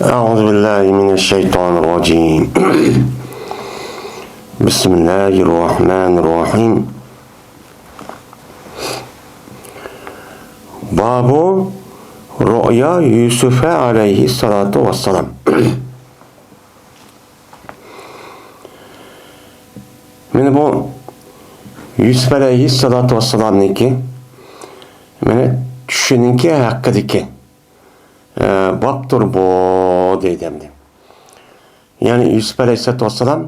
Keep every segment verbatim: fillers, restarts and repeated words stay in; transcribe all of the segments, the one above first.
أعوذ بالله من الشيطان الرجيم. بسم الله الرحمن الرحيم. باب رؤيا يوسف عليه الصلاة والسلام. مانا بۇ يۈسۈپ ئەلەيھىسسالاتۇ ۋەسسالامنىڭكى، مانا، چۈشىنىڭكى ھەققىدىكى، ئە، بابتۇر بۇ، دەيدۇ ئەمدى. يەنى يۈسۈپ ئەلەيھىسسالاتۇ ۋەسسالام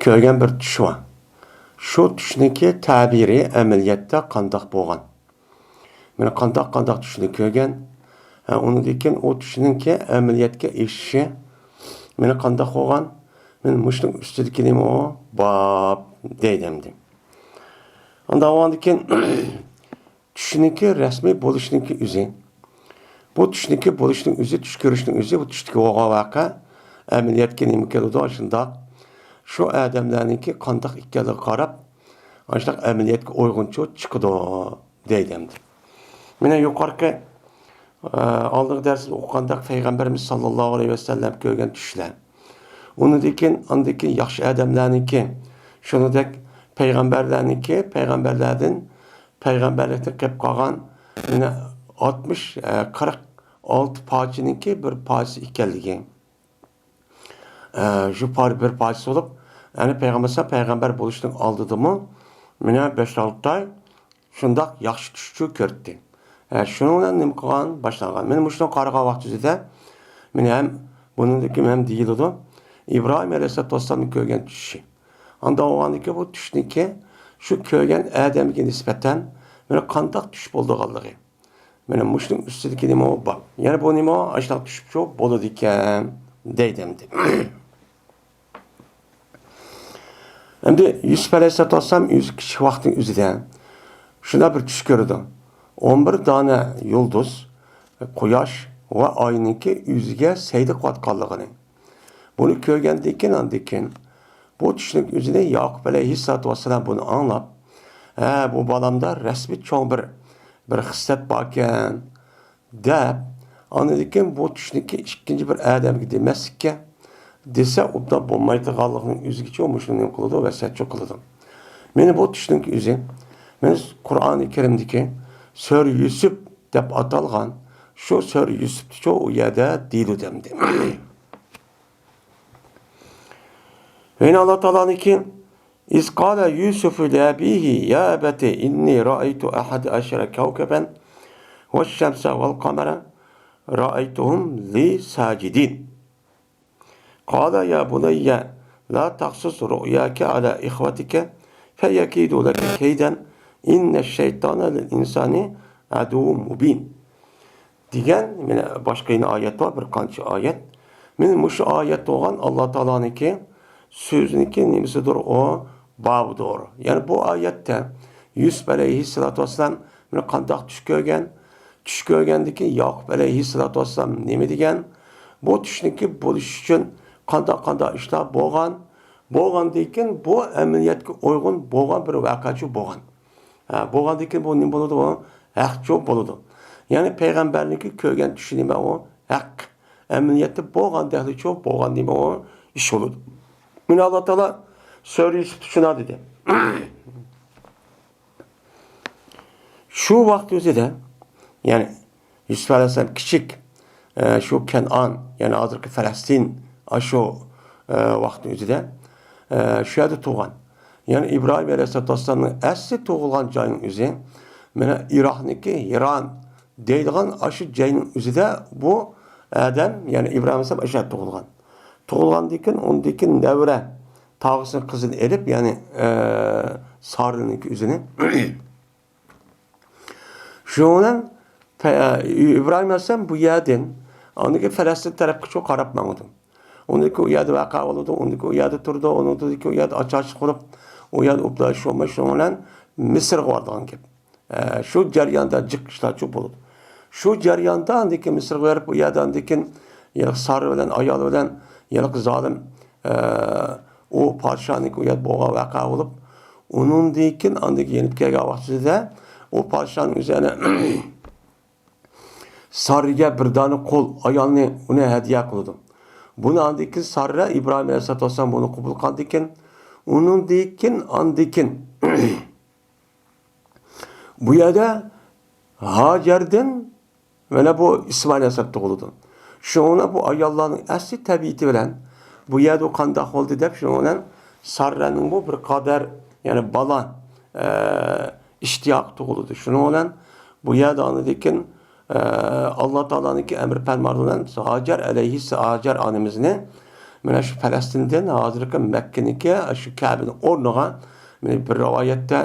كۆرگەن بىر چۈش بار. شۇ چۈشنىڭكى تەبىرى ئەمەلىيەتتە قانداق بولغان؟ مانا قانداق، قانداق چۈشنى كۆرگەن؟ ھە، ئۇنىڭدىن كېيىن ئۇ چۈشنىڭكى ئەمەلىيەتكە ئېشىشى مانا قانداق بولغان؟ مانا مۇشۇنىڭ ئۈستىدىكى نېمە ئۇ؟ باب دەيدۇ ئەمدى. ئاندىن كېيىن چۈشنىڭكى رەسمىي بولۇشنىڭكى ئۆزى. بۇ چۈشنىڭكى بولۇشنىڭ ئۆزى، چۈش كۆرۈشنىڭ ئۆزى، بۇ چۈشتىكى بولغان ۋەقە ئەمەلىيەتكە نېمە كېلىدۇ؟ شۇنداق شۇ ئادەملەرنىڭكى قانداق ئىكەنلىكىگە قاراپ، ئاشۇنداق ئەمەلىيەتكە ئۇيغۇنچە چىقىدۇ دەيدۇ ئەمدى. مانا يۇقىرىقى، ئە، ئالدىنقى دەرستە ئوقۇغاندەك پەيغەمبىرىمىز ساللاللاھۇ ئەلەيھى ۋەسەللەم كۆرگەن چۈشلەر. ئۇنىڭدىن كېيىن، ئاندىن كېيىن ياخشى ئادەملەرنىڭكى، شۇنىڭدەك پەيغەمبەرلەرنىڭكى، پەيغەمبەرلەردىن پەيغەمبەرلىكتىن قېلىپ قالغان مانا ئاتمىش، ئە، قىرىق ئالتە پارچىنىڭكى بىر پارچىسى ئىكەنلىكى. ئە، شۇ پار-، بىر پارچىسى بولۇپ، يەنى پەيغەمبەر پەيغەمبەر بولۇشنىڭ ئالدىدىمۇ مانا بەش-ئالتە ئاي شۇنداق ياخشى چۈشچۇ كۆرەتتى. ھە، شۇنىڭ بىلەن نېمە قىلغان؟ باشلانغان. مانا مۇشۇنى قارىغان ۋاقتىمىزدا، مانا ھەم بۇنىڭدىن كېيىن ھەم دېيىلىدۇ، ئىبراھىم ئەلەيھىسسالاتۇ ۋەسسالامنىڭ كۆرگەن چۈشى. ئاندىن بولغاندىكىن بۇ چۈشنىڭكى شۇ كۆرگەن ئادەمگە نىسبەتەن مانا قانداق چۈش بولىدىغانلىقى. مانا مۇشۇنىڭ ئۈستىدىكى نېمە بار؟ يەنە بۇ نېمە؟ ئاشۇنداق چۈشچۇ بولىدىكەن دەيدۇ ئەمدى. ئەمدى يۈسۈپ ئەلەيھىسسالاتۇ ۋەسسالام ئۆزى كىچىك ۋاقتىنىڭ ئۆزىدە شۇنداق بىر چۈش كۆرىدۇ. ئون بىر دانە يۇلدۇز، قۇياش ۋە ئاينىڭكى ئۆزىگە سەجدە قىلىۋاتقانلىقىنى. بۇنى كۆرگەندىن كېيىن، ئاندىن كېيىن بۇ چۈشنىڭ ئۆزىنى ياقۇپ ئەلەيھىسسالاتۇ ۋەسسالام بۇنى ئاڭلاپ، ھە، بۇ بالامدا رەسمىي چوڭ بىر، بىر خىسلەت باركەن، دەپ، ئاندىن كېيىن بۇ چۈشنىڭكى ئىككىنچى بىر ئادەمگە دېمەسلىككە، دېسە ئوبدان بولمايدىغانلىقىنىڭ ئۆزىگىچە مۇشۇنى نېمە قىلىدۇ، ۋەسىيەتچۇ قىلىدۇ. مانا بۇ چۈشنىڭكى ئۆزى، مانا قۇرئانى كەرىمدىكى سۈرە يۈسۈپ دەپ ئاتالغان شۇ سۈرە يۈسۈپتىچۇ ئۇ يەردە دېيىلىدۇ ئەمدى. يەنە ئاللا تائالانىڭكى إذ قال يوسف لأبيه يا أبت إني رأيت أحد عشر كوكبا والشمس والقمر رأيتهم لي ساجدين. قال يا بني لا تقصص رؤياك على إخوتك فيكيدوا لك كيدا إن الشيطان للإنسان عدو مبين. دېگەن، مانا، باشقا يەنە ئايەت بار، بىر قانچە ئايەت. مانا مۇشۇ ئايەت بولغان ئاللا تائالانىڭكى سۆزىنىڭكى نېمىسىدۇر ئۇ؟ بابىدۇر. يەنى بۇ ئايەتتە يۈسۈپ ئەلەيھىسسالاتۇ ۋەسسالام مانا قانداق چۈش كۆرگەن؟ چۈش كۆرگەندىكى ياقۇپ ئەلەيھىسسالاتۇ ۋەسسالام نېمە دېگەن؟ بۇ چۈشنىڭكى بولۇشى ئۈچۈن قانداق، قانداق ئىشلار بولغان؟ بولغاندىن كېيىن بۇ ئەمەلىيەتكە ئۇيغۇن بولغان بىر ۋەقەچۇ بولغان. ھە، بولغاندىن كېيىن بۇ نېمە بولىدۇ؟ بۇ ھەقچۇ بولىدۇ. يەنى پەيغەمبەرنىڭكى كۆرگەن چۈشى نېمە ئۇ؟ ھەق. ئەمەلىيەتتە بولغاندەكلىچۇ بولغان نېمە ئۇ؟ ئىش بولىدۇ. مانا ئاللا تائالا سۈرە يۈسۈپتە شۇنداق دېدى. شۇ ۋاقىت ئۆزىدە، يەنى يۈسۈپ ئەلەيھىسسالام كىچىك، ئە، شۇ كەنئان، يەنى ھازىرقى پەلەستىن، ئاشۇ، ئە، ۋاقىتنىڭ ئۆزىدە، ئە، شۇ يەردە تۇغۇلغان. يەنى ئىبراھىم ئەلەيھىسسالاتۇ ۋەسسالامنىڭ ئەسلى تۇغۇلغان جايىنىڭ ئۆزى، مانا ئىراقنىڭكى ھىران دەيدىغان ئاشۇ جاينىڭ ئۆزىدە بۇ ئادەم، يەنى ئىبراھىم ئەلەيھىسسالام ئاشۇ يەردە تۇغۇلغان. تۇغۇلغاندىن كېيىن، ئۇنىڭدىن كېيىن نەۋرە تاغىسىنىڭ قىزىنى ئېلىپ، يەنى، ئە، سارىنىڭكى ئۆزىنى. شۇنىڭ بىلەن پە-، ئىبراھىم ئەلەيھىسسالام بۇ يەردىن، ئاندىن كېيىن پەلەستىن تەرەپكىچۇ قاراپ ماڭىدۇ. ئۇنىڭدىن كېيىن ئۇ يەردە ۋەقە بولىدۇ، ئۇنىڭدىن كېيىن ئۇ يەردە تۇرىدۇ، ئۇنىڭدىن كېيىن ئۇ يەردە ئاچارچىلىق بولۇپ، ئۇ يەردە ئوبدان ئىش بولماي، شۇنىڭ بىلەن مىسىرغا بارىدىغان گەپ. ئە، شۇ جەرياندا جىق ئىشلارچۇ بولىدۇ. شۇ جەرياندا ئاندىن كېيىن مىسىرغا بېرىپ، ئۇ يەردە ئاندىن كېيىن ھېلىقى سارا بىلەن ئايالى بىلەن ھېلىقى زالىم، ئە، ئۇ پادىشاھنىڭكى ئۇ يەردە بولغان ۋەقە بولۇپ، ئۇنىڭدىن كېيىن ئاندىن كېيىن يېنىپ كەلگەن ۋاقتىدا ئۇ پادىشاھنىڭ ئۆزى يەنە ساررىگە بىر دانە قۇل ئايالنى، ئۇنى ھەدىيە قىلىدۇ. بۇنى ئاندىن كېيىن ساررە ئىبراھىم ئەلەيھىسسالاتۇ ۋەسسالام بۇنى قوبۇل قىلغاندىن كېيىن، ئۇنىڭدىن كېيىن، ئاندىن كېيىن بۇ يەردە ھاجەردىن مانا بۇ ئىسمائىل ئەلەيھىسسالام تۇغۇلىدۇ. شۇڭا بۇ ئاياللارنىڭ ئەسلى تەبىئىتى بىلەن بۇ يەردە قانداق بولدى دەپ، شۇنىڭ بىلەن ساررەنىڭ بۇ بىر قەدەر، يەنى بالا، ئە، ئىشتىياقى تۇغۇلىدۇ. شۇنىڭ بىلەن بۇ يەردە ئاندىن كېيىن، ئە، ئاللا تائالانىڭكى ئەمر پەرمانى بىلەن ھاجەر ئەلەيھىس-، ھاجەر ئانىمىزنى مانا شۇ پەلەستىندىن ھازىرقى مەككىنىڭكى شۇ كەبىنىڭ ئورنىغا، مانا بىر رىۋايەتتە،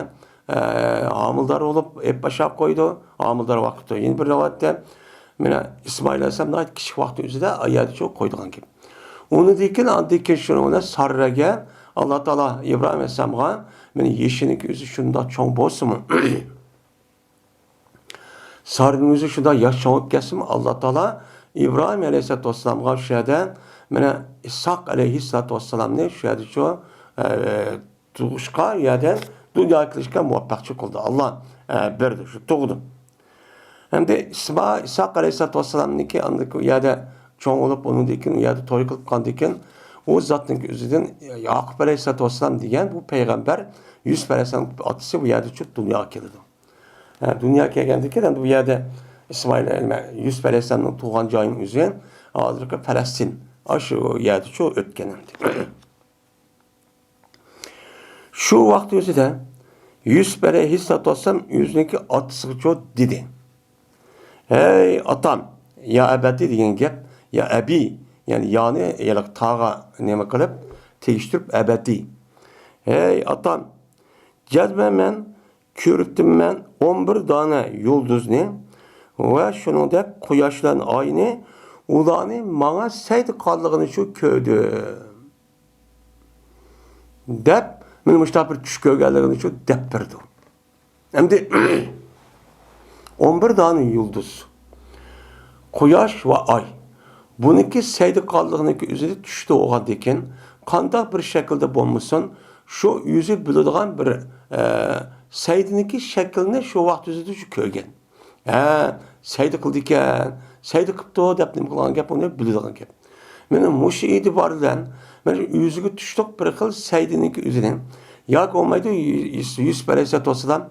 ئە، ھامىلىدار بولۇپ، ئېلىپ باشلاپ قويىدۇ. ھامىلىدار ۋاقىتتا. يەنە بىر رىۋايەتتە، مانا ئىسمائىل ئەلەيھىسسالام ناھايىتى كىچىك ۋاقتى ئۆزىدە ئايەتچۇ قويىدىغان گەپ. ئۇنىڭدىن كېيىن، ئاندىن كېيىن شۇنىڭ بىلەن ساررەگە ئاللا تائالا ئىبراھىم ئەلەيھىسسالامغا، مانا يېشىنىڭكى ئۆزى شۇنداق چوڭ بولسىمۇ، ساررىنىڭ ئۆزى شۇنداق ياش چوڭ بولۇپ كەتسىمۇ، ئاللا تائالا ئىبراھىم ئەلەيھىسسالاتۇ ۋەسسالامغا شۇ يەردە، مانا ئىسھاق ئەلەيھىسسالاتۇ ۋەسسالامنى شۇ يەردىچۇ، ئە، تۇغۇشقا، يەردە دۇنياغا كېلىشكە مۇۋەپپەقچىلىك قىلدى. ئاللا، ئە، بەردى، شۇ تۇغدى. ئەمدى ئىسما-، ئىسھاق ئەلەيھىسسالاتۇ ۋەسسالامنىڭكى ئاندىن كېيىن ئۇ يەردە چوڭ بولۇپ، ئۇنىڭدىن كېيىن ئۇ يەردە توي قىلىپ قاندىن كېيىن، ئۇ زاتنىڭكى ئۆزىدىن ياقۇپ ئەلەيھىسسالاتۇ ۋەسسالام دېگەن بۇ پەيغەمبەر يۈسۈپ ئەلەيھىسسالام ئاتىسى بۇ يەردە چۈشۈپ دۇنياغا كېلىدۇ. ھە، دۇنياغا كەلگەندىن كېيىن ئەمدى بۇ يەردە ئىسمائىل، نېمە، يۈسۈپ ئەلەيھىسسالامنىڭ تۇغغان جايىنىڭ ئۆزى ھازىرقى پەلەستىن. ئاشۇ يەردىچۇ ئۆتكەن ئەمدى. شۇ ۋاقىت ئۆزىدە يۈسۈپ ئەلەيھىسسالاتۇ ۋەسسالام ئۆزىنىڭكى ئاتىسىغىچۇ دېدى، «ھەي ئاتام، يا ئەبەتى» دېگەن گەپ، يا ئەبى، يەنى يانى ھېلىقى تاغا نېمە قىلىپ، تېگىشتۈرۈپ، «ئەبەتى». «ھەي ئاتام، جەزمەن مەن كۆرۈپتىمەن ئون بىر دانە يۇلدۇزنى ۋە شۇنىڭدەك قۇياشلارنى، ئاينى، ئۇلارنى ماڭا سەجدە قىلغانلىقىنى شۇ كۆردۈم» دەپ، مانا مۇشۇنداق بىر چۈش كۆرگەنلىكىنى شۇ دەپ بېرىدۇ. ئەمدى ئون بىر دانە يۇلدۇز، قۇياش ۋە ئاي، بۇنىڭكى سەجدە قىلغانلىقىنىڭكى ئۆزىدە چۈشتە بولغاندىكىن، قانداق بىر شەكىلدە بولمىسۇن، شۇ ئۆزى بىلىدىغان بىر، ئە، سەجدىنىڭكى شەكلىنى شۇ ۋاقىت ئۆزىدە شۇ كۆرگەن. ھە، سەجدە قىلدىكەن، سەجدە قىپتۇ دەپ نېمە قىلغان گەپ، ئۇنى بىلىدىغان گەپ. مانا مۇشۇ ئېتىبار بىلەن مانا ئۆزىگە چۈشلۈك بىر خىل سەجدىنىڭكى ئۆزىنى، ياكى بولمايدۇ، يۈ-، يۈس-، يۈسۈپ ئەلەيھىسسالاتۇ ۋەسسالام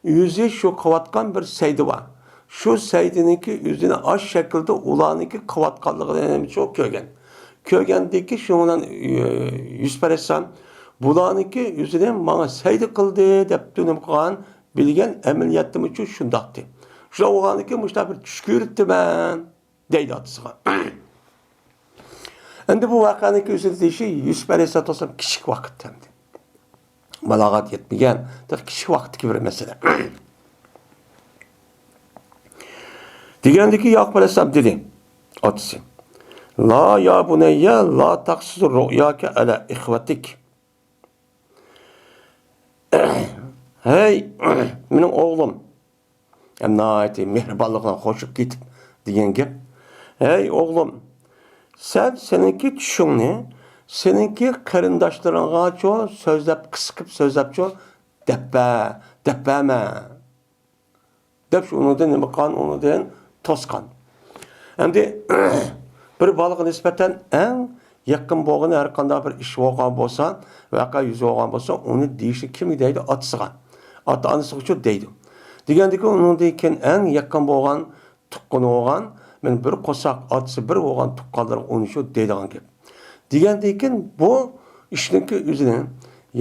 ئۆزى شۇ قىلىۋاتقان بىر سەجدە بار. شۇ سەجدىنىڭكى ئۆزىنى ئاش شەكىلدە ئۇلارنىڭكى قىلىۋاتقانلىقىنى شۇ كۆرگەن. كۆرگەندىكى شۇنىڭ بىلەن، يۈ-، يۈسۈپ ئەلەيھىسسالام بۇلارنىڭكى ئۆزىنى ماڭا سەجدە قىلدى دەپ نېمە قىلغان، بىلگەن ئەمەلىيەتتىمۇچۇ شۇنداقتى. شۇنداق بولغاندىكىن مۇشۇنداق بىر چۈش كۆرۈپتىمەن دەيدۇ ئاتىسىغا. ئەمدى بۇ ۋەقەنىڭكى ئۆزىدە دېيىشى يۈسۈپ ئەلەيھىسسالاتۇ ۋەسسالام كىچىك ۋاقىتتا ئەمدى. بالاغەت يەتمىگەن، تېخى كىچىك ۋاقىتتىكى بىر مەسىلە. دېگەندىكى ياقۇپ ئەلەيھىسسالام دېدى، ئاتىسى، «لا يا بۇنەييە، لا تەقسۇس رۇئياكە ئەلە ئىخۋەتىك.» ھەي، مېنىڭ ئوغلۇم، ھەم ناھايىتى مېھرىبانلىقىغا خوشۇپ كېتىپ دېگەن گەپ. ھەي ئوغلۇم، سەن سېنىڭكى چۈشۈڭنى سېنىڭكى قېرىنداشلىرىڭغاچۇ سۆزلەپ، قىسقا قىلىپ سۆزلەپچۇ، دەپبە، دەپبەمە دەپ شۇ ئۇنىڭدىن نېمە قىلغان، ئۇنىڭدىن توسقان. ئەمدى بىر بالىغا نىسبەتەن ئەڭ يېقىن بولغىنى، ھەر قانداق بىر ئىش بولغان بولسا، ۋەقە يۈز بەرگەن بولسا، ئۇنى دېيىشلىك كىمگە دەيدۇ؟ ئاتىسىغا. ئاتا-ئانىسىغىچۇ دەيدۇ. دېگەندىكىن ئۇنىڭدىن كېيىن ئەڭ يېقىن بولغان تۇغقىنى بولغان، مانا بىر قورساق ئاتىسى بىر بولغان تۇغقانلىرىغا ئۇنى شۇ دەيدىغان گەپ. دېگەندىن كېيىن بۇ ئىشنىڭكى ئۆزىنى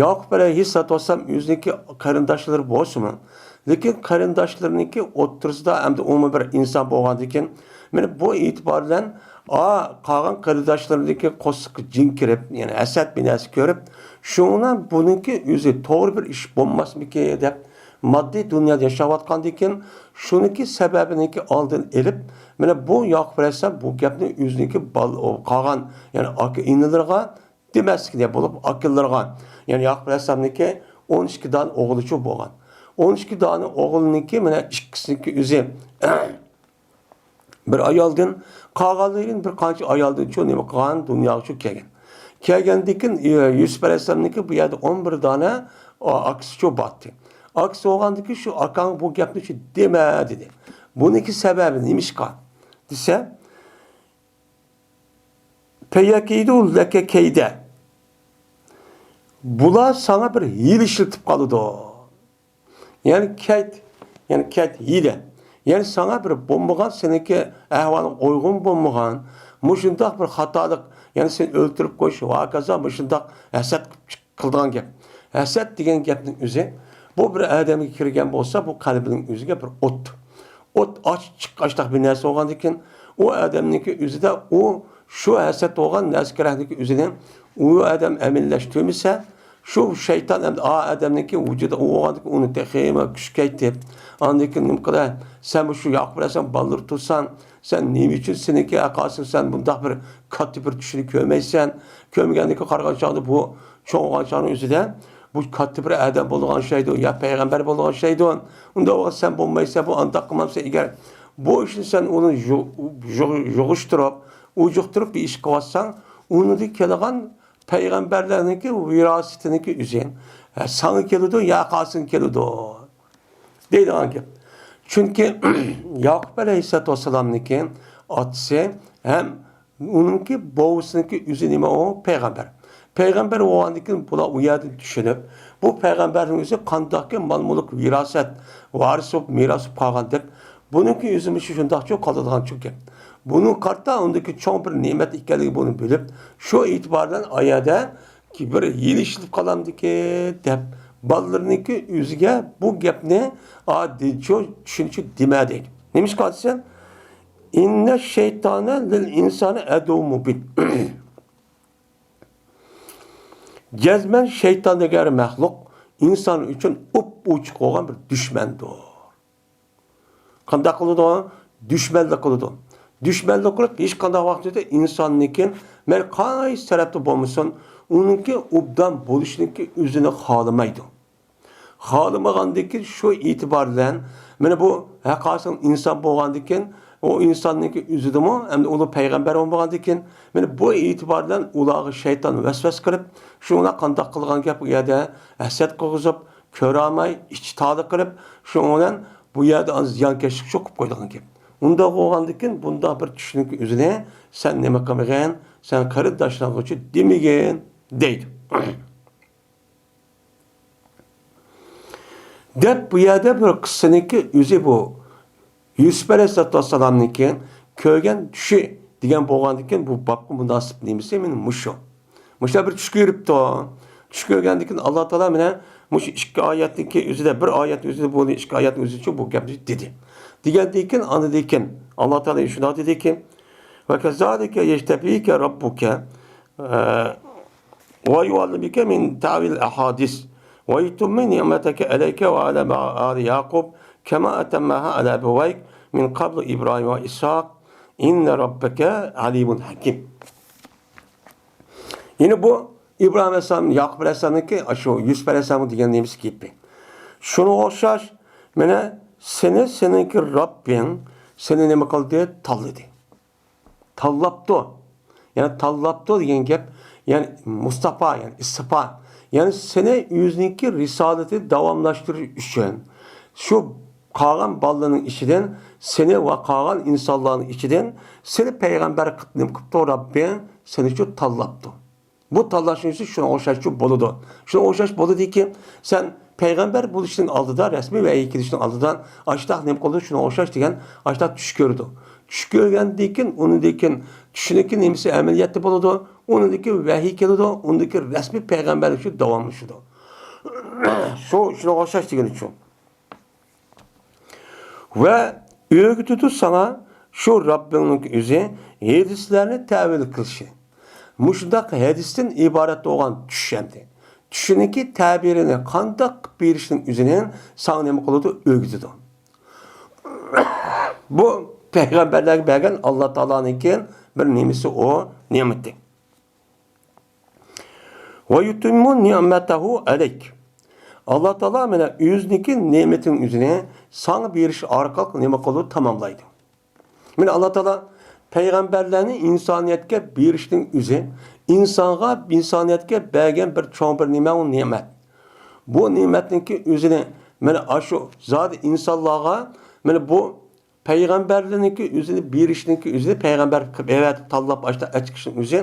ياقۇپ ئەلەيھىسسالاتۇ ۋەسسالام ئۆزىنىڭكى قېرىنداشلىرى بولسىمۇ، لېكىن قېرىنداشلىرىنىڭكى ئوتتۇرىسىدا ئەمدى ئۇمۇ بىر ئىنسان بولغاندىن كېيىن، مانا بۇ ئېتىبار بىلەن، ئا، قالغان قېرىنداشلىرىنىڭكى قورسىقىغا جىن كىرىپ، يەنى ھەسەت بىناسى كۆرۈپ، شۇڭا بۇنىڭكى ئۆزى توغرا بىر ئىش بولماسمىكىن دەپ، ماددىي دۇنيادا ياشاۋاتقاندىن كېيىن، شۇنىڭكى سەۋەبىنىڭكى ئالدىنى ئېلىپ، مانا بۇ ياقۇپ ئەلەيھىسسالام بۇ گەپنى ئۆزىنىڭكى بال-، قالغان، يەنى ئاكا-ئىنىلىرىغا دېمەسلىكنى بولۇپ، ئاكىلىرىغا، يەنى ياقۇپ ئەلەيھىسسالامنىڭكى ئون ئىككى دانە ئوغلىچۇ بولغان. ئون ئىككى دانە ئوغلىنىڭكى مانا ئىككىسىنىڭكى ئۆزى بىر ئايالدىن، قالغانلىرىنى بىر قانچە ئايالدىنچۇ نېمە قىلغان، دۇنياغىچۇ كەلگەن. كەلگەندىن كېيىن، ئى، يۈسۈپ ئەلەيھىسسالامنىڭكى بۇ يەردە ئون بىر دانە، ئا، ئاكىسىچۇ بارتى. ئاكىسى بولغاندىن كېيىن شۇ ئاكاڭ بۇ گەپنى شۇ دېمە دېدى. بۇنىڭكى سەۋەبى نېمىشقا؟ دېسە، فيكيد لك كيدا. بۇلار ساڭا بىر ھىيلە ئىشلىتىپ قالىدۇ. يەنى كەيت، يەنى كەيت ھىيلە. يەنى ساڭا بىر بولمىغان، سېنىڭكى ئەھۋالىڭ ئۇيغۇن بولمىغان، مۇشۇنداق بىر خاتالىق، يەنى سېنى ئۆلتۈرۈپ قويۇش ۋە ھاكازا مۇشۇنداق ھەسەت قىلىدىغان گەپ. ھەسەت دېگەن گەپنىڭ ئۆزى، بۇ بىر ئادەمگە كىرگەن بولسا، بۇ قەلبىنىڭ ئۆزىگە بىر ئوت. ئوت ئاچچىق، ئاشتاق بىر نەرسە بولغاندىكىن، ئۇ ئادەمنىڭكى ئۆزىدە ئۇ شۇ ھەسەت بولغان نەرسە كېرەكلىكى ئۆزىنى ئۇ ئادەم ئەمەلىيلەشتۈرمىسە، شۇ شەيتان ئەمدى ئا ئادەمنىڭكى ۋۇجۇدى ئۇ بولغاندىكىن ئۇنى تېخىمۇ كۈچەيتىپ، ئاندىن كېيىن نېمە قىلار؟ سەن مۇشۇ ياقۇپ ئەلەيھىسسالام بالىلىرى تۇرساڭ، سەن نېمە ئۈچۈن سېنىڭكى ئەقاسىڭ سەن بۇنداق بىر كاتتا بىر چۈشنى كۆرمەيسەن؟ كۆرمىگەندىكىن قارىغان چاغدا بۇ چوڭ بولغان چاغنىڭ ئۆزىدە بۇ كاتتا بىر ئادەم بولىدىغان ئوخشايدۇ، يا پەيغەمبەر بولىدىغان ئوخشايدۇ. ئۇنداق بولغان سەن بولمايسەن، بۇ ئانداق قىلمامسەن. ئەگەر بۇ ئىشنى سەن ئۇنى يۇ-، يۇ-، يۇغۇشتۇرۇپ، ئۇجۇقتۇرۇپ بىر ئىش قىلىۋاتساڭ، ئۇنىڭدىن كېلىدىغان پەيغەمبەرلەرنىڭكى ۋىراسىتىنىڭكى ئۆزى، ھە، ساڭا كېلىدۇ، يا قاسىڭغا كېلىدۇ دەيدىغان گەپ. چۈنكى ياقۇپ ئەلەيھىسسالاتۇ ۋەسسالامنىڭكى ئاتىسى ھەم ئۇنىڭكى بوۋىسىنىڭكى ئۆزى نېمە ئۇ؟ پەيغەمبەر. پەيغەمبەر بولغاندىن كېيىن بۇلار ئۇ يەردىن چۈشىنىپ، بۇ پەيغەمبەرنىڭ ئۆزى قانداقكى مال-مۈلۈك، ۋىراسەت، ۋارىس بولۇپ، مىراس بولۇپ قالغاندەك، بۇنىڭكى ئۆزىمۇ شۇنداقچۇ قالىدىغانچۇ گەپ. بۇنىڭ قارىتا ئۇندىكى چوڭ بىر نېمەت ئىكەنلىكى بۇنى بىلىپ، شۇ ئېتىبار بىلەن ئايەدە بىر ھىيلە ئىشلىتىپ قالامدىكى دەپ، بالىلىرىنىڭكى ئۆزىگە بۇ گەپنى ئادىلچۇ چۈشىنىچۇ دېمە دەيدۇ. نېمىشقا دېسە، ئىننە شەيتانە لىل ئىنسانى ئەدۇۋ مۇبىن. جەزمەن شەيتان دېگەن مەخلۇق ئىنسان ئۈچۈن ئوپئوچۇق بولغان بىر دۈشمەندۇر. قانداق قىلىدۇ؟ دۈشمەنلىك قىلىدۇ. دۈشمەنلىك قىلىپ، ھېچقانداق ۋاقىتتا ئىنساننىڭكى، مەيلى قايسى تەرەپتە بولمىسۇن، ئۇنىڭكى ئوبدان بولۇشىنىڭكى ئۆزىنى خالىمايدۇ. خالىمىغاندىكىن شۇ ئېتىبار بىلەن، مانا بۇ ھەققاسىل ئىنسان بولغاندىكىن، ئۇ ئىنساننىڭكى ئۆزىدىمۇ، ئەمدى ئۇلار پەيغەمبەر بولمىغاندىكىن، مانا بۇ ئېتىبار بىلەن ئۇلارغا شەيتان ۋەسۋەسە قىلىپ، شۇڭا قانداق قىلغان گەپ ئۇ يەردە ھەسەت قىلغۇزۇپ، كۆرەلمەي، ئىچى تالىقىنىپ، شۇنىڭ بىلەن بۇ يەردە ئاز زىيانكەشلىك چوقۇپ قويىدىغان گەپ. ئۇنداق بولغاندىكىن بۇنداق بىر چۈشنىڭكى ئۆزىنى سەن نېمە قىلمىغىن، سەن قېرىنداشلارغىچە دېمىگىن دەيدۇ. دەپ بۇ يەردە بىر قىسسىنىڭكى ئۆزى بۇ. يۈسۈپ ئەلەيھىسسالاتۇ ۋەسسالامنىڭكى كۆرگەن چۈشى دېگەن بولغاندىكىن بۇ بابقا مۇناسىپ نېمىسى مانا مۇشۇ. مۇشۇنداق بىر چۈش كۆرۈپتۇ. چۈش كۆرگەندىكىن ئاللا تائالا مانا مۇشۇ ئىككى ئايەتنىڭكى ئۆزىدە، بىر ئايەتنىڭ ئۆزىدە بۇ ئىككى ئايەتنىڭ ئۆزىچۇ بۇ گەپنى دېدى. دېگەندىكىن ئاندىن كېيىن ئاللا تائالا شۇنداق دېدىكى، ۋە كەزالىكە يەجتەبىكە راببۇكە، ئە، ويعلمك من تأويل الأحاديث ويتم نعمته عليك وعلى آل يعقوب كما أتمها على أبويك من قبل إبراهيم وإسحاق إن ربك عليم حكيم. يەنى بۇ ئىبراھىم ئەلەيھىسسالام، ياقۇپ ئەلەيھىسسالامنىڭكى، شۇ يۈسۈپ ئەلەيھىسسالامغا دېگەن نېمىسى گېپى. شۇنىڭغا ئوخشاش، مانا سېنى، سېنىڭكى رەببىڭ سېنى نېمە قىلدى؟ تاللىدى. تاللاپتۇ. يەنى تاللاپتۇ دېگەن گەپ، يەنى مۇستاپا، يەنى ئىستىپا. يەنى سېنى ئۆزىنىڭكى رىسالىتىنى داۋاملاشتۇرۇش ئۈچۈن شۇ قالغان بالىلارنىڭ ئىچىدىن سېنى ۋە قالغان ئىنسانلارنىڭ ئىچىدىن سېنى پەيغەمبەر قىلىپ نېمە قىپتۇ؟ رەببىڭ سېنى شۇ تاللاپتۇ. بۇ تاللاشنىڭ يۈزى شۇنىڭغا ئوخشاشچۇ بولىدۇ. شۇنىڭغا ئوخشاش بولىدۇكى، سەن پەيغەمبەر بولۇشنىڭ ئالدىدا، رەسمىي ۋەھىي كېلىشنىڭ ئالدىدا ئاشتاق نېمە قىلىدۇ؟ شۇنىڭغا ئوخشاش دېگەن ئاشتاق چۈش كۆرىدۇ. چۈش كۆرگەندىن كېيىن، ئۇنىڭدىن كېيىن چۈشنىڭكى نېمىسى ئەمەلىيەتتە بولىدۇ؟ ئۇنىڭدىن كېيىن ۋەھىي كېلىدۇ، ئۇنىڭدىن كېيىن رەسمىي پەيغەمبەرلىك شۇ داۋاملىشىدۇ. شۇ، شۇنىڭغا ئوخشاش دېگىنى شۇ. ۋە ئۆگىتىدۇ ساڭا شۇ رەببىڭنىڭ ئۆزى ھەدىسلەرنى تەۋىل قىلىشى. مۇشۇنداق ھەدىستىن ئىبارەت بولغان چۈش ئەمدى. چۈشنىڭكى تەبىرىنى قانداق قىلىپ بېرىشنىڭ ئۆزىنى ساڭا نېمە قىلىدۇ؟ ئۆگىتىدۇ. بۇ پەيغەمبەرلەرگە بەرگەن ئاللا تائالانىڭكى بىر نېمىسى ئۇ، نېمىتى. ۋە يۇتىممۇ نىئمەتەھۇ ئەلەيك. ئاللا تائالا مانا ئۆزىنىڭكى نېمىتىنىڭ ئۆزىنى ساڭا بېرىش ئارقىلىق نېمە قىلىدۇ؟ تاماملايدۇ. مانا ئاللا تائالا پەيغەمبەرلەرنى ئىنسانىيەتكە بېرىشنىڭ ئۆزى ئىنسانغا، ئىنسانىيەتكە بەرگەن بىر چوڭ بىر نېمە، ئۇ نېمەت. بۇ نېمەتنىڭكى ئۆزىنى مانا ئاشۇ زادى ئىنسانلارغا مانا بۇ پەيغەمبەرلىرىنىڭكى ئۆزىنى بېرىشنىڭكى ئۆزى، پەيغەمبەر قىلىپ ئەۋەتىپ تاللاپ ئاشتا ئەچىقىشنىڭ ئۆزى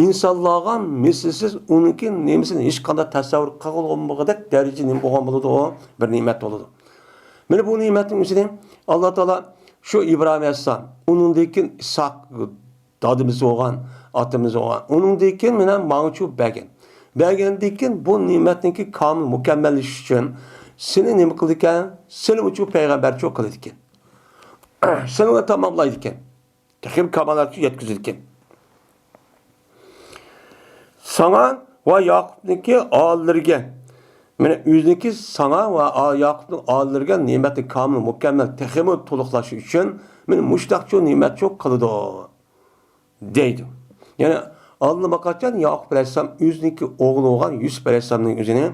ئىنسانلارغا مىسلىسىز ئۇنىڭكى نېمىسىنى ھېچقانداق تەسەۋۋۇر قىلغىلى بولمىغۇدەك دەرىجىدە نېمە بولغان بولىدۇ، ئۇ بىر نېمەت بولىدۇ. مانا بۇ نېمەتنىڭ ئۆزىنى ئاللا تائالا شۇ ئىبراھىم ئەلەيھىسسالام، ئۇنىڭدىن كېيىن ئىسھاق، دادىمىز بولغان، ئاتىمىز بولغان، ئۇنىڭدىن كېيىن مانا ماڭىچۇ بەرگەن. بەرگەندىن كېيىن بۇ نېمەتنىڭكى كامىل مۇكەممەللىشىشى ئۈچۈن سېنى نېمە قىلىدىكەن؟ سېنىچۇ پەيغەمبەرچۇ قىلىدىكەن. سېنى تاماملايدىكەن. تېخىمۇ كامالەتكە يەتكۈزىدىكەن. ساڭا ۋە ياقۇپنىڭكى ئالىلىرىگە، مانا ئۆزىنىڭكى ساڭا ۋە ئا-، ياقۇپنىڭ ئالىلىرىگە نېمەتنى كامىل، مۇكەممەل، تېخىمۇ تولۇقلاش ئۈچۈن مانا مۇشۇنداقچۇ نېمەتچۇ قىلىدۇ، دەيدۇ. يەنى ئاللىماقاچان ياقۇپ ئەلەيھىسسالام ئۆزىنىڭكى ئوغلى بولغان يۈسۈپ ئەلەيھىسسالامنىڭ ئۆزىنى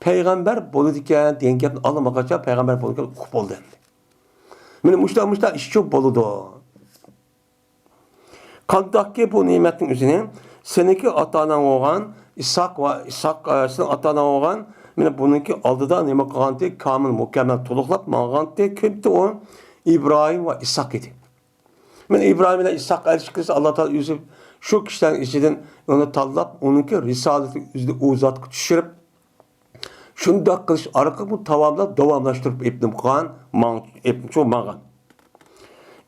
پەيغەمبەر بولىدىكەن دېگەن گەپنى ئاللىماقاچان پەيغەمبەر بولىدىكەن ئۇقۇپ بولدى ئەمدى. مانا مۇشۇنداق، مۇشۇنداق ئىشچۇ بولىدۇ. قانداقكى بۇ نېمەتنىڭ ئۆزىنى سېنىڭكى ئاتا-ئاناڭ بولغان ئىسھاق ۋە ئىسھاق، ئە، سېنىڭ ئاتا-ئاناڭ بولغان، مانا بۇنىڭكى ئالدىدا نېمە قىلغانتى؟ كامىل، مۇكەممەل، تولۇقلاپ ماڭغانتى. كىمتى ئۇ؟ ئىبراھىم ۋە ئىسھاق ئىدى. مانا ئىبراھىم بىلەن ئىسھاق ئەلىشكىسى ئاللا تائالا ئۆزى شۇ كىشىلەرنىڭ ئىچىدىن ئۇنى تاللاپ، ئۇنىڭكى رىسالىتىنى ئۆزىنى ئۇ زاتقا چۈشۈرۈپ، شۇنداق قىلىش ئارقىلىق بۇ تاۋابىدا داۋاملاشتۇرۇپ ئېپنىم قىلغان، ماڭ-، ئېپنىچۇ ماڭغان.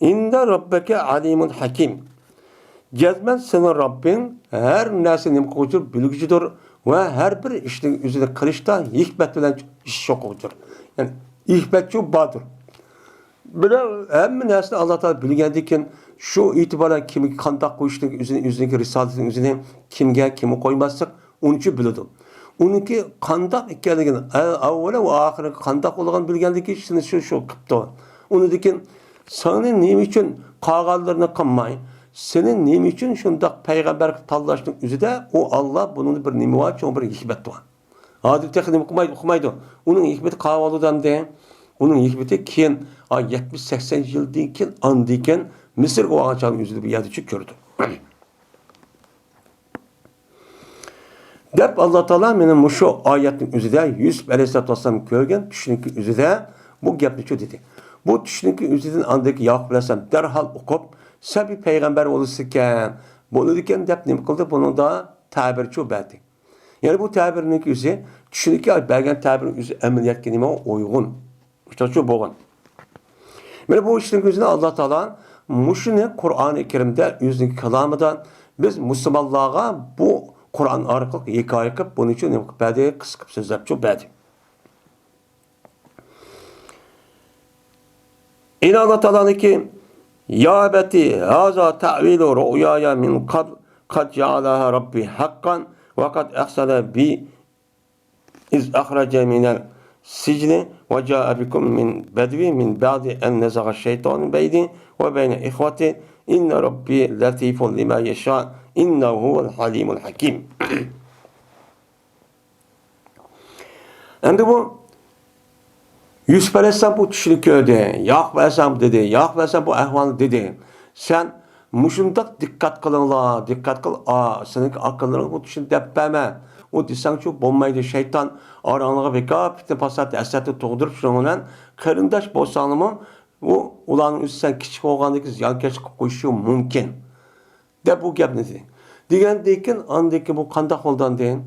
ئىننە رەببەكە ئەلىمۇن ھەكىم. جەزمەن سېنىڭ رەببىڭ ھەر نەرسە نېمە قىلغۇچىدۇر، بىلگۈچىدۇر ۋە ھەر بىر ئىشنى ئۆزىنى قىلىشتا ھېكمەت بىلەن ئىش قىلغۇچىدۇر. يەنى ھېكمەتچۇ باردۇر. بىلە ھەممە نەرسىنى ئاللا تائالا بىلگەندىن كېيىن، شۇ ئېتىبار بىلەن كىمگە قانداق قويۇشنىڭ ئۆزىنى، ئۆزىنىڭكى رىسالىتىنىڭ ئۆزىنى كىمگە، كىمگە قويماسلىق، ئۇنىچۇ بىلىدۇ. ئۇنىڭكى قانداق ئىكەنلىكىنى، ئە-، ئەۋۋىلى ۋە ئاخىرى قانداق بولغانلىقىنى بىلگەندىن كېيىن، سېنى شۇ، شۇ قىپتۇ. ئۇنىڭدىن كېيىن سېنى نېمە ئۈچۈن قالغانلىرىنى قىلماي، سېنى نېمە ئۈچۈن شۇنداق پەيغەمبەر قىلىپ تاللاشنىڭ ئۆزىدە، ئۇ ئاللا بۇنىڭدا بىر نېمە بار، چوڭ بىر ھېكمەت بار. ھازىر تېخى نېمە قىلمايدۇ، ئۇقمايدۇ. ئۇنىڭ ھېكمىتى قاۋالىدۇ ئەمدى. ئۇنىڭ ھېكمىتى كېيىن، ئا، يەتمىش، سەكسەن يىلدىن كېيىن، ئاندىن كېيىن مىسىرغا بارغان چاغدا ئۆزىدە بۇ يەردىچۇ كۆرىدۇ. دەپ ئاللا تائالا مانا مۇشۇ ئايەتنىڭ ئۆزىدە يۈسۈپ ئەلەيھىسسالاتۇ ۋەسسالام كۆرگەن چۈشنىڭكى ئۆزىدە بۇ گەپنىچۇ دېدى. بۇ چۈشنىڭكى ئۆزىدىن ئاندىن كېيىن ياقۇپ ئەلەيھىسسالام دەرھال ئوقۇپ، سەبىي پەيغەمبەر بولىسىكەن، بولىدىكەن دەپ نېمە قىلدى؟ بۇنىڭدا تەبىرچۇ بەردى. يەنى بۇ تەبىرنىڭكى ئۆزى چۈشىنىكى بەرگەن تەبىرنىڭ ئۆزى ئەمەلىيەتكە نېمە ئۇيغۇن. شۇنچە بولغان. مانا بۇ ئىشنىڭ ئۆزىنى ئاللا تائالا مۇشۇنى قۇرئانى كەرىمدە ئۆزىنىڭ كالامىدا بىز مۇسۇلمانلارغا بۇ قۇرئان ئارقىلىق ھېكايە قىلىپ، بۇنى ئۈچۈن نېمە قىلىپ بەردى؟ قىسقا قىلىپ سۆزلەپچۇ بەردى. ئىنى ئاللا تائالانىڭكى، يا ئەبەتى، ھازا تەئۋىلۇ رۇئيايا مىن قەبل، قەد جەئەلەھا رەببى ھەققەن، ۋە قەد ئەھسەنە بى ئىز ئەخرەجە مىنەل سىجنى، ۋە جائە بىكۇم مىن بەدوى مىن بەئدى ئەن نەزەغە شەيتانۇ بەينى ۋە بەينە ئىخۋەتى، ئىننە رەببى لەتىفۇن لىما يەشا، ئىننەھۇ ھۇۋەل ھەلىمۇل ھەكىم. ئەمدى بۇ يۈسۈپ ئەلەيھىسسالام بۇ چۈشنى كۆردى. ياقۇپ ئەلەيھىسسالام دېدى، ياقۇپ ئەلەيھىسسالام بۇ ئەھۋالنى دېدى. سەن مۇشۇنداق دىققەت قىلىڭلار، دىققەت قىل، ئا، سېنىڭكى ئاكىلىرىڭغا بۇ چۈشنى دەپ بەرمە. ئۇ دېسەڭچۇ بولمايدۇ، شەيتان ئاراڭلارغا بىكار پىتنە پاسات ھەسەتنى تۇغدۇرۇپ، شۇنىڭ بىلەن قېرىنداش بولساڭلارمۇ، ئۇ، ئۇلارنىڭ ئۆزى سەن كىچىك بولغاندىكىن زىيانكەشلىك قىلىپ قويۇشى مۇمكىن. دەپ بۇ گەپنى دېدى. دېگەندىن كېيىن، ئاندىن كېيىن بۇ قانداق بولدى ئاندىن؟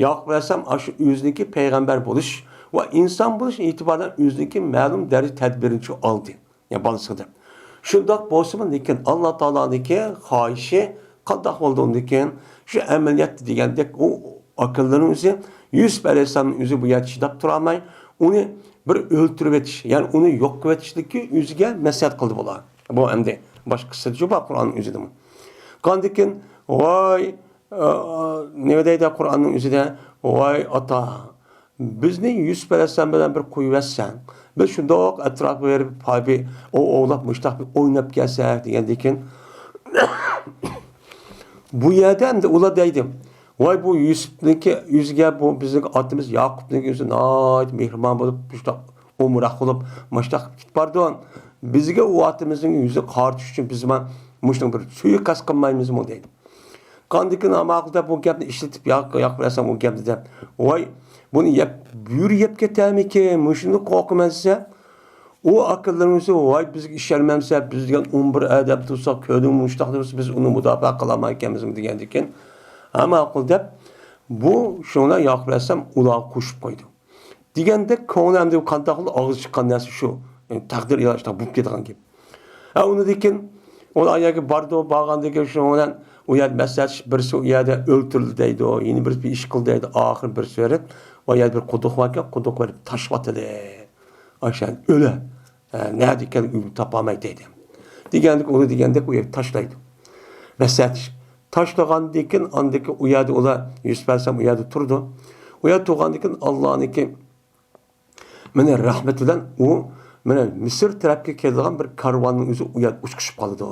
ياقۇپ ئەلەيھىسسالام ئاشۇ ئۆزىنىڭكى پەيغەمبەر بولۇش ۋە ئىنسان بولۇش ئېتىبارى بىلەن ئۆزىنىڭكى مەلۇم دەرىجە تەدبىرىنى ئالدى. يا بالىسىغا دەپ. شۇنداق بولسىمۇ، لېكىن ئاللا تائالانىڭكى خاھىشى قانداق بولدى ئۇندىن كېيىن؟ شۇ ئەمەلىيەتتە دېگەندەك، ئۇ ئاكىلىرىنىڭ ئۆزى، يۈسۈپ ئەلەيھىسسالامنىڭ ئۆزى بۇ يەردە چىداپ تۇرالماي، ئۇنى بىر ئۆلتۈرۈۋېتىش، يەنى ئۇنى يوق قىلىۋېتىشلىكى ئۆزىگە مەسلىھەت قىلدى بۇلار. بۇ ئەمدى باشقا قىسسىدىچۇ بار قۇرئاننىڭ ئۆزىدىمۇ. ئاندىن كېيىن، ۋاي، ئا، نېمە دەيدۇ قۇرئاننىڭ ئۆزىدە؟ ۋاي ئاتا، بىزنى يۈسۈپ ئەلەيھىسسالام بىلەن بىر قويۇۋەتسەڭ، بىز شۇنداق ئەتراپقا بېرىپ، پايبى، ئوۋ ئوۋلاپ، مۇشتاق بىر ئويناپ كەلسەك دېگەندىن كېيىن، بۇ يەردە ئەمدى ئۇلار دەيدۇ، ۋاي بۇ يۈسۈپنىڭكى ئۆزىگە، بۇ بىزنىڭ ئاتىمىز ياقۇپنىڭكى ئۆزى ناھايىتى مېھرىبان بولۇپ، مۇشتاق ئومراق بولۇپ، مۇشتاق كېتىپ بارىدۇ. بىزگە ئۇ ئاتىمىزنىڭ يۈزىنى قارىتىش ئۈچۈن بىز مۇشۇنىڭ بىر سۇيىقەست قىلمايمىزمۇ دەيدۇ. قاندىكىن ئاماقىدا بۇ گەپنى ئىشلىتىپ، ياق، ياق بىلەرسەن بۇ گەپنى دەپ، ۋاي، بۇنى يەپ، بۆرە يەپ كېتەرمىكىن، مۇشۇندىن قورقىمەن دېسە، ئۇ ئاكىلىرىمىز، ۋاي، بىزگە ئىشەنمەمسە، بىز دېگەن ئون بىر ئادەم تۇرساق، كۆرۈڭ مۇشتاق دېسە، بىز ئۇنى مۇداپىئە قىلالمايكەنمىزمۇ دېگەندىكىن، ھە، ماقۇل دەپ، بۇ شۇنىڭ بىلەن ياقۇپ ئەلەيھىسسالام ئۇلارغا قوشۇپ قويدى. دېگەندەك، كۆڭلى ئەمدى قانداق قىلدى، ئاغزى چىققان نەرسە شۇ. تەقدىر ئىلاجىدا بولۇپ كېتىدىغان گەپ. ھە، ئۇنىڭدىن كېيىن ئۇ ئايەرگە باردى، بارغاندىن كېيىن شۇنىڭ بىلەن ئۇ يەردە مەسلىھەتلىشىپ، بىرسى ئۇ يەردە ئۆلتۈرۈلدى دەيدۇ، يەنە بىرسى بىر ئىش قىلدى دەيدۇ. ئاخىرى بىرسى بېرىپ، ئۇ يەردە بىر قۇدۇق باركەن، قۇدۇق بېرىپ تاشلىۋەتتى. ئاشۇ ئۆلە. ھە، نەدە ئىكەنلىكىنى تاپالمايدۇ دەيدۇ. دېگەندىكىن ئۇنى دېگەندەك ئۇ يەرگە تاشلايدۇ. مەسلىھەتلىشىپ. تاشلىغاندىن كېيىن ئاندىن كېيىن ئۇ يەردە ئۇلار يۈسۈپ ئەلەيھىسسالام ئۇ يەردە تۇرىدۇ. ئۇ يەردە تۇرغاندىن كېيىن ئاللانىڭكى مانا رەھمىتى بىلەن ئۇ مانا مىسىر تەرەپكە كېلىدىغان بىر كارۋاننىڭ ئۆزى ئۇ يەردە ئۇچقۇشۇپ قالىدۇ.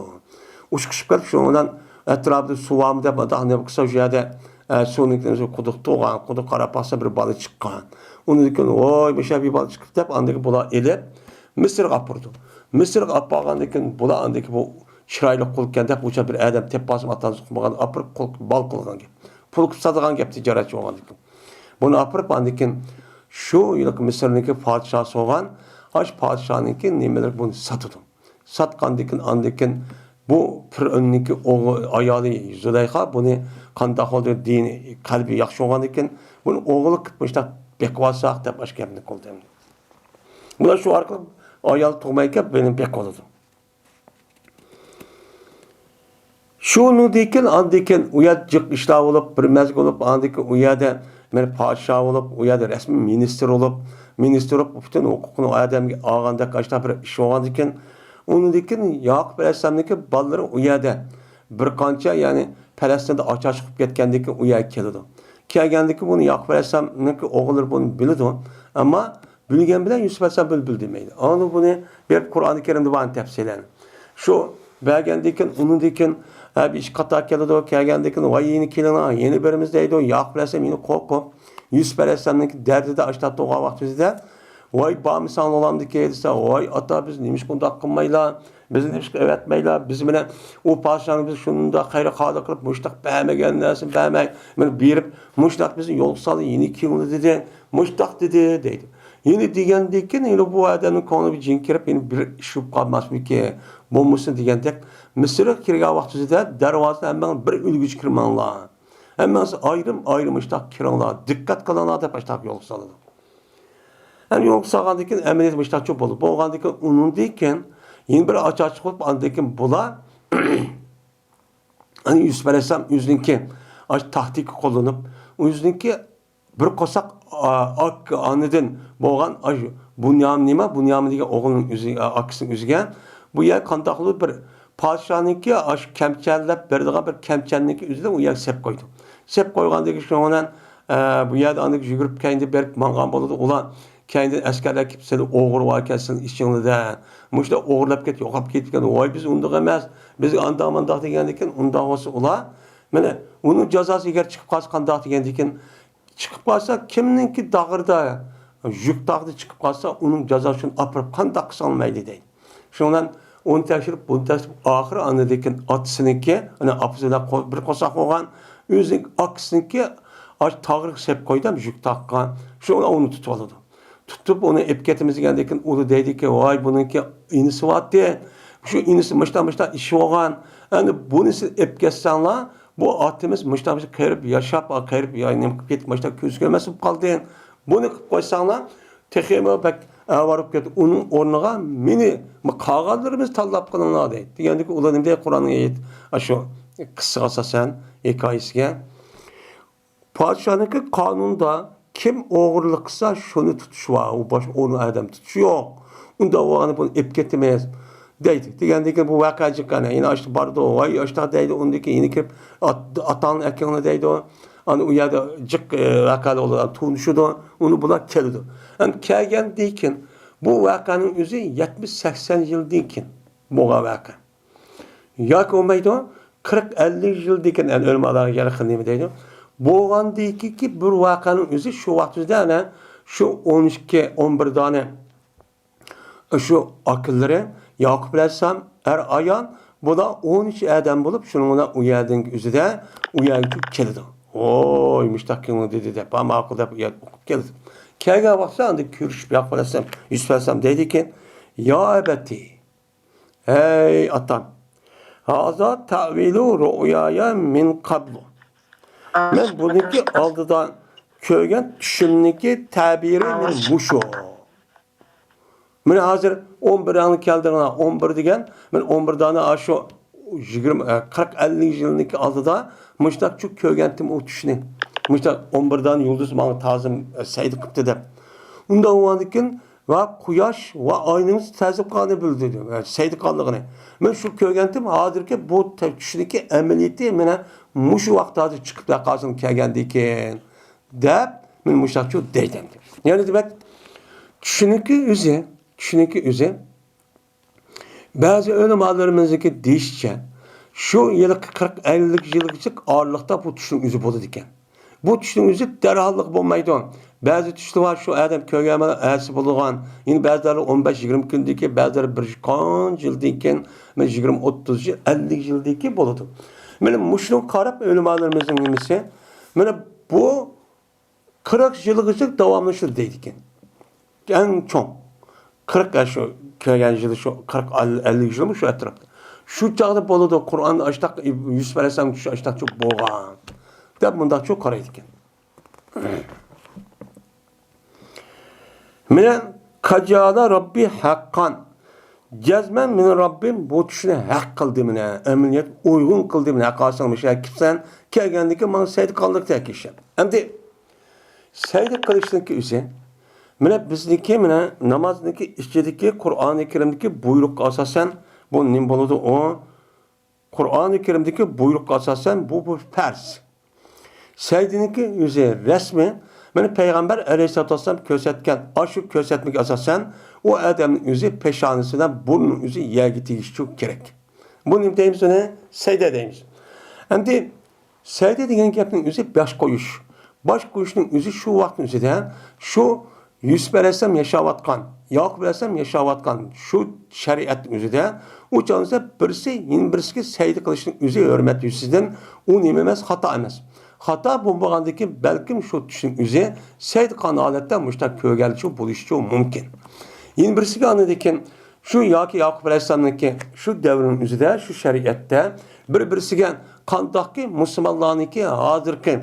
ئۇچقۇشۇپ قېلىپ، شۇنىڭ بىلەن ئەتراپىدا سۇ بارمۇ دەپ، مۇنداق نېمە قىلسا، شۇ يەردە، ئە، سۇنىڭ ئۆزى قۇدۇق تۇغان، قۇدۇق قاراپ باقسا، بىر بالا چىققان. ئۇنىڭدىن كېيىن، ۋاي، مۇشۇ بىر بالا چىقىپتۇ دەپ، ئاندىن كېيىن بۇلار ئېلىپ، مىسىرغا ئاپىرىدۇ. مىسىرغا ئاپارغاندىن كېيىن، بۇلار ئاندىن كېيىن بۇ چىرايلىق قۇل ئىكەن دەپ، ئۇچا بىر ئادەم تېپىپ قالسىمۇ، ئاتىسى ئۇقمىغان، ئاپىرىپ قۇل، بال قىلغان گەپ. پۇل قىلىپ ساتىدىغان گەپ، تىجارەتچى بولغاندىن كېيىن. بۇنى ئاپىرىپ، ئاندىن كېيىن شۇ يىلقى مىسىرنىڭكى پادىشاھى سولغان، ئاش پادىشاھنىڭكى نېمىلىرى بۇنى ساتىدۇ. ساتقاندىن كېيىن، ئاندىن كېيىن بۇ پىرئۆننىڭكى ئوغ-، ئايالى زۇلەيخا بۇنى قانداق قىلدى، دىنى، قەلبى ياخشى بولغاندىن كېيىن، بۇنى ئوغۇللۇق قىلىپ مۇشۇنداق بېقىۋالساق دەپ ئاشۇ گەپنى قىلدى ئەمدى. بۇلار شۇ ئارقىلىق ئايال تۇغمايكەن، بۇنى بېقىۋالىدۇ. شۇنىڭدىن كېيىن، ئاندىن كېيىن ئۇ يەردە جىق ئىشلار بولۇپ، بىر مەزگىل بولۇپ، ئاندىن كېيىن ئۇ يەردە مەن پادىشاھ بولۇپ، ئۇ يەردە رەسمىي مىنىستىر بولۇپ، مىنىستىر بولۇپ، پۈتۈن ھوقۇقنى ئادەمگە ئالغاندەك ئاشۇنداق بىر ئىش بولغاندىن كېيىن، ئۇنىڭدىن كېيىن ياقۇپ ئەلەيھىسسالامنىڭكى بالىلىرى ئۇ يەردە بىر قانچە، يەنى پەلەستىندە ئاچ-ئاچ قىلىپ كەتكەندىن كېيىن ئۇ يەرگە كېلىدۇ. كەلگەندىن كېيىن بۇنى ياقۇپ ئەلەيھىسسالامنىڭكى ئوغۇللىرى بۇنى بىلىدۇ. ئەمما بىلگەن بىلەن يۈسۈپ ئەلەيھىسسالام بىلدى دېمەيدۇ. ئاندىن بۇنى بېرىپ قۇرئانى كەرىمدە بار تەپسىلەن. شۇ بەرگەندىن كېيىن، ئۇنىڭدىن كېيىن، ھە، بىر ئىش قاتار كېلىدۇ. كەلگەندىن كېيىن، ۋاي، يېنى كېلىڭلار، يېنى بېرىمىز دەيدۇ. ياقۇپ ئەلەيھىسسالام يەنە قورقۇپ، يۈسۈپ ئەلەيھىسسالامنىڭكى دەردىدە ئاشۇنداق تۇرغان ۋاقتىمىزدا، ۋاي، بارمىساڭ بولامدىكى دېسە، ۋاي، ئاتا، بىز نېمىشقا ئۇنداق قىلمايلا، بىزنى نېمىشقا ئەۋەتمەيلا، بىز مانا ئۇ پادىشاھنى بىز شۇنداق خەير خالىق قىلىپ، مۇشتاق بەرمىگەن نەرسىنى بەرمەي، مانا بېرىپ، مۇشتاق بىزنى يولغا سالدى، يېنى كېلىڭلار دېدى. مۇشتاق دېدى، دەيدۇ. يەنە دېگەندىن كېيىن، يەنە بۇ ئادەمنىڭ كۆڭلىگە جىن كىرىپ، يەنە بىر ئىش بولۇپ قالماسمىكىن، بولمىسۇن دېگەندەك، مىسىرغا كىرگەن ۋاقتىڭىزدا دەرۋازىدىن ھەممىڭ بىر ئۆلگۈچە كىرمەڭلار. ھەممىڭىز ئايرىم-ئايرىم مۇشتاق كىرىڭلار، دىققەت قىلىڭلار دەپ مۇشتاق يولغا سالىدۇ. ھەم يولغا سالغاندىن كېيىن ئەمەلىيەت مۇشتاق چوپ بولدى. بولغاندىن كېيىن ئۇنىڭدىن كېيىن يەنە بىر ئاچ-ئاچ قىلىپ، ئاندىن كېيىن بۇلار ئەنە يۈسۈپ ئەلەيھىسسالام ئۆزىنىڭكى ئاشۇ تاكتىكا قوللىنىپ، ئۆزىنىڭكى بىر قورساق، ئا، ئاك ئانىدىن بولغان ئاشۇ بۇنيامىن نېمە؟ بۇنيامىن دېگەن ئوغلىنىڭ ئۆزى، ئا، ئاكىسىنىڭ ئۆزىگە. بۇ يەر قانداقلۇر بىر پادىشاھنىڭكى ئاشۇ كەمچەللەپ بېرىدىغان بىر كەمچەلنىڭكى ئۆزىدە ئۇ يەرگە سېلىپ قويدى. سېلىپ قويغاندىن كېيىن شۇنىڭ بىلەن، ئە، بۇ يەردە ئاندىن يۈگۈرۈپ كەينىدىن بېرىپ ماڭغان بولىدۇ. ئۇلار كەينىدىن ئەسكەرلەر كېلىپ، سىلەر ئوغرى باركەن، سىلەر ئىچىڭلىدە. مۇشۇلار ئوغرىلاپ كېتىپ، يوقاپ كېتىپكەن. ۋاي، بىز ئۇنداق ئەمەس. بىز ئانداق مانداق دېگەندىن كېيىن، ئۇنداق بولسا ئۇلار، مانا، ئۇنىڭ جازاسى ئەگەر چىقىپ قالسا قانداق دېگەندىن كېيىن، چىقىپ قالسا، كىمنىڭكى داغرىدا، يۈك تاغدا چىقىپ قالسا، ئۇنىڭ جازاسى شۇنى ئاپىرىپ قانداق قىلساڭ مەيلى دەيدۇ. شۇنىڭ بىلەن ئۇنى تەكشۈرۈپ، بۇنى تەكشۈرۈپ، ئاخىرى ئاندىن كېيىن ئاتىسىنىڭكى، ئانا ئاپىسى بىلەن قو-، بىر قورساق بولغان، ئۆزىنىڭ ئاكىسىنىڭكى ئاشۇ تاغرىغا سېلىپ قويدى، يۈك تاغقا. شۇ ئۇنى تۇتۇپ ئالىدۇ. تۇتۇپ، ئۇنى ئېلىپ كېتىمىز دېگەندىن كېيىن، ئۇ دەيدىكى، ۋاي، بۇنىڭكى ئىنىسى بارتى. شۇ ئىنىسى مۇشۇنداق، مۇشۇنداق ئىش بولغان. ئەنە بۇنى سىز ئېلىپ كەتسەڭلار، بۇ ئاتىمىز مۇشۇنداق، مۇشۇنداق قېرىپ ياشاپ، قېرىپ يا نېمە قىلىپ كېتىپ، مۇشۇنداق كۆز كۆرمەس بولۇپ قالدى. بۇنى قىلىپ قويساڭلار، تېخىمۇ بەك ئاۋارە بولۇپ كېتىپ، ئۇنىڭ ئورنىغا مېنى، قالغانلىرىمىز تاللاپ قېلىڭلار دەيدۇ. دېگەندىكىن ئۇلار نېمە دەيدۇ؟ قۇرئاننىڭ ئايىتى، ئاشۇ قىسسىغا ئاساسەن، ھېكايىسىگە. پادىشاھنىڭكى قانۇندا كىم ئوغرىلىق قىلسا، شۇنى تۇتۇش بار. ئۇ باشقا ئورۇن ئادەم تۇتۇش يوق. ئۇنداق بولغاندا بۇنى ئېلىپ كېتىمىز، دەيدۇ. دېگەندىن كېيىن بۇ ۋەقە جىققان. يەنە ئاشتا بارىدۇ، ۋاي، ئاشتا دەيدۇ. ئۇندىن كېيىن يەنە كىرىپ، ئات-، ئاتاڭنى ئەكىڭلار دەيدۇ. ئانا ئۇ يەردە جىق، ئە، ۋەقەلەر بولىدۇ، تونۇشىدۇ. ئۇنى بۇلار كېلىدۇ. ئەمما كەلگەندىن كېيىن بۇ ۋەقەنىڭ ئۆزى يەتمىش سەكسەن يىلدىن كېيىن بولغان ۋەقە. ياكى بولمايدۇ، قىرىق ئەللىك يىلدىن كېيىن، ئەنە، ئۆلىمالارغا يەنە خىل نېمە دەيدۇ. بولغاندىن كېيىنكى بىر ۋەقەنىڭ ئۆزى شۇ ۋاقىت ئۆزىدە، ئەنە، شۇ ئون ئىككى، ئون بىر دانە شۇ ئاكىلىرى ياقۇپ ئەلەيھىسسالام، ئەر ئايال، بۇلار ئون ئۈچ ئادەم بولۇپ، شۇنىڭ بىلەن ئۇ يەردىن ئۆزىدە، ئۇ يەرگە كېلىدۇ. ۋوي، مۇشتاق كېلىڭ دېدى دەپ، ھە، ماقۇل دەپ، ئۇ يەردە ئوقۇپ كېلىدۇ. كەلگەن ۋاقتىدا ئاندىن كۆرۈشۈپ، ياقۇپ ئەلەيھىسسالام، يۈسۈپ ئەلەيھىسسالام دەيدىكەن، يا أبت، ھەي ئاتام، ھازا تەۋىلۇ رۇئيايا مىن قەبلۇ، مەن بۇنىڭكى ئالدىدا كۆرگەن چۈشۈمنىڭكى تەبىرى مەن مۇشۇ. مانا ھازىر ئون بىر دانە كەلدىڭلار، ئون بىر دېگەن، مانا ئون بىر دانە ئاشۇ يىگىرمە، ئە، قىرىق، ئەللىك يىلنىڭكى ئالدىدا مۇشۇنداق چۇ كۆرگەنتىم ئۇ چۈشنى. مۇشۇنداق ئون بىر دانە يۇلدۇز ماڭا تازىم، ئە، سەيدە قىپتۇ دەپ. ئۇنداق بولغاندىكىن ۋە قۇياش ۋە ئاينىڭ تەزىم قىلغاننى بىلدى، ئە، سەيدە قىلغانلىقىنى. مەن شۇ كۆرگەنتىم ھازىرقى بۇ تە-، چۈشنىڭكى ئەمەلىيىتى مانا مۇشۇ ۋاقىت ھازىر چىقىپ قارشىمغا كەلگەندىكىن. دەپ، مەن مۇشۇنداقچۇ دەيدىم. يەنى دېمەك، چۈشنىڭكى ئۆزى، چۈشنىڭكى ئۆزى، بەزى ئۆلىمالىرىمىزنىڭكى دېيىشىچە، شۇ ھېلىقى قىرىق، ئەللىك يىلغىچە ئارىلىقتا بۇ چۈشنىڭ ئۆزى بولىدىكەن. بۇ چۈشنىڭ ئۆزى دەرھاللىق بولمايدۇ. بەزى چۈشلەر بار، شۇ ئادەم كۆرگەن ئەسى بولىدىغان، يەنە بەزىلەر ئون بەش، يىگىرمە كۈندىن كېيىن، بەزىلەر بىر قانچە يىلدىن كېيىن، مانا يىگىرمە، ئوتتۇز يىل، ئەللىك يىلدىن كېيىن بولىدۇ. مانا مۇشۇنىڭغا قاراپ ئۆلىمالىرىمىزنىڭ نېمىسى، مانا بۇ قىرىق يىلغىچە داۋاملىشىدۇ دەيدىكەن. ئەڭ چوڭ. قىرىق، ئە، شۇ كەلگەن يىلى شۇ قىرىق، ئەللىك يىلمۇ شۇ ئەتراپتا. شۇ چاغدا بولىدۇ، قۇرئاندا ئاشتاق، يۈسۈپ ئەلەيھىسسالام چۈشى ئاشتاقچۇ بولغان، دەپ مۇنداقچۇ قارايدىكەن. مانا، قەد جائە رەببى ھەققەن. جەزمەن مېنىڭ رەببىم بۇ چۈشنى ھەق قىلدى مانا، ئەمەلىيەت ئۇيغۇن قىلدى مانا، ھەققاسىڭ مۇشۇ كېلىپسەن، كەلگەندىكىن ماڭا سەجدە قىلغانلىق تەكىشەن. ئەمدى سەجدە قىلىشنىڭكى ئۆزى، مانا بىزنىڭكى مانا نامازنىڭكى ئىچىدىكى قۇرئانى كەرىمدىكى بۇيرۇققا ئاساسەن، بۇ نېمە بولىدۇ ئۇ؟ قۇرئانى كەرىمدىكى بۇيرۇققا ئاساسەن، بۇ، بۇ پەرز. سەجدىنىڭكى ئۆزى رەسمىي، مانا پەيغەمبەر ئەلەيھىسسالاتۇ ۋەسسالام كۆرسەتكەن ئاشۇ كۆرسەتمىگە ئاساسەن، ئۇ ئادەمنىڭ ئۆزى پېشانىسى بىلەن بۇرنىنىڭ ئۆزى يەرگە تېگىشى كېرەك. بۇ نېمە دەيمىز ئۇنى؟ سەجدە دەيمىز. ئەمدى سەجدە دېگەن گەپنىڭ ئۆزى باش قويۇش. باش قويۇشنىڭ ئۆزى شۇ ۋاقىتنىڭ ئۆزىدە، شۇ يۈسۈپ ئەلەيھىسسالام ياشاۋاتقان، ياقۇپ ئەلەيھىسسالام ياشاۋاتقان شۇ شەرىئەتنىڭ ئۆزىدە، ئۇ چاغدا بىرسى يەنە بىرسىگە سەجدە قىلىشنىڭ ئۆزى ھۆرمەت يۈزىسىدىن ئۇ نېمە ئەمەس، خاتا ئەمەس. خاتا بولمىغاندىكىن بەلكىم شۇ چۈشنىڭ ئۆزى سەجدە قىلغان ھالەتتە مۇشۇنداق كۆرگەنلىكى بولۇشى مۇمكىن. يەنە بىرسىگە ئاندىن كېيىن شۇ ياكى ياقۇپ ئەلەيھىسسالامنىڭكى شۇ دەۋرنىڭ ئۆزىدە، شۇ شەرىئەتتە بىر-بىرسىگە قانداقكى مۇسۇلمانلارنىڭكى ھازىرقى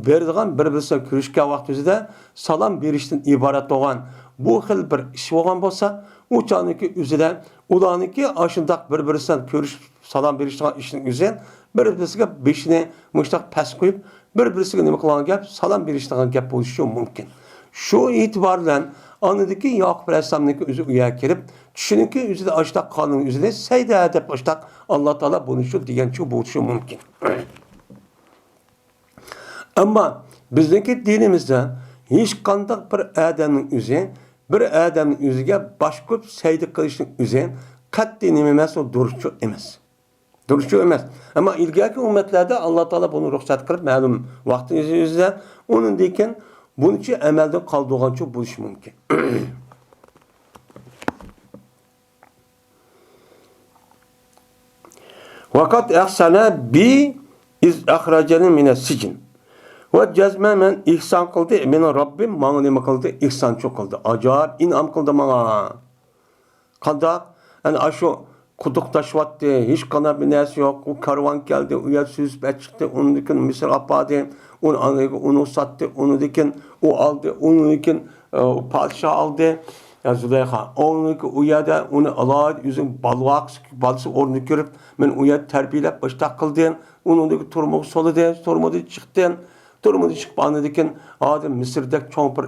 بېرىدىغان بىر-بىرسىگە كۆرۈشكەن ۋاقتى ئۆزىدە سالام بېرىشتىن ئىبارەت بولغان بۇ خىل بىر ئىش بولغان بولسا، ئۇ چاغنىڭكى ئۆزىدە ئۇلارنىڭكى ئاشۇنداق بىر-بىرسىدىن كۆرۈشۈپ سالام بېرىشىدىغان ئىشنىڭ ئۆزى بىر-بىرسىگە بېشىنى مۇشتاق پەس قويۇپ، بىر-بىرسىگە نېمە قىلغان گەپ؟ سالام بېرىشىدىغان گەپ بولۇشى مۇمكىن. شۇ ئېتىبار بىلەن ئاندىن كېيىن ياقۇپ ئەلەيھىسسالامنىڭكى ئۆزى ئۇ يەرگە كىرىپ، چۈشىنىڭكى ئۆزىدە ئاشتاق قالنىڭ ئۆزىنى سەيدە دەپ ئاشتاق ئاللا تائالا بۇنى شۇ دېگەنچۇ بولۇشى مۇمكىن. ئەمما بىزنىڭكى دىنىمىزدە ھېچقانداق بىر ئادەمنىڭ ئۆزى، بىر ئادەمنىڭ ئۆزىگە باش قويۇپ سەيدە قىلىشنىڭ ئۆزى قەتئىي نېمە ئەمەس، ئۇ دۇرۇسچۇ ئەمەس. دۇرۇسچۇ ئەمەس. ئەمما ئىلگەركى ئۈممەتلەردە ئاللا تائالا بۇنى رۇخسەت قىلىپ، مەلۇم ۋاقىت ئۆزىدە، ئۇنىڭدىن كېيىن بۇنىچە ئەمەلدىن قالدۇرغانچۇ بولۇشى مۇمكىن. ۋەقەد ئەھسەنە بى ئىز ئەخرەجەنى مىنەس سىجن. ۋە جەزمەن مەن ئېھسان قىلدى، مېنىڭ رەببىم ماڭا نېمە قىلدى؟ ئېھسانچۇ قىلدى. ئاجايىپ ئىنئام قىلدى ماڭا. قانداق؟ ئەنە ئاشۇ قۇدۇق تاشىۋاتتى، ھېچقانداق بىر نەرسە يوق. ئۇ كارۋان كەلدى، ئۇ يەردە سۈزۈپ ئەچىقتى، ئۇنىڭدىن كېيىن مىسىرغا ئاپاردى، ئۇنى ئۇنى ساتتى، ئۇنىڭدىن كېيىن ئۇ ئالدى، ئۇنىڭدىن كېيىن، ئە، پادىشاھ ئالدى، يا زۇلەيخا. ئۇنىڭدىن كېيىن ئۇ يەردە ئۇنى ئالاھىدە ئۆزىنىڭ بالىسى، بالىسى ئورنىدا كۆرۈپ، مەن ئۇ يەردە تەربىيەلەپ باشتاق قىلدىم. ئۇنىڭدىن كېيىن تۈرمىگە سولىدى، تۈرمىدىن چىقتىم. تۈرمىدىن چىقىپ ئاندىن كېيىن ھازىر مىسىردەك چوڭ بىر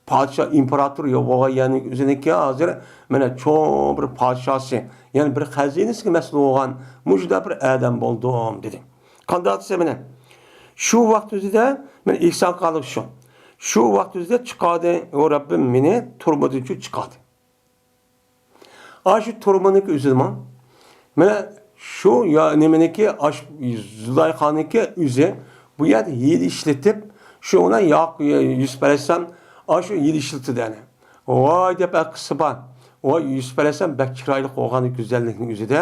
پادىشاھ، ئىمپېراتور يوق بولغان يەرنىڭ ئۆزىنىڭكى ھازىر مانا چوڭ بىر پادىشاھسى، يەنى بىر خەزىنىسىگە مەسئۇل بولغان مۇشۇنداق بىر ئادەم بولدۇم، دېدى. قانداق دېسە، مانا شۇ ۋاقىت ئۆزىدە مەن ئېھسان قىلغانلىق شۇ. شۇ ۋاقىت ئۆزىدە چىقاردى، ئۇ رەببىم مېنى تۈرمىدىن چىقاردى. ئاشۇ تۈرمىنىڭكى ئۆزىدىمۇ، مانا شۇ يا-، نېمىنىڭكى، ئاش-، زۇلايخانىڭكى ئۆزى بۇ يەردە ھىيلە ئىشلىتىپ، شۇ بىلەن ياق-، يۈسۈپ ئەلەيھىسسالام ئاشۇ ھىيلە ئىشلىتىدۇ يەنە. ۋاي دەپ ئەقىسى بار. ۋاي يۈسۈپ ئەلەيھىسسالام بەك چىرايلىق بولغان گۈزەللىكنىڭ ئۆزىدە،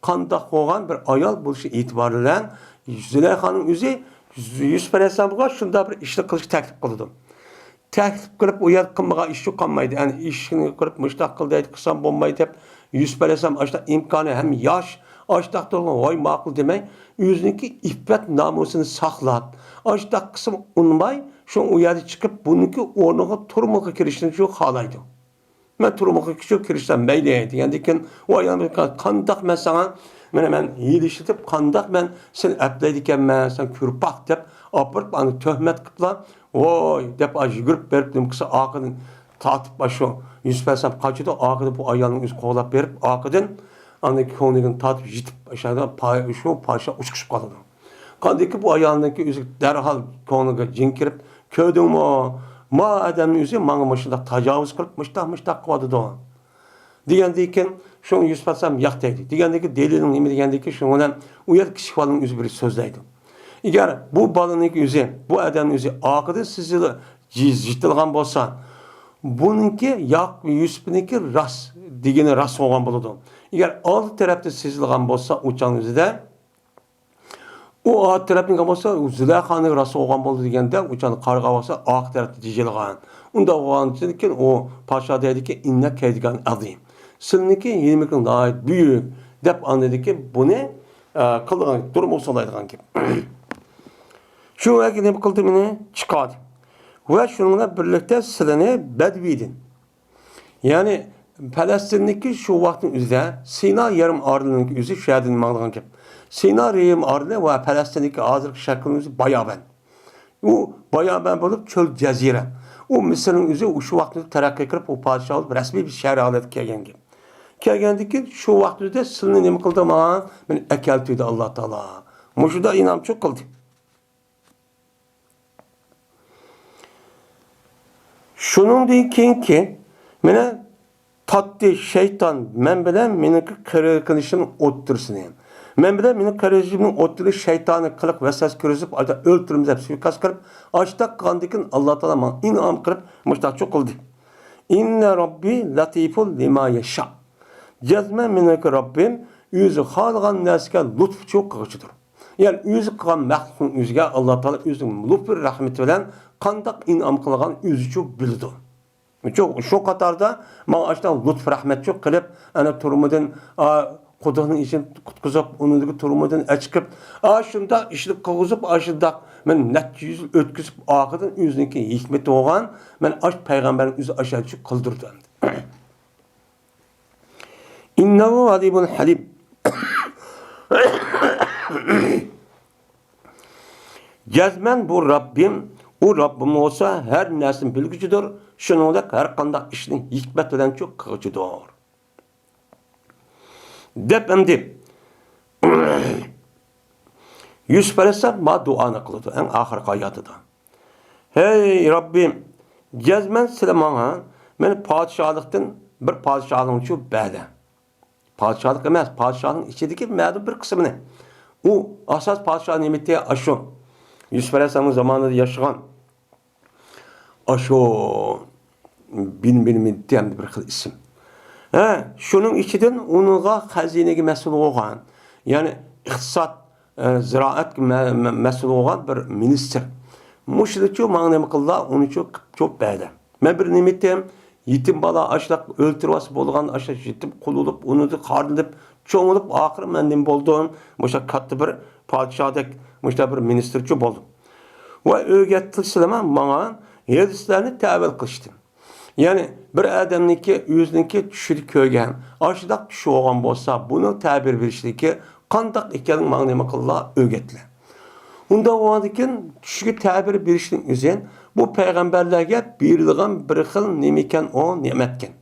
قانداق بولغان بىر ئايال بولۇشى ئېتىبارى بىلەن زۇلايخانىڭ ئۆزى يۈسۈپ ئەلەيھىسسالامغا شۇنداق بىر ئىشنى قىلىشقا تەكلىپ قىلىدۇ. تەكلىپ قىلىپ، ئۇ يەردە قىلمىغان ئىشى قالمايدۇ. يەنى ئىشىكنى قىلىپ، مۇشۇنداق قىل دەيدۇ، قىلسام بولمايدۇ دەپ، يۈسۈپ ئەلەيھىسسالام ئاشۇنداق ئىمكانى ھەم ياش، ئاشۇنداق تۇرغان، ۋاي ماقۇل دېمەي، ئۆزىنىڭكى ئىپپەت نامۇسىنى ساقلاپ، ئاشۇنداق قىلسام ئۇنىماي، شۇ ئۇ يەردە چىقىپ، بۇنىڭكى ئورنىغا تۇرمۇشقا كىرىشنى شۇ خالايدۇ. مەن تۇرمۇشقا كىرىشسەم مەيلى دېگەندىن كېيىن، ۋاي ئايال، قانداق مەن ساڭا، مانا مەن ھىيلە ئىشلىتىپ، قانداق مەن سېنى ئەپلەيدىكەنمەن، سەن كۆرپەك دەپ ئاپىرىپ، ئانا تۆھمەت قىلىپلا، ۋوي دەپ ئاشۇ يۈگۈرۈپ بېرىپ، نېمە قىلسا ئارقىدىن تارتىپ، ئاشۇ يۈسۈپ ئەلەيھىسسالام قاچىدۇ، ئارقىدىن بۇ ئايالنىڭ ئۆزى قوغلاپ بېرىپ، ئارقىدىن ئاندىن كۆڭلىگىنى تارتىپ يېتىپ، ئاشۇ پا-، شۇ پادىشاھ ئۇچقۇچۇپ قالىدۇ. قاندىكى بۇ ئايالنىڭكى ئۆزى دەرھال كۆڭلىگە جىن كىرىپ، كۆردۈڭمۇ؟ ما ئادەمنىڭ ئۆزى ماڭا مۇشۇنداق تاجاۋۇز قىلىپ، مۇشۇنداق، مۇشۇنداق قىلىۋاتىدۇ. دېگەندىن كېيىن، شۇڭا يۈسۈپ ئەلەيھىسسالام ياق دەيدۇ. دېگەندىن كېيىن، دەلىلىڭ نېمە دېگەندىن كېيىن، شۇنىڭ بىلەن ئۇ يەر كىچىك بالىنىڭ ئۆزى بىر سۆزلەيدۇ. ئەگەر بۇ بالىنىڭكى ئۆزى، بۇ ئادەمنىڭ ئۆزى ئارقىدىن سىزىلىپ يىتىلغان بولسا، بۇنىڭكى ياق، يۈسۈپنىڭكى راست دېگىنى راست بولغان بولىدۇ. ئەگەر ئالدى تەرەپتە سىزىلغان بولسا، ئۇ چاغنىڭ ئۆزىدە، ئۇ ئارقا تەرەپنىڭكى بولسا، زۇلەيخانىڭ راست بولغان بولىدۇ دېگەندە، ئۇ چاغدا قارىغان بولسا، ئارقا تەرەپتە جىجىلغان. ئۇنداق بولغاندىن كېيىن ئۇ پادىشاھ دەيدىكى، ئىننە كەيدىگان ئەزىم. سىلىنىڭكى ھىيلىمىكىڭ ناھايىتى بۈيۈك، دەپ ئاندىن كېيىن بۇنى، ئە، قىلىدىغان، تۇرمۇشقا سولايدىغان گەپ. شۇ ۋاقىت نېمە قىلدى، مېنى چىقاردى. ۋە شۇنىڭ بىلەن بىرلىكتە سىلىنى بەدۋىدىن، يەنى پەلەستىندىكى شۇ ۋاقىتنىڭ ئۆزىدە سىنا يېرىم ئارىلىنىڭكى ئۆزى شۇ يەردىن ماڭىدىغان گەپ. سىنا يېرىم ئارىلى ۋە پەلەستىندىكى ھازىرقى شەكلىنىڭ ئۆزى بايابان. ئۇ بايابان بولۇپ، چۆل جەزىرە. ئۇ مىسىرنىڭ ئۆزى شۇ ۋاقىتتا تەرەققىي قىلىپ، ئۇ پادىشاھ بولۇپ، رەسمىي بىر شەھەر ھالەتكە كەلگەن گەپ. كەلگەندىن كېيىن شۇ ۋاقىتتا سىلىنى نېمە قىلدى ماڭا؟ مېنى ئەكەلتۈردى ئاللا تائالا. مۇشۇنداق ئىنئامچۇ قىلدى. شۇنىڭدىن كېيىنكى مېنى تارتتى شەيتان مەن بىلەن مېنىڭكى قېرىندىشىمنىڭ ئوتتۇرىسىنى. مەن بىلەن مېنىڭ قېرىندىشىمنىڭ ئوتتۇرىدا شەيتانىي قىلىق ۋەسۋەسە كىرگۈزۈپ، ئاشۇنداق ئۆلتۈرىمىز دەپ سۇيىقەست قىلىپ، ئاشۇنداق قىلغاندىن كېيىن ئاللا تائالا ماڭا ئىنئام قىلىپ، مۇشۇنداقچۇ قىلدى. ئىننە رەببى لەتىفۇن لىما يەشا. جەزمەن مېنىڭكى رەببىم ئۆزى خالىغان نەرسىگە لۇتپۇچۇ قىلغۇچىدۇر. يەنى ئۆزى قىلغان مەخلۇقنىڭ ئۆزىگە ئاللا تائالا ئۆزىنىڭ لۇتپى رەھمىتى بىلەن قانداق ئىنئام قىلغان ئۆزىچۇ بىلىدۇ. شۇ، شۇ قاتاردا ماڭا ئاشۇنداق لۇتپ رەھمەتچۇ قىلىپ، ئەنە تۈرمىدىن، ئا، قۇدۇقنىڭ ئىچىنى قۇتقۇزۇپ، ئۇنىڭدىكى تۈرمىدىن ئەچىقىپ، ئا، شۇنداق ئىشنى قىلغۇزۇپ، ئاشۇنداق مەن نەچچە يۈز يىل ئۆتكۈزۈپ، ئاخىرىدىن ئۆزىنىڭكى ھېكمىتى بولغان، مەن ئاش پەيغەمبەرنى ئۆزى ئاشۇنداق قىلدۇردى ئەمدى. ئىننەھۇ ئەلىمۇن ھەلىم. جەزمەن بۇ رەببىم، ئۇ رەببىم بولسا ھەر نەرسىنى بىلگۈچىدۇر، شۇنىڭدەك ھەر قانداق ئىشنى ھېكمەت بىلەن چۇ قىلغۇچىدۇر. دەپ ئەمدى يۈسۈپ ئەلەيھىسسالام ما دۇئانى قىلىدۇ ئەڭ ئاخىرقى ھاياتىدا. ھەي رەببىم، جەزمەن سىلە ماڭا مېنى پادىشاھلىقتىن بىر پادىشاھلىقنى چۇ بەردە. پادىشاھلىق ئەمەس، پادىشاھنىڭ ئىچىدىكى مەلۇم بىر قىسمىنى. ئۇ ئاساس پادىشاھ نېمىتى ئاشۇ. يۈسۈپ ئەلەيھىسسالامنىڭ زامانىدا ياشىغان ئاشۇ بىن، بىن، بىن دېگەن بىر خىل ئىسىم. ھە، شۇنىڭ ئىچىدىن ئۇنىڭغا خەزىنىگە مەسئۇل بولغان، يەنى ئىقتىساد، ئە، زىرائەتكە مە-، مە-، مەسئۇل بولغان بىر مىنىستىر. مۇشۇنىچۇ ماڭا نېمە قىلدى، ئۇنىچۇ قىپ چوپ بەردى. مەن بىر نېمىتىم، يېتىم بالا ئاشۇنداق ئۆلتۈرۈۋالسا بولىدىغان، ئاشۇنداق يېتىم قۇلۇلۇپ، ئۇنىڭدىن خارلىنىپ، چوڭىلىپ، ئاخىرى مەن نېمە بولدۇم؟ مۇشۇنداق كاتتا بىر پادىشاھدەك، مۇشۇنداق بىر مىنىستىرچۇ بولدۇم. ۋە ئۆگەتتى سىلەرمۇ ماڭا ھەدىسلەرنى تەۋىل قىلىشتىن. يەنى بىر ئادەمنىڭكى ئۆزىنىڭكى چۈشىدە كۆرگەن، ئاشۇنداق چۈشى بولغان بولسا، بۇنىڭ تەبىر بېرىشلىكى قانداق ئىكەنلىكىنى ماڭا نېمە قىلدىلا ئۆگەتتىلە. ئۇنداق بولغاندىكىن چۈشىگە تەبىر بېرىشنىڭ ئۆزى بۇ پەيغەمبەرلەرگە بېرىلغان بىر خىل نېمىكەن ئۇ نېمەتكەن.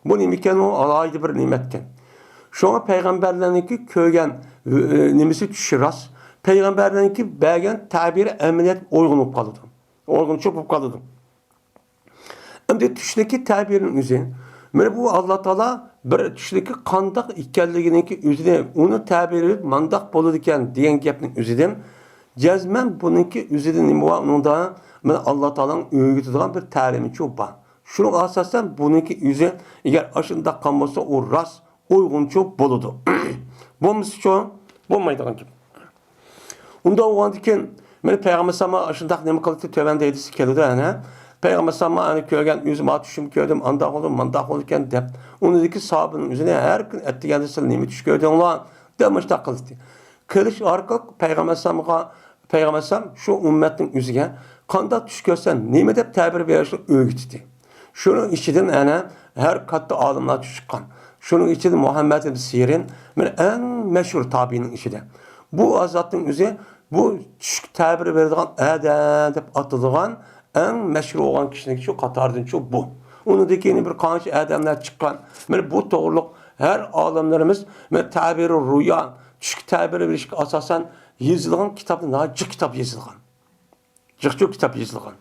بۇ نېمىكەن ئۇ ئالاھىدە بىر نېمەتكەن. شۇڭا پەيغەمبەرلەرنىڭكى كۆرگەن، ئە، نېمىسى چۈشى راست. پەيغەمبەرلەرنىڭكى بەرگەن تەبىرى ئەمەلىيەتكە ئويغۇن بولۇپ قالىدۇ. ئويغۇنچۇ بولۇپ قالىدۇ. ئەمدى چۈشنىڭكى تەبىرىنىڭ ئۆزى. مانا بۇ ئاللا تائالا بىر چۈشنىڭكى قانداق ئىكەنلىكىنىڭكى ئۆزىنى، ئۇنى تەبىرى مانداق بولىدىكەن دېگەن گەپنىڭ ئۆزىدىن جەزمەن بۇنىڭكى ئۆزىدە نېمە بار ئۇنىڭدا؟ مانا ئاللا تائالانىڭ ئۆگىتىدىغان بىر تەلىمىچۇ بار. شۇنىڭغا ئاساسەن بۇنىڭكى ئۆزى ئەگەر ئاشۇنداق قىلغان بولسا ئۇ راست ئويغۇنچۇ بولىدۇ. بولمىسىچۇ بولمايدىغان گەپ. ئۇنداق بولغاندىكىن، مانا پەيغەمبەر ئەلەيھىسسالام ئاشۇنداق نېمە قىلدى، تۆۋەندە ھەدىسى كېلىدۇ، ئەنە. پەيغەمبەر ئەلەيھىسسالام ئەنە كۆرگەن ئۆزى، ما چۈشۈم كۆردۈم، ئانداق بولدى، مانداق بولدى ئىكەن دەپ، ئۇنىڭدىكى ساھابىنىڭ ئۆزىنى ھەر كۈنى ئەتىگەندە سىلەر نېمە چۈش كۆردۈڭلار دەپ مۇشۇنداق قىلدى. قىلىش ئارقىلىق پەيغەمبەر ئەلەيھىسسالامغا، پەيغەمبەر ئەلەيھىسسالام شۇ ئۈممەتنىڭ ئۆزىگە قانداق چۈش كۆرسە نېمە دەپ تەبىر بېرىشنى ئۆگىتىدى. شۇنىڭ ئىچىدىن ئەنە ھەر كاتتا ئالىملار چىققان. شۇنىڭ ئىچىدە مۇھەممەد ئىبن سىرىن، مانا، ئەڭ مەشھۇر تابىئىنىڭ ئىچىدە. بۇ ئازادنىڭ ئۆزى بۇ چۈشكە تەبىر بېرىدىغان ئادەم دەپ ئاتىلىدىغان ئەڭ مەشھۇر بولغان كىشىنىڭكى شۇ قاتارىدىنچۇ بۇ. ئۇنىڭدىن كېيىن بىر قانچە ئادەملەر چىققان. مانا بۇ توغرۇلۇق ھەر ئالىملىرىمىز، مانا، تەبىرۇ رۇيا، چۈشكە تەبىر بېرىشكە ئاساسەن يېزىلغان كىتابتا ناھايىتى جىق كىتاب يېزىلغان. جىق جىق كىتاب يېزىلغان.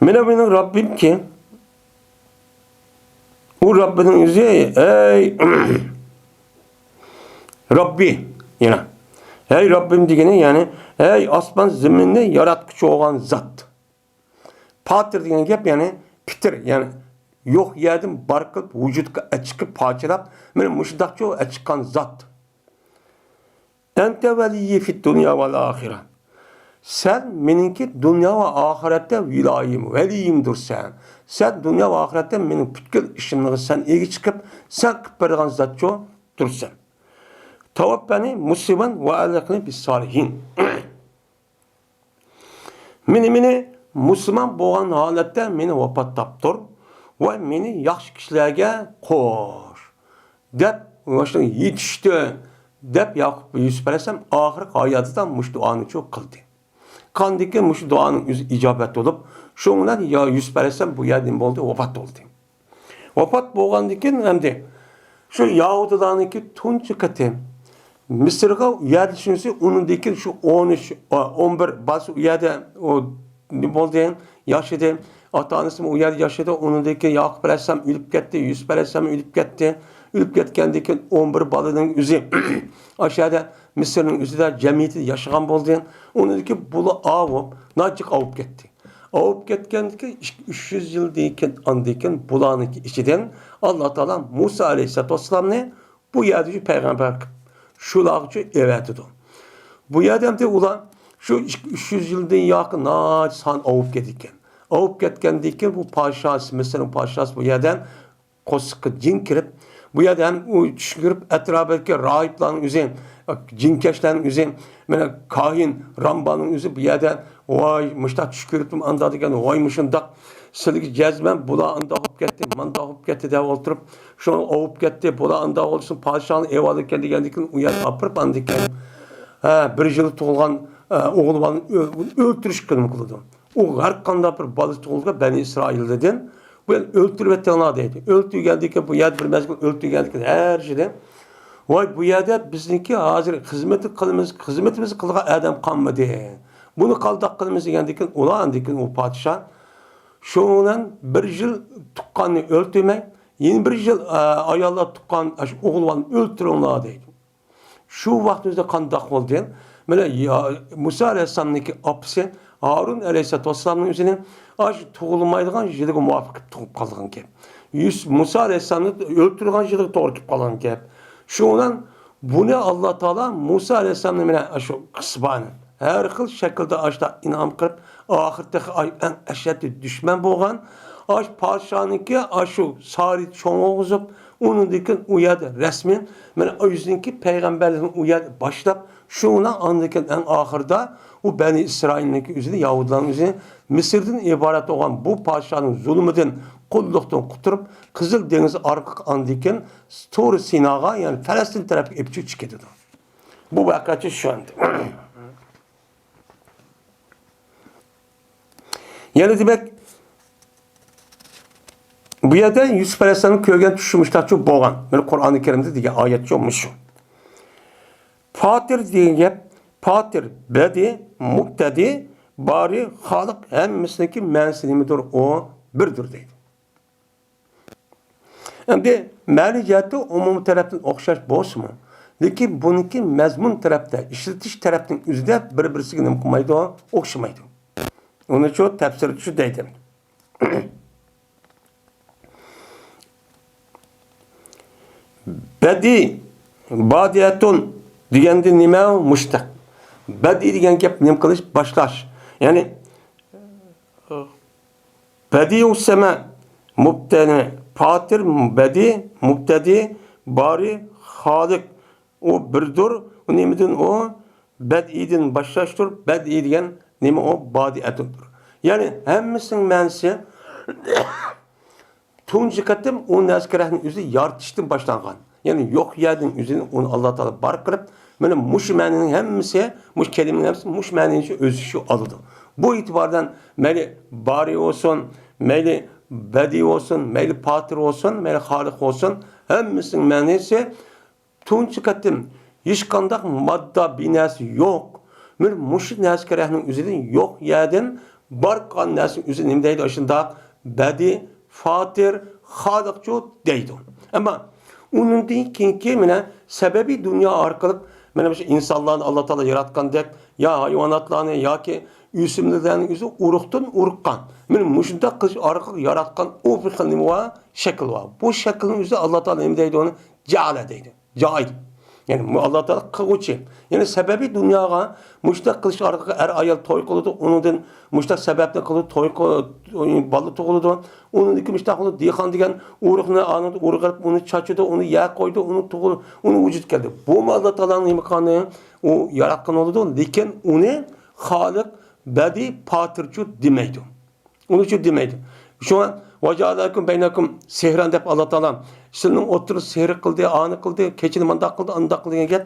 مانا مېنىڭ رەببىمكى، ئۇ رەببىنىڭ ئۆزى، ئەي رەببى، يەنە، ئەي رەببىم دېگىنى، يەنى، ئەي ئاسمان زېمىننى ياراتقۇچى بولغان زات. پاتىر دېگەن گەپ، يەنى پىتىر، يەنى يوق يەردىن بار قىلىپ، ۋۇجۇدقا ئەچىقىپ، پارچىلاپ، مانا مۇشۇنداقچۇ ئەچىققان زات. ئەنتە ۋەلىيي فىد دۇنيا ۋەل ئاخىرە. سەن مېنىڭكى دۇنيا ۋە ئاخىرەتتە ۋىلايىم، ۋەلىيىمدۇرسەن. سەن دۇنيا ۋە ئاخىرەتتە مېنىڭ پۈتكۈل ئىشىمنىڭغا سەن ئىگە چىقىپ، سەن قىلىپ بېرىدىغان زاتچۇ تۇرسەن. تەۋەپپەنى مۇسلىمان ۋە ئەلھىقنى بىسسالىھىن. مېنى، مېنى مۇسۇلمان بولغان ھالەتتە مېنى ۋاپات تاپتۇر ۋە مېنى ياخشى كىشىلەرگە قوش، دەپ، مۇشۇ يېتىشتى، دەپ ياقۇپ، يۈسۈپ ئەلەيھىسسالام ئاخىرقى ھاياتىدا مۇشۇ دۇئانى شۇ قىلدى. قاندىكىن مۇشۇ دۇئانىڭ ئۆزى ئىجابەت بولۇپ، شۇنىڭ بىلەن يا يۈسۈپ ئەلەيھىسسالام بۇ يەردە نېمە بولدى؟ ۋاپات بولدى. ۋاپات بولغاندىن كېيىن ئەمدى شۇ يەھۇدىيلارنىڭكى تۇنجى قېتىم مىسىرغا يەرلىشىشى، ئۇنىڭدىن كېيىن شۇ ئون ئۈچ، ئون بىر بالىسى ئۇ يەردە ئۇ نېمە بولدى، ياشىدى. ئاتا-ئانىسىمۇ ئۇ يەردە ياشىدى. ئۇنىڭدىن كېيىن ياقۇپ ئەلەيھىسسالام ئۆلۈپ كەتتى، يۈسۈپ ئەلەيھىسسالام ئۆلۈپ كەتتى. ئۆلۈپ كەتكەندىن كېيىن ئون بىر بالىنىڭ ئۆزى ئاشۇ يەردە مىسىرنىڭ ئۆزىدە جەمئىيىتىدە ياشىغان بولدى. ئۇنىڭدىن كېيىن بۇلار ئاۋۇپ، ناچىق ئاۋۇپ كەتتى. ئاۋۇپ كەتكەندىن كېيىن ئىككى، ئۈچ يۈز يىلدىن كېيىن، ئاندىن كېيىن بۇلارنىڭكى ئىچىدىن ئاللا تائالا مۇسا ئەلەيھىسسالاتۇ ۋەسسالامنى بۇ يەردىكى پەيغەمبەر قىلىپ شۇلارغىچۇ ئەۋەتىدۇ. بۇ يەردە ئەمدى ئۇلار شۇ ئىككى، ئۈچ يۈز يىلدىن ياقى ناچە سان ئاۋۇپ كېتىدىكەن. ئاۋۇپ كەتكەندىن كېيىن بۇ پادىشاھى، مىسىرنىڭ پادىشاھى بۇ يەردە قورسىقىغا جىن كىرىپ، بۇ يەردە ھەم ئۇ چۈش كۆرۈپ، ئەتراپىدىكى راھىبلارنىڭ ئۆزى، جىنكەشلەرنىڭ ئۆزى، مانا كاھىن رامباننىڭ ئۆزى بۇ يەردە، ۋاي، مۇشۇنداق چۈش كۆرۈپتىم، ئاندا دېگەن، ۋاي، مۇشۇنداق، سىلىگە جەزمەن بۇلار ئاندا بولۇپ كەتتى، ماندا بولۇپ كەتتى دەپ ئولتۇرۇپ، شۇڭا ئوۋۇپ كەتتى، بۇلار ئاندا بولسۇن، پادىشاھنىڭ ئەۋالى ئىكەن دېگەندىن كېيىن، ئۇ يەردە ئاپىرىپ، ئاندىن كېيىن، ھە، بىر يىل تۇغۇلغان، ئە، ئوغۇل بالىنى ئۆ-، ئۆلتۈرۈشكە ھۆكۈم قىلىدۇ. ئۇ ھەر قانداق بىر بالىسى تۇغۇلغان بەنى ئىسرائىلدىن، بۇ يەردە ئۆلتۈرۈۋېتىڭلار دەيدۇ. ئۆلتۈرگەندىن كېيىن، بۇ يەردە بىر مەزگىل ئۆلتۈرگەندىن كېيىن، ھەر يىلى، ۋاي، بۇ يەردە بىزنىڭكى ھازىر خىزمەت قىلىمىز، خىزمىتىمىزنى قىلىدىغان ئادەم قالمىدى. بۇنى قانداق قىلىمىز دېگەندىن كېيىن، ئۇلار ئاندىن كېيىن ئۇ پادىشاھ شۇنىڭ بىلەن بىر يىل تۇغقاننى ئۆلتۈرمەي، يەنە بىر يىل، ئە، ئاياللار تۇغقان، ئاشۇ ئوغۇل بالىنى ئۆلتۈرۈڭلار دەيدۇ. شۇ ۋاقتىمىزدا قانداق بولدى؟ مانا، يا-، مۇسا ئەلەيھىسسالامنىڭكى ئاپىسى ھارۇن ئەلەيھىسسالاتۇ ۋەسسالامنىڭ ئۆزىنى ئاشۇ تۇغۇلمايدىغان يىلىغا مۇۋاپىق قىلىپ تۇغۇپ قالغان گەپ. يۈس-، مۇسا ئەلەيھىسسالامنى ئۆلتۈرىدىغان يىلىغا توغرا كېلىپ قالغان گەپ. شۇنىڭ بىلەن بۇنى ئاللا تائالا مۇسا ئەلەيھىسسالامنى مانا شۇ قىسبانى ھەر خىل شەكىلدە ئاشۇنداق ئىنئام قىلىپ، ئاخىرى تېخى ئاي-، ئەڭ ئەشەددىي دۈشمەن بولغان ئاشۇ پادىشاھنىڭكى ئاشۇ سارىيىدا چوڭ بولغۇزۇپ، ئۇنىڭدىن كېيىن ئۇ يەردە رەسمىي مانا ئۆزىنىڭكى پەيغەمبەرلىكىنى ئۇ يەردە باشلاپ، شۇ بىلەن ئاندىن كېيىن ئەڭ ئاخىرىدا ئۇ بەنى ئىسرائىلنىڭكى ئۆزىنى، يەھۇدىيلارنىڭ ئۆزىنى مىسىردىن ئىبارەت بولغان بۇ پادىشاھنىڭ زۇلۇمىدىن، قۇللۇقتىن قۇتۇلۇپ، قىزىل دېڭىز ئارقىلىق ئاندىن كېيىن تۇر سىناغا، يەنى پەلەستىن تەرەپكە ئېلىپ چىقىپ كېتىدۇ. بۇ ۋەقەچە شۇ ئەمدى. يەنە دېمەك، بۇ يەردە يۈسۈپ ئەلەيھىسسالامنىڭ كۆرگەن چۈشى مۇشۇنداقچۇ بولغان. مانا قۇرئانى كەرىمدە دېگەن ئايەتچۇ مۇشۇ. پاتىر دېگەن گەپ، پاتىر، بەدى، مۇبتەدى، بارى، خالىق، ھەممىسىنىڭكى مەنىسى نېمىدۇر؟ ئۇ بىردۇر دەيدۇ. ئەمدى مەنە جەھەتتە ئومۇمىي تەرەپتىن ئوخشاش بولسىمۇ، لېكىن بۇنىڭكى مەزمۇن تەرەپتە، ئىشلىتىش تەرەپنىڭ ئۆزىدە بىر-بىرسىگە نېمە قىلمايدۇ؟ ئوخشىمايدۇ. ئۇنى شۇ تەپسىرىدە شۇ دەيدۇ. بەدى، بادىئەتۇن دېگەندە نېمە؟ مۇشتەق. بەدىئىي دېگەن گەپ نېمە قىلىش؟ باشلاش. يەنى بەدىئۇس سەمە، مۇبتەدى، پاتىر، بەدىئىي، مۇبتەدىئىي، بارىئىي، خالىق. ئۇ بىردۇر. ئۇ نېمىدىن ئۇ؟ بەدىئىيدىن باشلاشتۇر. بەدىئىي دېگەن نېمە ئۇ؟ بادىئەتۇندۇر. يەنى ھەممىسىنىڭ مەنىسى تۇنجى قېتىم ئۇ نەرسە كېرەكنى ئۆزى يارىتىشتىن باشلانغان. يەنى يوق يەردىن ئۆزىنى ئۇنى ئاللا تائالا بار قىلىپ، مانا مۇشۇ مەنىنىڭ ھەممىسى، مۇشۇ كەلىمىنىڭ ھەممىسى مۇشۇ مەنىنى شۇ ئۆزى شۇ ئالىدۇ. بۇ ئېتىباردىن مەيلى بارىئ بولسۇن، مەيلى بەدىئىي بولسۇن، مەيلى پاتىر بولسۇن، مەيلى خالىق بولسۇن، ھەممىسىنىڭ مەنىسى تۇنجى قېتىم ھېچقانداق ماددا بىنەرسە يوق. مانا مۇشۇ نەرسە كېرەكنىڭ ئۆزىدىن يوق يەردىن بار قىلغان نەرسىنىڭ ئۆزى نېمە دەيدۇ؟ ئاشۇنداق بەدىئىي، فاتىر، خالىقچۇ دەيدۇ. ئەمما ئۇنىڭدىن كېيىنكى مانا سەبەبىي دۇنيا ئارقىلىق مانا مۇشۇ ئىنسانلارنى ئاللا تائالا ياراتقاندەك، يا ھايۋاناتلارنى ياكى ئۆسۈملۈكلەرنىڭ ئۆزى ئۇرۇقتىن ئۇرۇققان. مانا مۇشۇنداق قىلىش ئارقىلىق ياراتقان ئۇ بىر خىل نېمە بار؟ شەكىل بار. بۇ شەكىلنىڭ ئۆزى ئاللا تائالا نېمە دەيدۇ ئۇنى؟ جەئەلە دەيدۇ. جائىل. يەنى مۇ-، ئاللا تائالا قىلغۇچى. يەنى سەبەبىي دۇنياغا مۇشۇنداق قىلىش ئارقىلىق ئەر ئايال توي قىلىدۇ، ئۇنىڭدىن مۇشۇنداق سەۋەبنى قىلىدۇ، توي قىلىدۇ، بالا تۇغۇلىدۇ. ئۇنىڭدىن كېيىن مۇشۇنداق قىلىدۇ، دېھقان دېگەن ئۇرۇقنى ئانىڭدا ئۇرۇق ئېلىپ، ئۇنى چاچىدۇ، ئۇنى يەر قويىدۇ، ئۇنى تۇغۇلىدۇ، ئۇنى ۋۇجۇدقا كەلدى. بۇمۇ ئاللا تائالانىڭ نېمە قىلغانى؟ ئۇ ياراتقان بولىدۇ، لېكىن ئۇنى خالىق، بەدىئىي، پاتىرچۇ دېمەيدۇ. ئۇنى شۇ دېمەيدۇ. شۇڭا، «ۋەجەئەلە لەكۇم بەينەكۇم سىھرەن» دەپ ئاللا تائالا، «سىلىنىڭ ئوتتۇرىسىدا سېھىر قىلدى، ئانى قىلدى، كېچىنى مانداق قىلدى، ئانداق قىلدى» دېگەن گەپ.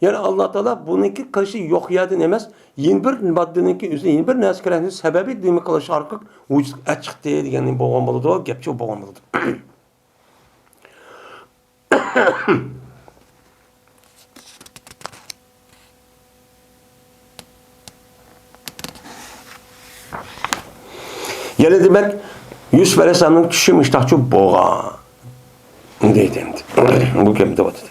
يەنى ئاللا تائالا بۇنىڭكى قىلىشى يوق يەردىن ئەمەس، يەنە بىر ماددىنىڭكى ئۆزى، يەنە بىر نەرسە كېرەكنى سەۋەبىي نېمە قىلىش ئارقىلىق ۋۇجۇدقا ئەچىقتى دېگەن بولغان بولىدۇ، گەپ شۇ بولغان بولىدۇ. يەنە دېمەك، يۈسۈپ ئەلەيھىسسالامنىڭ چۈشى مۇشتاقچۇ بولغان دەيدۇ ئەمدى. بۇ گەپنى دەۋاتىدۇ.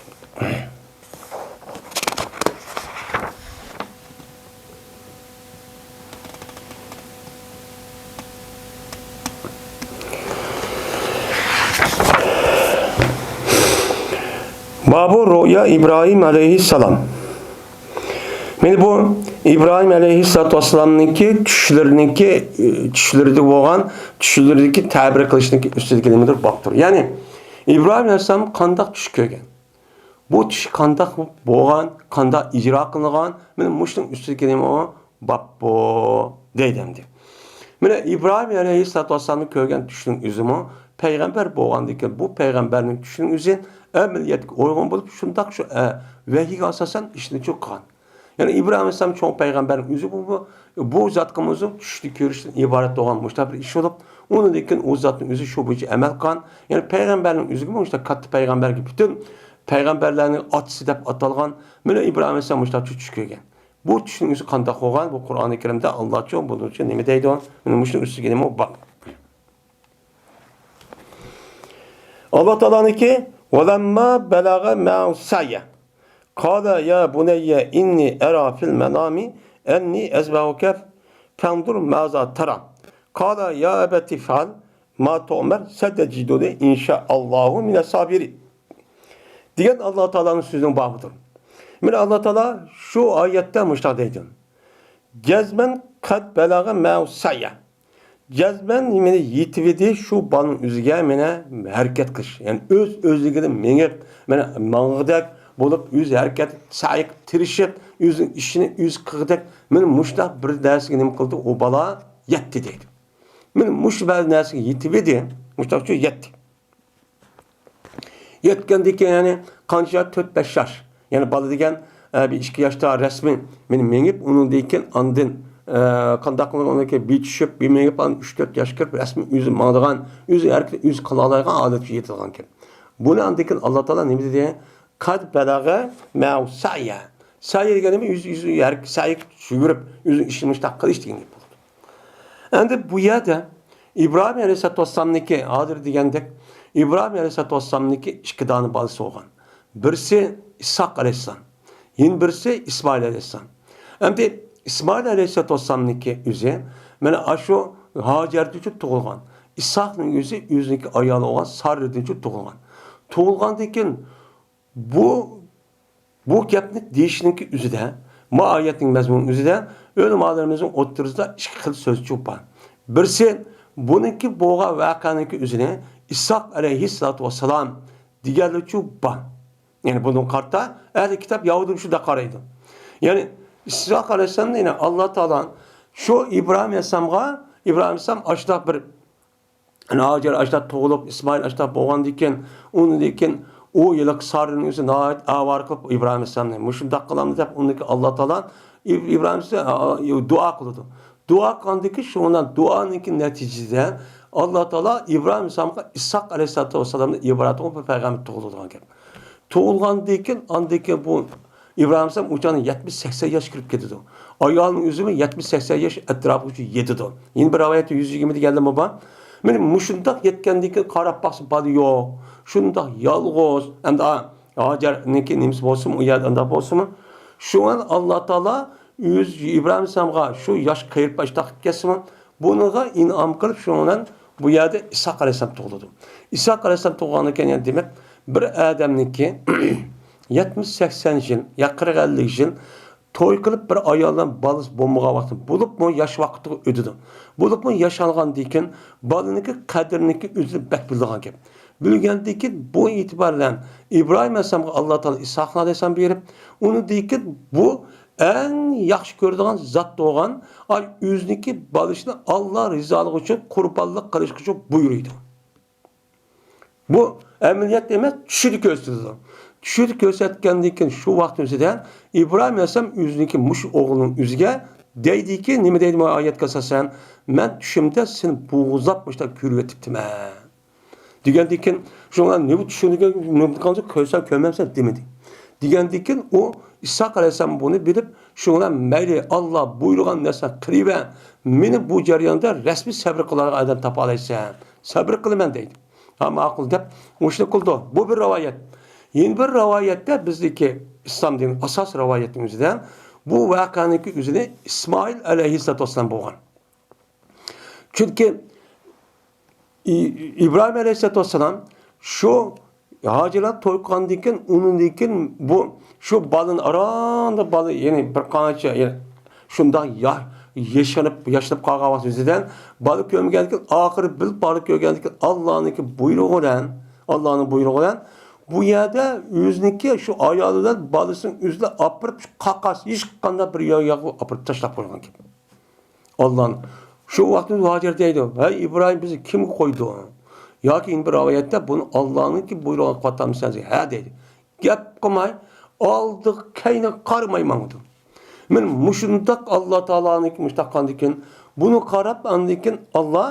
بابۇ رۇئيا ئىبراھىم ئەلەيھىسسالام. مانا بۇ ئىبراھىم ئەلەيھىسسالاتۇ ۋەسسالامنىڭكى چۈشلىرىنىڭكى، چۈشلىرىدە بولغان، چۈشلىرىدىكى تەبىر قىلىشنىڭكى ئۈستىدىكى نېمىدۇر؟ بابتۇر. يەنى ئىبراھىم ئەلەيھىسسالام قانداق چۈش كۆرگەن؟ بۇ چۈش قانداق بولغان، قانداق ئىجرا قىلىنغان؟ مانا مۇشۇنىڭ ئۈستىدىكى نېمە ئۇ؟ باب بۇ دەيدۇ ئەمدى. مانا ئىبراھىم ئەلەيھىسسالاتۇ ۋەسسالامنى كۆرگەن چۈشنىڭ ئۆزىمۇ پەيغەمبەر بولغاندىكىن، بۇ پەيغەمبەرنىڭ چۈشىنىڭ ئۆزى ئەمەلىيەتكە ئۇيغۇن بولۇپ، شۇنداق شۇ، ئە، ۋەھىيگە ئاساسەن ئىشنى چۇ قىلغان. يەنى ئىبراھىم ئەلەيھىسسالام چوڭ پەيغەمبەرنىڭ ئۆزى بۇ، بۇ، بۇ زاتقىمۇ چۈشتە كۆرۈشتىن ئىبارەت بولغان مۇشۇنداق بىر ئىش بولۇپ، ئۇنىڭدىن كېيىن ئۇ زاتنىڭ ئۆزى شۇ بويىچە ئەمەل قىلغان. يەنى پەيغەمبەرنىڭ ئۆزىگىمۇ مۇشۇنداق كاتتا پەيغەمبەرگە پۈتۈن پەيغەمبەرلەرنىڭ ئاتىسى دەپ ئاتالغان، مانا ئىبراھىم ئەلەيھىسسالام مۇشۇنداق چۈش كۆرگەن. بۇ چۈشنىڭ ئۆزى قانداق بولغان؟ بۇ قۇرئانى كەرىمدە ئاللاچۇ بۇنىڭ ئۈچۈن نېمە دەيدۇ؟ مانا مۇشۇنىڭ ئۈستىگە نېمە بار؟ ئاللا تائالانىڭكى، «ولما بلغ معه السعي قال يا بني إني أرى في المنام أني أذبحك فانظر ماذا ترى قال يا أبت افعل ما تؤمر ستجدني إن شاء الله من الصابرين» دېگەن ئاللا تائالانىڭ سۆزىنىڭ بابىدۇر. مانا ئاللا تائالا شۇ ئايەتتە مۇشۇنداق دەيدۇ: «جزما قد بلغ معه السعي». جەزمەن مانا يېتىۋىدى شۇ بالىنىڭ ئۆزىگە مانا ھەرىكەت قىلىش. يەنى ئۆز-ئۆزلۈكىدىن مېڭىپ، مانا ماڭغۇدەك بولۇپ، ئۆزى ھەرىكەت، سەي قىلىپ، تىرىشىپ، ئۆزىنىڭ ئىشىنى ئۆزى قىلغۇدەك، مانا مۇشۇنداق بىر نەرسىگە نېمە قىلدى؟ ئۇ بالا يەتتى دەيدۇ. مانا مۇشۇ بىر نەرسىگە يېتىۋىدى، مۇشۇنداقچۇ يەتتى. يەتكەندىن كېيىن، يەنى قانچە ياش؟ تۆت-بەش ياش. يەنى بالا دېگەن، ئە، بىر ئىككى ياشتا رەسمىي مېنى مېڭىپ، ئۇنىڭدىن كېيىن ئاندىن، ئە، قانداق قىلىپ ئۇنىڭدىن كېيىن بىر چۈشۈپ، بىر مېڭىپ، ئاندىن ئۈچ-تۆت ياشقا كىرىپ رەسمىي ئۆزى ماڭىدىغان، ئۆزى ھەرىكىتى ئۆزى قىلالايدىغان ھالەتكە يېتىدىغان گەپ. بۇنى ئاندىن كېيىن ئاللا تائالا نېمە دېدى؟ «قد بلغ معه السعي». سەي دېگەن نېمە؟ ئۆزى، ئۆزى ھەرىكەت، سەي يۈگۈرۈپ، ئۆزىنىڭ ئىشىنى مۇشۇنداق قىلىش دېگەن گەپ بولىدۇ. ئەمدى بۇ يەردە ئىبراھىم ئەلەيھىسسالاتۇ ۋەسسالامنىڭكى، ھازىر دېگەندەك، ئىبراھىم ئەلەيھىسسالاتۇ ۋەسسالامنىڭكى ئىككى دانە بالىسى بولغان. بىرسى ئىسھاق ئەلەيھىسسالام، يەنە بىرسى ئىسمائىل ئەلەيھىسسالام. ئەمدى ئىسمائىل ئەلەيھىسسالاتۇ ۋەسسالامنىڭكى ئۆزى مانا ئاشۇ ھاجەردىنچۇ تۇغۇلغان. ئىسھاقنىڭ ئۆزى ئۆزىنىڭكى ئايالى بولغان سارردىنچۇ تۇغۇلغان. تۇغۇلغاندىن كېيىن بۇ، بۇ گەپنى دېيىشنىڭكى ئۆزىدە ما ئايەتنىڭ مەزمۇنى ئۆزىدە ئۆلىمالىرىمىزنىڭ ئوتتۇرىسىدا ئىككى خىل سۆزچۇ بار. بىرسى، بۇنىڭكى بولغان ۋەقەنىڭكى ئۆزىنى ئىسھاق ئەلەيھىسسالاتۇ ۋەسسالام دېگەنلىكچۇ بار. يەنى بۇنىڭغا قارىتا ئەھلى كىتاب يەھۇدىيلار شۇنداق قارايدۇ. يەنى ئىسھاق ئەلەيھىسسالامنى، يەنى ئاللا تائالا شۇ ئىبراھىم ئەلەيھىسسالامغا، ئىبراھىم ئەلەيھىسسالام ئاشۇنداق بىر، يەنى ھاجەر ئاشۇنداق تۇغۇلۇپ، ئىسمائىل ئاشۇنداق بولغاندىن كېيىن، ئۇنىڭدىن كېيىن ئۇ ھېلىقى سارىنىڭ ئۆزى ناھايىتى ئاۋارە قىلىپ ئىبراھىم ئەلەيھىسسالامنى مۇشۇنداق قىلامدۇ دەپ، ئۇنىڭدىن كېيىن ئاللا تائالا ئىب-، ئىبراھىم ئەلەيھىسسالام، ئا، دۇئا قىلىدۇ. دۇئا قىلغاندىن كېيىن، شۇنىڭ دۇئانىڭكى نەتىجىسىدە ئاللا تائالا ئىبراھىم ئەلەيھىسسالامغا ئىسھاق ئەلەيھىسسالاتۇ ۋەسسالامدىن ئىبارەت بولغان بىر پەيغەمبەر تۇغۇلىدىغان گەپ. تۇغۇلغاندىن كېيىن، ئاندىن كېيىن بۇ ئىبراھىم ئەلەيھىسسالام ئۇ چاغدا يەتمىش سەكسەن ياش كىرىپ كېتىدۇ. ئايالىنىڭ ئۆزىمۇ يەتمىش سەكسەن ياش ئەتراپىغىچە يېتىدۇ. يەنە بىر رىۋايەتتە يۈز يىگىرمە دېگەنلەرمۇ بار. مانا مۇشۇنداق يەتكەندىن كېيىن قاراپ باقسا بالا يوق. شۇنداق يالغۇز. ئەمدى، ئا، ھاجەرنىڭكى نېمىسى بولسىمۇ، ئۇ يەردە ئانداق بولسىمۇ. شۇڭا ئاللا تائالا ئۆزى ئىبراھىم ئەلەيھىسسالامغا شۇ ياش قېرىپ باشلاپ كەتسىمۇ، بۇنىڭغا ئىنئام قىلىپ، شۇنىڭ بىلەن بۇ يەردە ئىسھاق ئەلەيھىسسالام تۇغۇلىدۇ. ئىسھاق ئەلەيھىسسالام تۇغۇلغاندىن كېيىن، يەنە دېمەك، بىر ئادەمنىڭكى يەتمىش سەكسەن يىل يا قىرىق ئەللىك يىل توي قىلىپ، بىر ئايال بىلەن بالىسى بولمىغان ۋاقتى، بولۇپمۇ ياش ۋاقتىغا ئۆتىدۇ. بولۇپمۇ ياش ئالغاندىن كېيىن بالىنىڭكى قەدرىنىڭكى ئۆزىنى بەك بىلىدىغان گەپ. بىلگەندىن كېيىن بۇ ئېتىبار بىلەن ئىبراھىم ئەلەيھىسسالامغا ئاللا تائالا ئىسھاق ئەلەيھىسسالام بېرىپ، ئۇنىڭدىن كېيىن بۇ ئەڭ ياخشى كۆرىدىغان زات بولغان، ئاي، ئۆزىنىڭكى بالىسىنى ئاللا رىزالىقى ئۈچۈن قۇربانلىق قىلىشقا بۇيرۇيدۇ. بۇ ئەمەلىيەتتە ئەمەس، چۈشىدە كۆرسىتىدۇ. چۈشىدە كۆرسەتكەندىن كېيىن شۇ ۋاقىت ئۆزىدە ئىبراھىم ئەلەيھىسسالام ئۆزىنىڭكى مۇشۇ ئوغلىنىڭ ئۆزىگە دەيدىكى، نېمە دەيدۇ بۇ ئايەتكە ئاساسەن؟ مەن چۈشۈمدە سېنى بوغۇزلاپ مۇشۇنداق كۆرۈۋېتىپتىمەن. دېگەندىن كېيىن، شۇڭا نېمە چۈشۈندۈرگەن، نېمە قىلغانسەن، كۆرسەم كۆرمەمسەن دېمىدى. دېگەندىن كېيىن ئۇ ئىسھاق ئەلەيھىسسالام بۇنى بىلىپ، شۇڭا مەيلى، ئاللا بۇيرۇغان نەرسىنى قىلىۋەر، مېنى بۇ جەرياندا رەسمىي سەۋر قىلىدىغان ئادەم تاپالايسەن، سەۋر قىلىمەن دەيدۇ. ھا، ماقۇل دەپ، مۇشۇنى قىلىدۇ. بۇ بىر رىۋايەت. يەنە بىر رىۋايەتتە بىزدىكى ئىسلام دىنى ئاساس رىۋايەتنىڭ ئۆزىدە بۇ ۋەقەنىڭكى ئۆزىنى ئىسمائىل ئەلەيھىسسالاتۇ ۋەسسالام بولغان. چۈنكى ئى-، ئىبراھىم ئەلەيھىسسالاتۇ ۋەسسالام شۇ ھاجىرغا توي قىلغاندىن كېيىن، ئۇنىڭدىن كېيىن بۇ، شۇ بالىنى ئاراندا بالا، يەنى بىر قانچە، يەنى شۇنداق يا-، ياشىنىپ، ياشىنىپ قالغان ۋاقتى يۈزىدىن بالا كۆرمىگەندىن كېيىن، ئاخىرى بىر بالا كۆرگەندىن كېيىن، ئاللانىڭكى بۇيرۇغى بىلەن، ئاللانىڭ بۇيرۇغى بىلەن بۇ يەردە ئۆزىنىڭكى شۇ ئايالى بىلەن بالىسىنىڭ ئۆزىنى ئاپىرىپ، شۇ قاقاس، ھېچقانداق بىر يا-، ياققا ئاپىرىپ تاشلاپ قويغان گەپ. ئاللانى. شۇ ۋاقىتتا ھاجەر دەيدۇ، ھەي ئىبراھىم، بىزنى كىمگە قويدۇڭ؟ ياكى يەنە بىر رىۋايەتتە بۇنى ئاللانىڭكى بۇيرۇغىغا قاتامسەن؟ ھە دەيدۇ. گەپ قىلماي، ئالدىغا كەينىگە قارىماي ماڭىدۇ. مانا مۇشۇنداق ئاللا تائالانىڭكى مۇشۇنداق قىلغاندىن كېيىن، بۇنى قاراپ، ئاندىن كېيىن ئاللا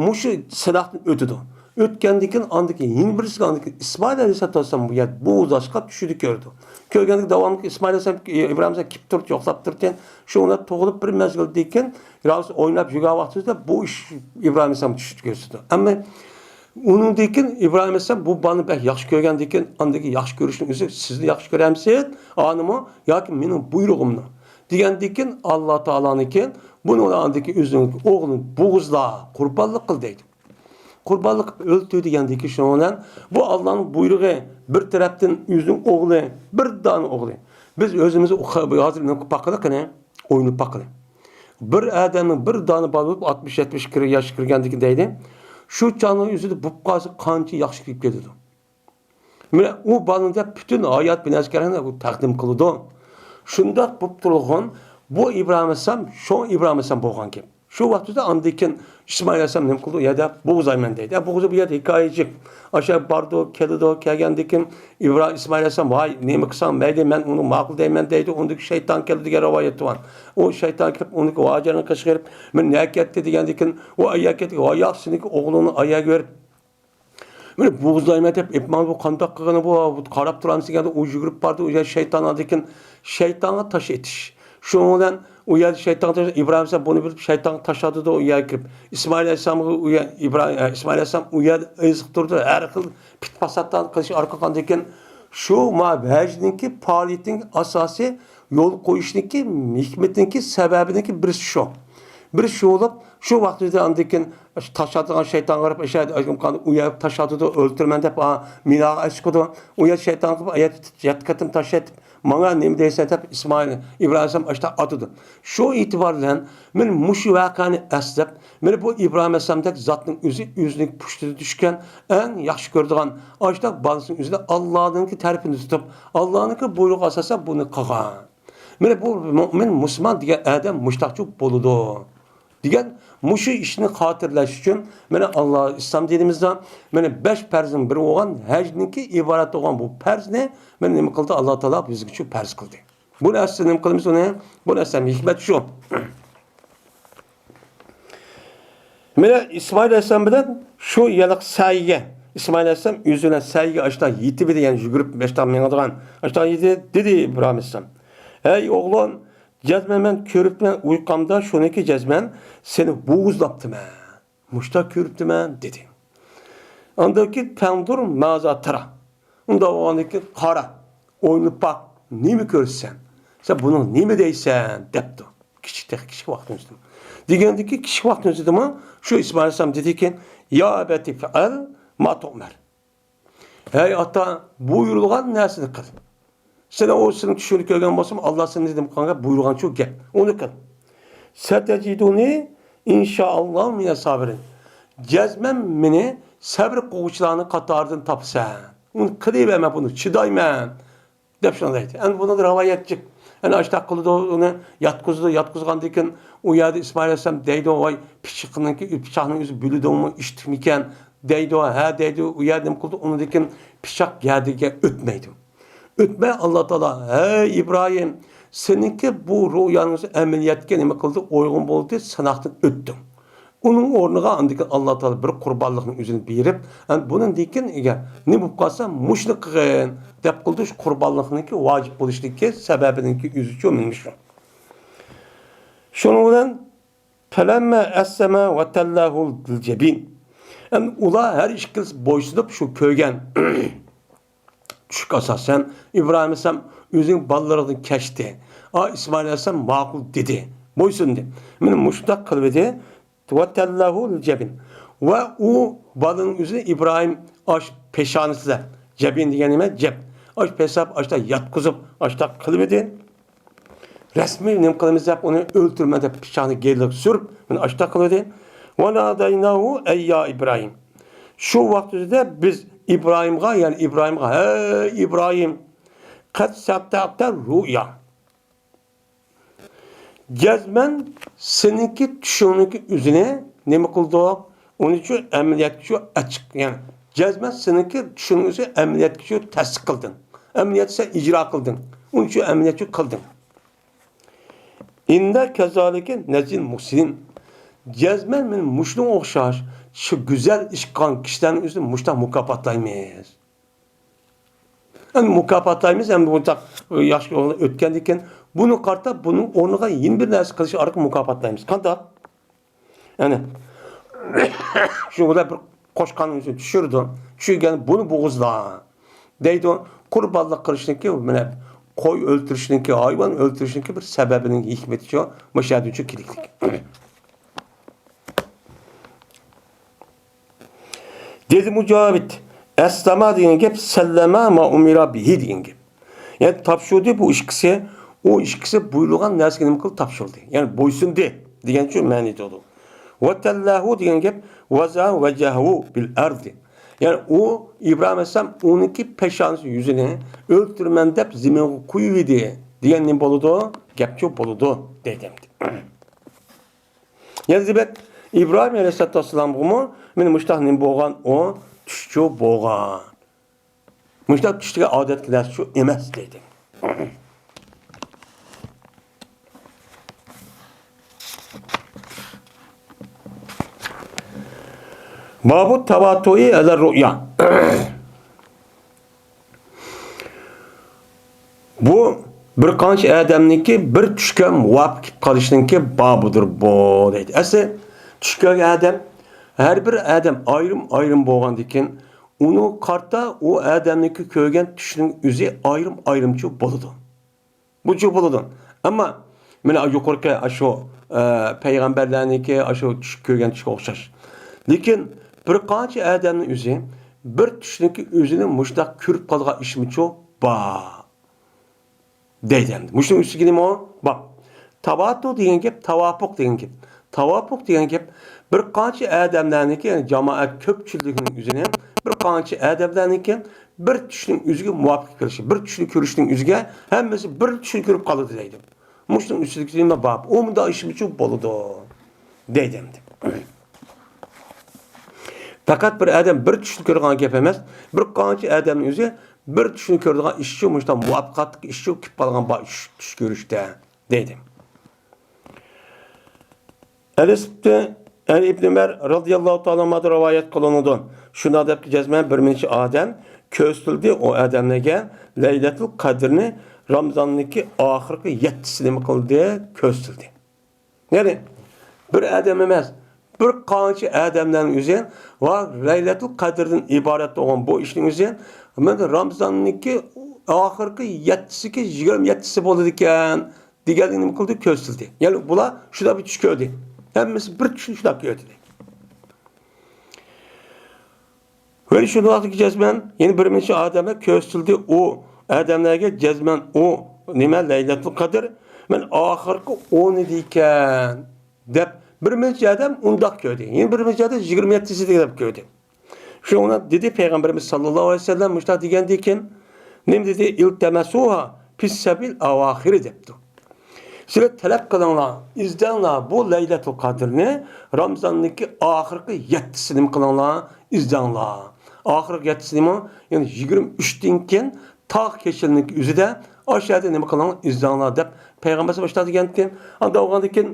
مۇشۇ سىناقتىن ئۆتىدۇ. ئۆتكەندىن كېيىن، ئاندىن كېيىن يەنە بىرسىگە، ئاندىن كېيىن ئىسمائىل ئەلەيھىسسالام بۇ يەردە بوغۇزلاشقا چۈشىدە كۆرىدۇ. كۆرگەندىكىن داۋاملىق ئىسمائىل ئەلەيھىسسالام، ئىبراھىم ئەلەيھىسسالام كېلىپ تۇرۇپتۇ، يوقلاپ تۇرۇپتۇ. شۇ ئويناپ تۇغۇلۇپ بىر مەزگىلدىن كېيىن، بىراۋسى ئويناپ يۈرگەن ۋاقتىمىزدا بۇ ئىش ئىبراھىم ئەلەيھىسسالام چۈشىدە كۆرسىتىدۇ. ئەمما ئۇنىڭدىن كېيىن ئىبراھىم ئەلەيھىسسالام بۇ بالىنى بەك ياخشى كۆرگەندىن كېيىن، ئاندىكى ياخشى كۆرۈشنىڭ ئۆزى، سىزنى ياخشى كۆرەمسىز، ئانىمۇ ياكى مېنىڭ بۇيرۇغۇمنى دېگەندىن كېيىن، ئاللا تائالانىڭكى بۇنى ئاندىكى ئۆزىنىڭ ئوغلىنى بوغۇزلا، قۇربانلىق قىل دەيدۇ. قۇربانلىق قىلىپ ئۆلتۈر دېگەندىكى شۇنىڭ بىلەن بۇ ئاللانىڭ بۇيرۇقى، بىر تەرەپتىن ئۆزىنىڭ ئوغلى، بىر دانە ئوغلى. بىز ئۆزىمىز ئۇ-، ھازىر نېمە قىلىپ باققىلى قېنى؟ ئويناپ باققىلى. بىر ئادەمنىڭ بىر دانە بالا بولۇپ، ئاتمىش يەتمىش كىر-، ياشقا كىرگەندىكىن دەيلى، شۇ چاغنىڭ ئۆزىدە بولۇپ قالسا قانچە ياخشى كېلىپ كېتىدۇ. مانا ئۇ بالىنى دەپ پۈتۈن ھايات بىناسىكەرنى ئۇ تەقدىم قىلىدۇ. شۇنداق بولۇپ تۇرغان بۇ ئىبراھىم ئەلەيھىسسالام، شۇ ئىبراھىم ئەلەيھىسسالام بولغان گەپ. شۇ ۋاقىتتا ئاندىن كېيىن ئىسمائىل ئەلەيھىسسالام نېمە قىلىدۇ؟ يەردە بوغۇزلايمەن دەيدۇ. ئە، بوغۇزى بۇ يەردە ھېكايىچىك. ئاشۇ بارىدۇ، كېلىدۇ، كەلگەندىن كېيىن ئىبراھىم، ئىسمائىل ئەلەيھىسسالام، ۋاي، نېمە قىلساڭ مەيلى، مەن ئۇنى ماقۇل دەيمەن دەيدۇ. ئۇندىكى شەيتان كېلىدۇ دېگەن رىۋايەت بار. ئۇ شەيتان كېلىپ، ئۇنىڭ ھاجەرنىڭ قېشىغا كىرىپ، مەن نەگە كەتتى دېگەندىن كېيىن، ئۇ ئەيەر كەتتى، ۋاي، ياق، سېنىڭكى ئوغلۇڭنى ئەيەرگە بېرىپ، مانا بوغۇزلايمەن دەپ، ئېپماڭ بۇ قانداق قىلغىنى بۇ، قاراپ تۇرامسىز دېگەندە، ئۇ يۈگۈرۈپ باردى، ئۇ يەر شەيتان ئاندىن كېيىن شەيتانغا تاش ئېتىش. شۇنىڭ بىلەن ئۇ يەردە شەيتانغا تاش، ئىبراھىم ئەلەيھىسسالام بۇنى بىلىپ شەيتانغا تاش ئاتىدۇ، ئۇ يەرگە كىرىپ. ئىسمائىل ئەلەيھىسسالامغا ئۇ يەر، ئىبراھىم، ئە، ئىسمائىل ئەلەيھىسسالام ئۇ يەردە ئېزىقتۇرىدۇ، ھەر خىل پىت-پاساتلارنى قىلىش ئارقىلىق ئاندىن كېيىن شۇ ما ھەجنىڭكى پائالىيىتىنىڭ ئاساسىي يول قويۇشنىڭكى ھېكمىتىنىڭكى سەۋەبىنىڭكى بىرسى شۇ. بىرسى شۇ بولۇپ، شۇ ۋاقتىدا ئاندىن كېيىن تاش ئاتىدىغان شەيتانغا قاراپ، ئاشۇ يەردە ئۇ يەر تاش ئاتىدۇ، ئۆلتۈرىمەن دەپ، ئا، مىناغا ئەسقىدۇ. ئۇ يەر شەيتان قىلىپ، يەتتە قېتىم تاش ئېتىپ، ماڭا نېمە دەيسەن دەپ ئىسمائىل، ئىبراھىم ئەلەيھىسسالام ئاشتا ئاتىدۇ. شۇ ئېتىبار بىلەن مەن مۇشۇ ۋەقەنى ئەسلەپ، مەن بۇ ئىبراھىم ئەلەيھىسسالامدەك زاتنىڭ ئۆزى ئۆزىنىڭ پۇشتىدا چۈشكەن ئەڭ ياخشى كۆرىدىغان ئاشتا بالىسىنىڭ ئۆزىنى ئاللانىڭكى تەرىپىنى تۇتۇپ، ئاللانىڭكى بۇيرۇقىغا ئاساسەن بۇنى قىلغان. مانا بۇ مۆمىن مۇسۇلمان دېگەن ئادەم مۇشتاقچۇ بولىدۇ دېگەن مۇشۇ ئىشنى خاتىرىلەش ئۈچۈن، مانا، ئاللا ئىسلام دىنىمىزدا، مانا، بەش پەرزنىڭ بىرى بولغان ھەجنىڭكى ئىبارەت بولغان بۇ پەرزنى، مانا، نېمە قىلدى؟ ئاللا تائالا بىزگە شۇ پەرز قىلدى. بۇ نەرسە نېمە قىلىمىز ئۇنى؟ بۇ نەرسە ھېكمەت شۇ. مانا ئىسمائىل ئەلەيھىسسالام بىلەن شۇ يەرلىك سەيگە، ئىسمائىل ئەلەيھىسسالام ئۆزى بىلەن سەيگە ئاشتا يېتىپ ئىدى، يەنى يۈگۈرۈپ باشتا مېڭىدىغان ئاشتا يېتىپ، دېدى ئىبراھىم ئەلەيھىسسالام، ئەي ئوغلۇم، جەزمەن مەن كۆرۈپمەن ئۇيقامدا شۇنىكى جەزمەن سېنى بوغۇزلاپتىمەن. مۇشتا كۆرۈپتىمەن، دېدى. ئاندىن كېيىن پەڭدۇر مازا تارا. ئۇنداق بولغاندىن كېيىن قارا، ئويلىنىپ باق، نېمە كۆرىسەن؟ سەن بۇنىڭ نېمە دەيسەن؟ دەپتۇ. كىچىك، تېخى كىچىك ۋاقتىمىزدا. دېگەندىن كېيىن كىچىك ۋاقتىمىزدىمۇ شۇ ئىسمائىل ئەلەيھىسسالام دېدىكەن، يا ئەبەتى فەئەل ما تۇئمەر. ھەي ئاتا، بۇيرۇلغان نەرسىنى قىل. سېنىڭ ئۇ سېنىڭ چۈشۈڭدە كۆرگەن بولسام، ئاللا سېنى نېمە قىلغانغا بۇيرۇغان شۇ گەپ. ئۇنى قىل. سەتەجىدۇنى ئىنشائاللا مىنەس سابىرىن. جەزمەن مېنى سەۋر قىلغۇچىلارنىڭ قاتارىدىن تاپىسەن. ئۇنى قىلىۋەرمە، بۇنى چىدايمەن. دەپ شۇنداق دەيدۇ. ئەمدى بۇنىڭدا رىۋايەتچىك. ئەنە ئاشۇنداق قىلىدۇ، ئۇنى ياتقۇزىدۇ، ياتقۇزغاندىن كېيىن ئۇ يەردە ئىسمائىل ئەلەيھىسسالام دەيدۇ، ۋاي، پىچىقنىڭكى، پىچاقنىڭ ئۆزى بۆلىدىغۇمۇ، ئىشتىكمىكەن؟ دەيدۇ، ھە دەيدۇ، ئۇ يەردە نېمە قىلىدۇ، ئۇنىڭدىن كېيىن پىچاق يەردىگە ئۆتمەيدۇ. ئۆتمەي ئاللا تائالا، ھەي ئىبراھىم، سېنىڭكى بۇ رۇئياڭ ئەمەلىيەتكە نېمە قىلدى، ئۇيغۇن بولدى، سىناقتىن ئۆتتۈڭ. ئۇنىڭ ئورنىغا ئاندىن كېيىن ئاللا تائالا بىر قۇربانلىقنى ئۆزىنى بېرىپ، ئەمدى بۇنىڭدىن كېيىن ئەگەر نېمە بولۇپ قالسا، مۇشۇنى قىلغىن دەپ قىلدى، شۇ قۇربانلىقنىڭكى ۋاجىپ بولۇشىدىكى سەۋەبىنىڭكى ئۆزىچۇ مەنە شۇ. شۇنىڭ بىلەن فەلەممە ئەسلەمە ۋەتەللەھۇ لىلجەبىن. ئەمدى ئۇلار ھەر ئىككىلىسى بويسۇنۇپ شۇ كۆرگەن چۈشكە ئاساسەن، ئىبراھىم ئەلەيھىسسالام ئۆزىنىڭ بالىلىرىدىن كەچتى. ئا، ئىسمائىل ئەلەيھىسسالام ماقۇل دېدى، بويسۇندى. مانا مۇشۇنداق قىلىۋىدى. ۋەتەللەھۇ لىلجەبىن. ۋە ئۇ بالىنىڭ ئۆزىنى ئىبراھىم ئاش پېشانىسىدا، جەبىن دېگەن نېمە؟ جەب. ئاش پېساپ، ئاشتا ياتقۇزۇپ، ئاشتا قىلىۋىدى. رەسمىي نېمە قىلىمىز دەپ، ئۇنى ئۆلتۈرىمەن دەپ پىچاقنى گېلىگە سۈرۈپ، مانا ئاشتا قىلىۋىدى. ۋە نادەيناھۇ ئەي يا ئىبراھىم. شۇ ۋاقىت ئۆزىدە بىز ئىبراھىمغا، يەنى ئىبراھىمغا، ھەي ئىبراھىم، قەد سەددەقتە رۇئيا. جەزمەن سېنىڭكى چۈشۈڭنىڭكى ئۆزىنى نېمە قىلدۇق؟ ئۇنىچۇ ئەمەلىيەتكىچۇ ئاچىق، يەنى جەزمەن سېنىڭكى چۈشۈڭنىڭ ئۆزى ئەمەلىيەتكىچۇ تەستىق قىلدىڭ. ئەمەلىيەتتە سەن ئىجرا قىلدىڭ. ئۇنىچۇ ئەمەلىيەتچۇ قىلدىڭ. ئىننا كەزالىكە نەجزىل مۇھسىنىن. جەزمەن مەن مۇشۇنىڭغا ئوخشاش شۇ گۈزەل ئىش قىلغان كىشىلەرنىڭ ئۆزىنى مۇشۇنداق مۇكاپاتلايمىز. ئەمدى مۇكاپاتلايمىز، ئەمدى بۇنداق ياخشى يولغا ئۆتكەندىن كېيىن بۇنى قارىتا بۇنىڭ ئورنىغا يەنە بىر نەرسە قىلىش ئارقىلىق مۇكاپاتلايمىز. قانداق؟ يەنى شۇ بىلەن بىر قوچقارنىڭ ئۆزىنى چۈشۈرىدۇ. چۈشۈرگەن بۇنى بوغۇزلا دەيدۇ. قۇربانلىق قىلىشنىڭكى، مانا، قوي ئۆلتۈرۈشنىڭكى، ھايۋان ئۆلتۈرۈشنىڭكى بىر سەۋەبىنىڭ ھېكمىتىچۇ مۇشۇ يەردىچۇ كېلىكلىك. دېدى مۇجاھىد، ئەسلەما دېگەن گەپ، سەللەما ما ئۇمىرا بىھى دېگەن گەپ. يەنى تاپشۇردى بۇ ئىككىسى، ئۇ ئىككىسى بۇيرۇلغان نەرسىگە نېمە قىلدى؟ تاپشۇردى. يەنى بويسۇندى دېگەنچۇ مەنىدە ئۇ. ۋەتەللەھۇ دېگەن گەپ، ۋەزا ۋەجەھۇ بىل ئەردى. يەنى ئۇ، ئىبراھىم ئەلەيھىسسالام ئۇنىڭكى پېشانىسى يۈزىنى ئۆلتۈرىمەن دەپ زېمىنغا قويۇۋىدى دېگەن نېمە بولىدۇ؟ گەپچۇ بولىدۇ دەيدۇ. يەنە دېمەك، ئىبراھىم ئەلەيھىسسالاتۇ ۋەسسالامغىمۇ مانا مۇشۇنداق نېمە بولغان، ئۇ چۈشچۇ بولغان. مۇشۇنداق چۈش دېگەن ئادەتتىكى نەرسىچۇ ئەمەس دەيدۇ. بابۇ تەۋاتۇئى ئەلە رۇئيا. بۇ بىر قانچە ئادەمنىڭكى بىر چۈشكە مۇۋاپىق كېلىپ قالىشنىڭكى بابىدۇر بۇ دەيدۇ. ئەسلى چۈش كۆرگەن ئادەم، ھەر بىر ئادەم ئايرىم-ئايرىم بولغاندىكىن، ئۇنىڭغا قارىتا ئۇ ئادەمنىڭكى كۆرگەن چۈشىنىڭ ئۆزى ئايرىم-ئايرىمچۇ بولىدۇ. بۇچۇ بولىدۇ. ئەمما مانا يۇقىرىقى ئاشۇ، ئە، پەيغەمبەرلەرنىڭكى ئاشۇ چۈش كۆرگەن چۈشكە ئوخشاش. لېكىن بىر قانچە ئادەمنىڭ ئۆزى بىر چۈشنىڭكى ئۆزىنى مۇشۇنداق كۆرۈپ قالغان ئىشمىچۇ بار. دەيدۇ ئەمدى. مۇشۇنىڭ ئۈستىگە نېمە بار؟ تاۋاتۇر دېگەن گەپ، تاۋاپۇق دېگەن گەپ. تاۋاپۇق دېگەن گەپ بىر قانچە ئادەملەرنىڭكى، يەنى جامائەت كۆپچىلىكنىڭ ئۆزىنى بىر قانچە ئادەملەرنىڭكى بىر چۈشنىڭ ئۆزىگە مۇۋاپىق كېلىشى، بىر چۈشنى كۆرۈشنىڭ ئۆزىگە ھەممىسى بىر چۈشنى كۆرۈپ قالىدۇ دەيدۇ. مۇشۇنىڭ ئۈستىدىكى نېمە بار؟ ئۇ مۇنداق ئىشمىچۇ بولىدۇ دەيدۇ ئەمدى. پەقەت بىر ئادەم بىر چۈشنى كۆرىدىغان گەپ ئەمەس، بىر قانچە ئادەمنىڭ ئۆزى بىر چۈشنى كۆرىدىغان ئىشچۇ، مۇشۇنداق مۇۋەپپەقىيەتلىك ئىشچۇ، كېلىپ قالغان بار چۈش، چۈش كۆرۈشتە دەيدۇ. ئەنەس ئىبنى، يەنى ئىبنى ئۆمەر رازىياللاھۇ تائالا ئەنھۇدىن رىۋايەت قىلىنىدۇ. شۇنداق دەپتۇ، جەزمەن بىر نەچچە ئادەم كۆرسىتىلدى، ئۇ ئادەملەرگە لەيلەتۇل قەدىرنى رامىزاننىڭكى ئاخىرقى يەتتىسى نېمە قىلدى؟ كۆرسىتىلدى. يەنى بىر ئادەم ئەمەس، بىر قانچە ئادەملەرنىڭ ئۆزى ۋە لەيلەتۇل قەدىردىن ئىبارەت بولغان بۇ ئىشنىڭ ئۆزى، مانا رامىزاننىڭكى ئاخىرقى يەتتىسىكى، يىگىرمە يەتتىسى بولىدىكەن دېگەنلىكنى نېمە قىلدى؟ كۆرسىتىلدى. يەنى بۇلار شۇنداق بىر چۈش كۆردى. ھەممىسى بىر چۈشنى شۇنداق كۆردى. ۋە شۇنداقتىكى جەزمەن يەنە بىر نەچچە ئادەملەر كۆرسىتىلدى. ئۇ ئادەملەرگە جەزمەن ئۇ نېمە لەيلەتۇل قەدىر، مەن ئاخىرقى ئونىدىكەن دەپ، بىر نەچچە ئادەم ئۇنداق كۆردى. يەنە بىر نەچچە ئادەم يىگىرمە يەتتىسى دەپ كۆردى. شۇڭا دېدى پەيغەمبىرىمىز ساللاللاھۇ ئەلەيھى ۋەسەللەم مۇشۇنداق دېگەندىكىن، نېمە دېدى؟ ئىلتەمەسۇھا فىسسەبىل ئاۋاخىرى دەپتۇ. سىلەر تەلەپ قىلىڭلار، ئىزدەڭلار بۇ لەيلەتۇل قەدىرنى رامىزاننىڭكى ئاخىرقى يەتتىسى نېمە قىلىڭلار، ئىزدەڭلار. ئاخىرقى يەتتىسى نېمە؟ يەنى يىگىرمە ئۈچتىن كېيىن تاغ كېچىلىرىنىڭكى ئۆزىدە ئاشۇ يەردە نېمە قىلىڭلار، ئىزدەڭلار دەپ پەيغەمبەر ئاشۇنداق دېگەنكىن، ئانداق بولغاندىكىن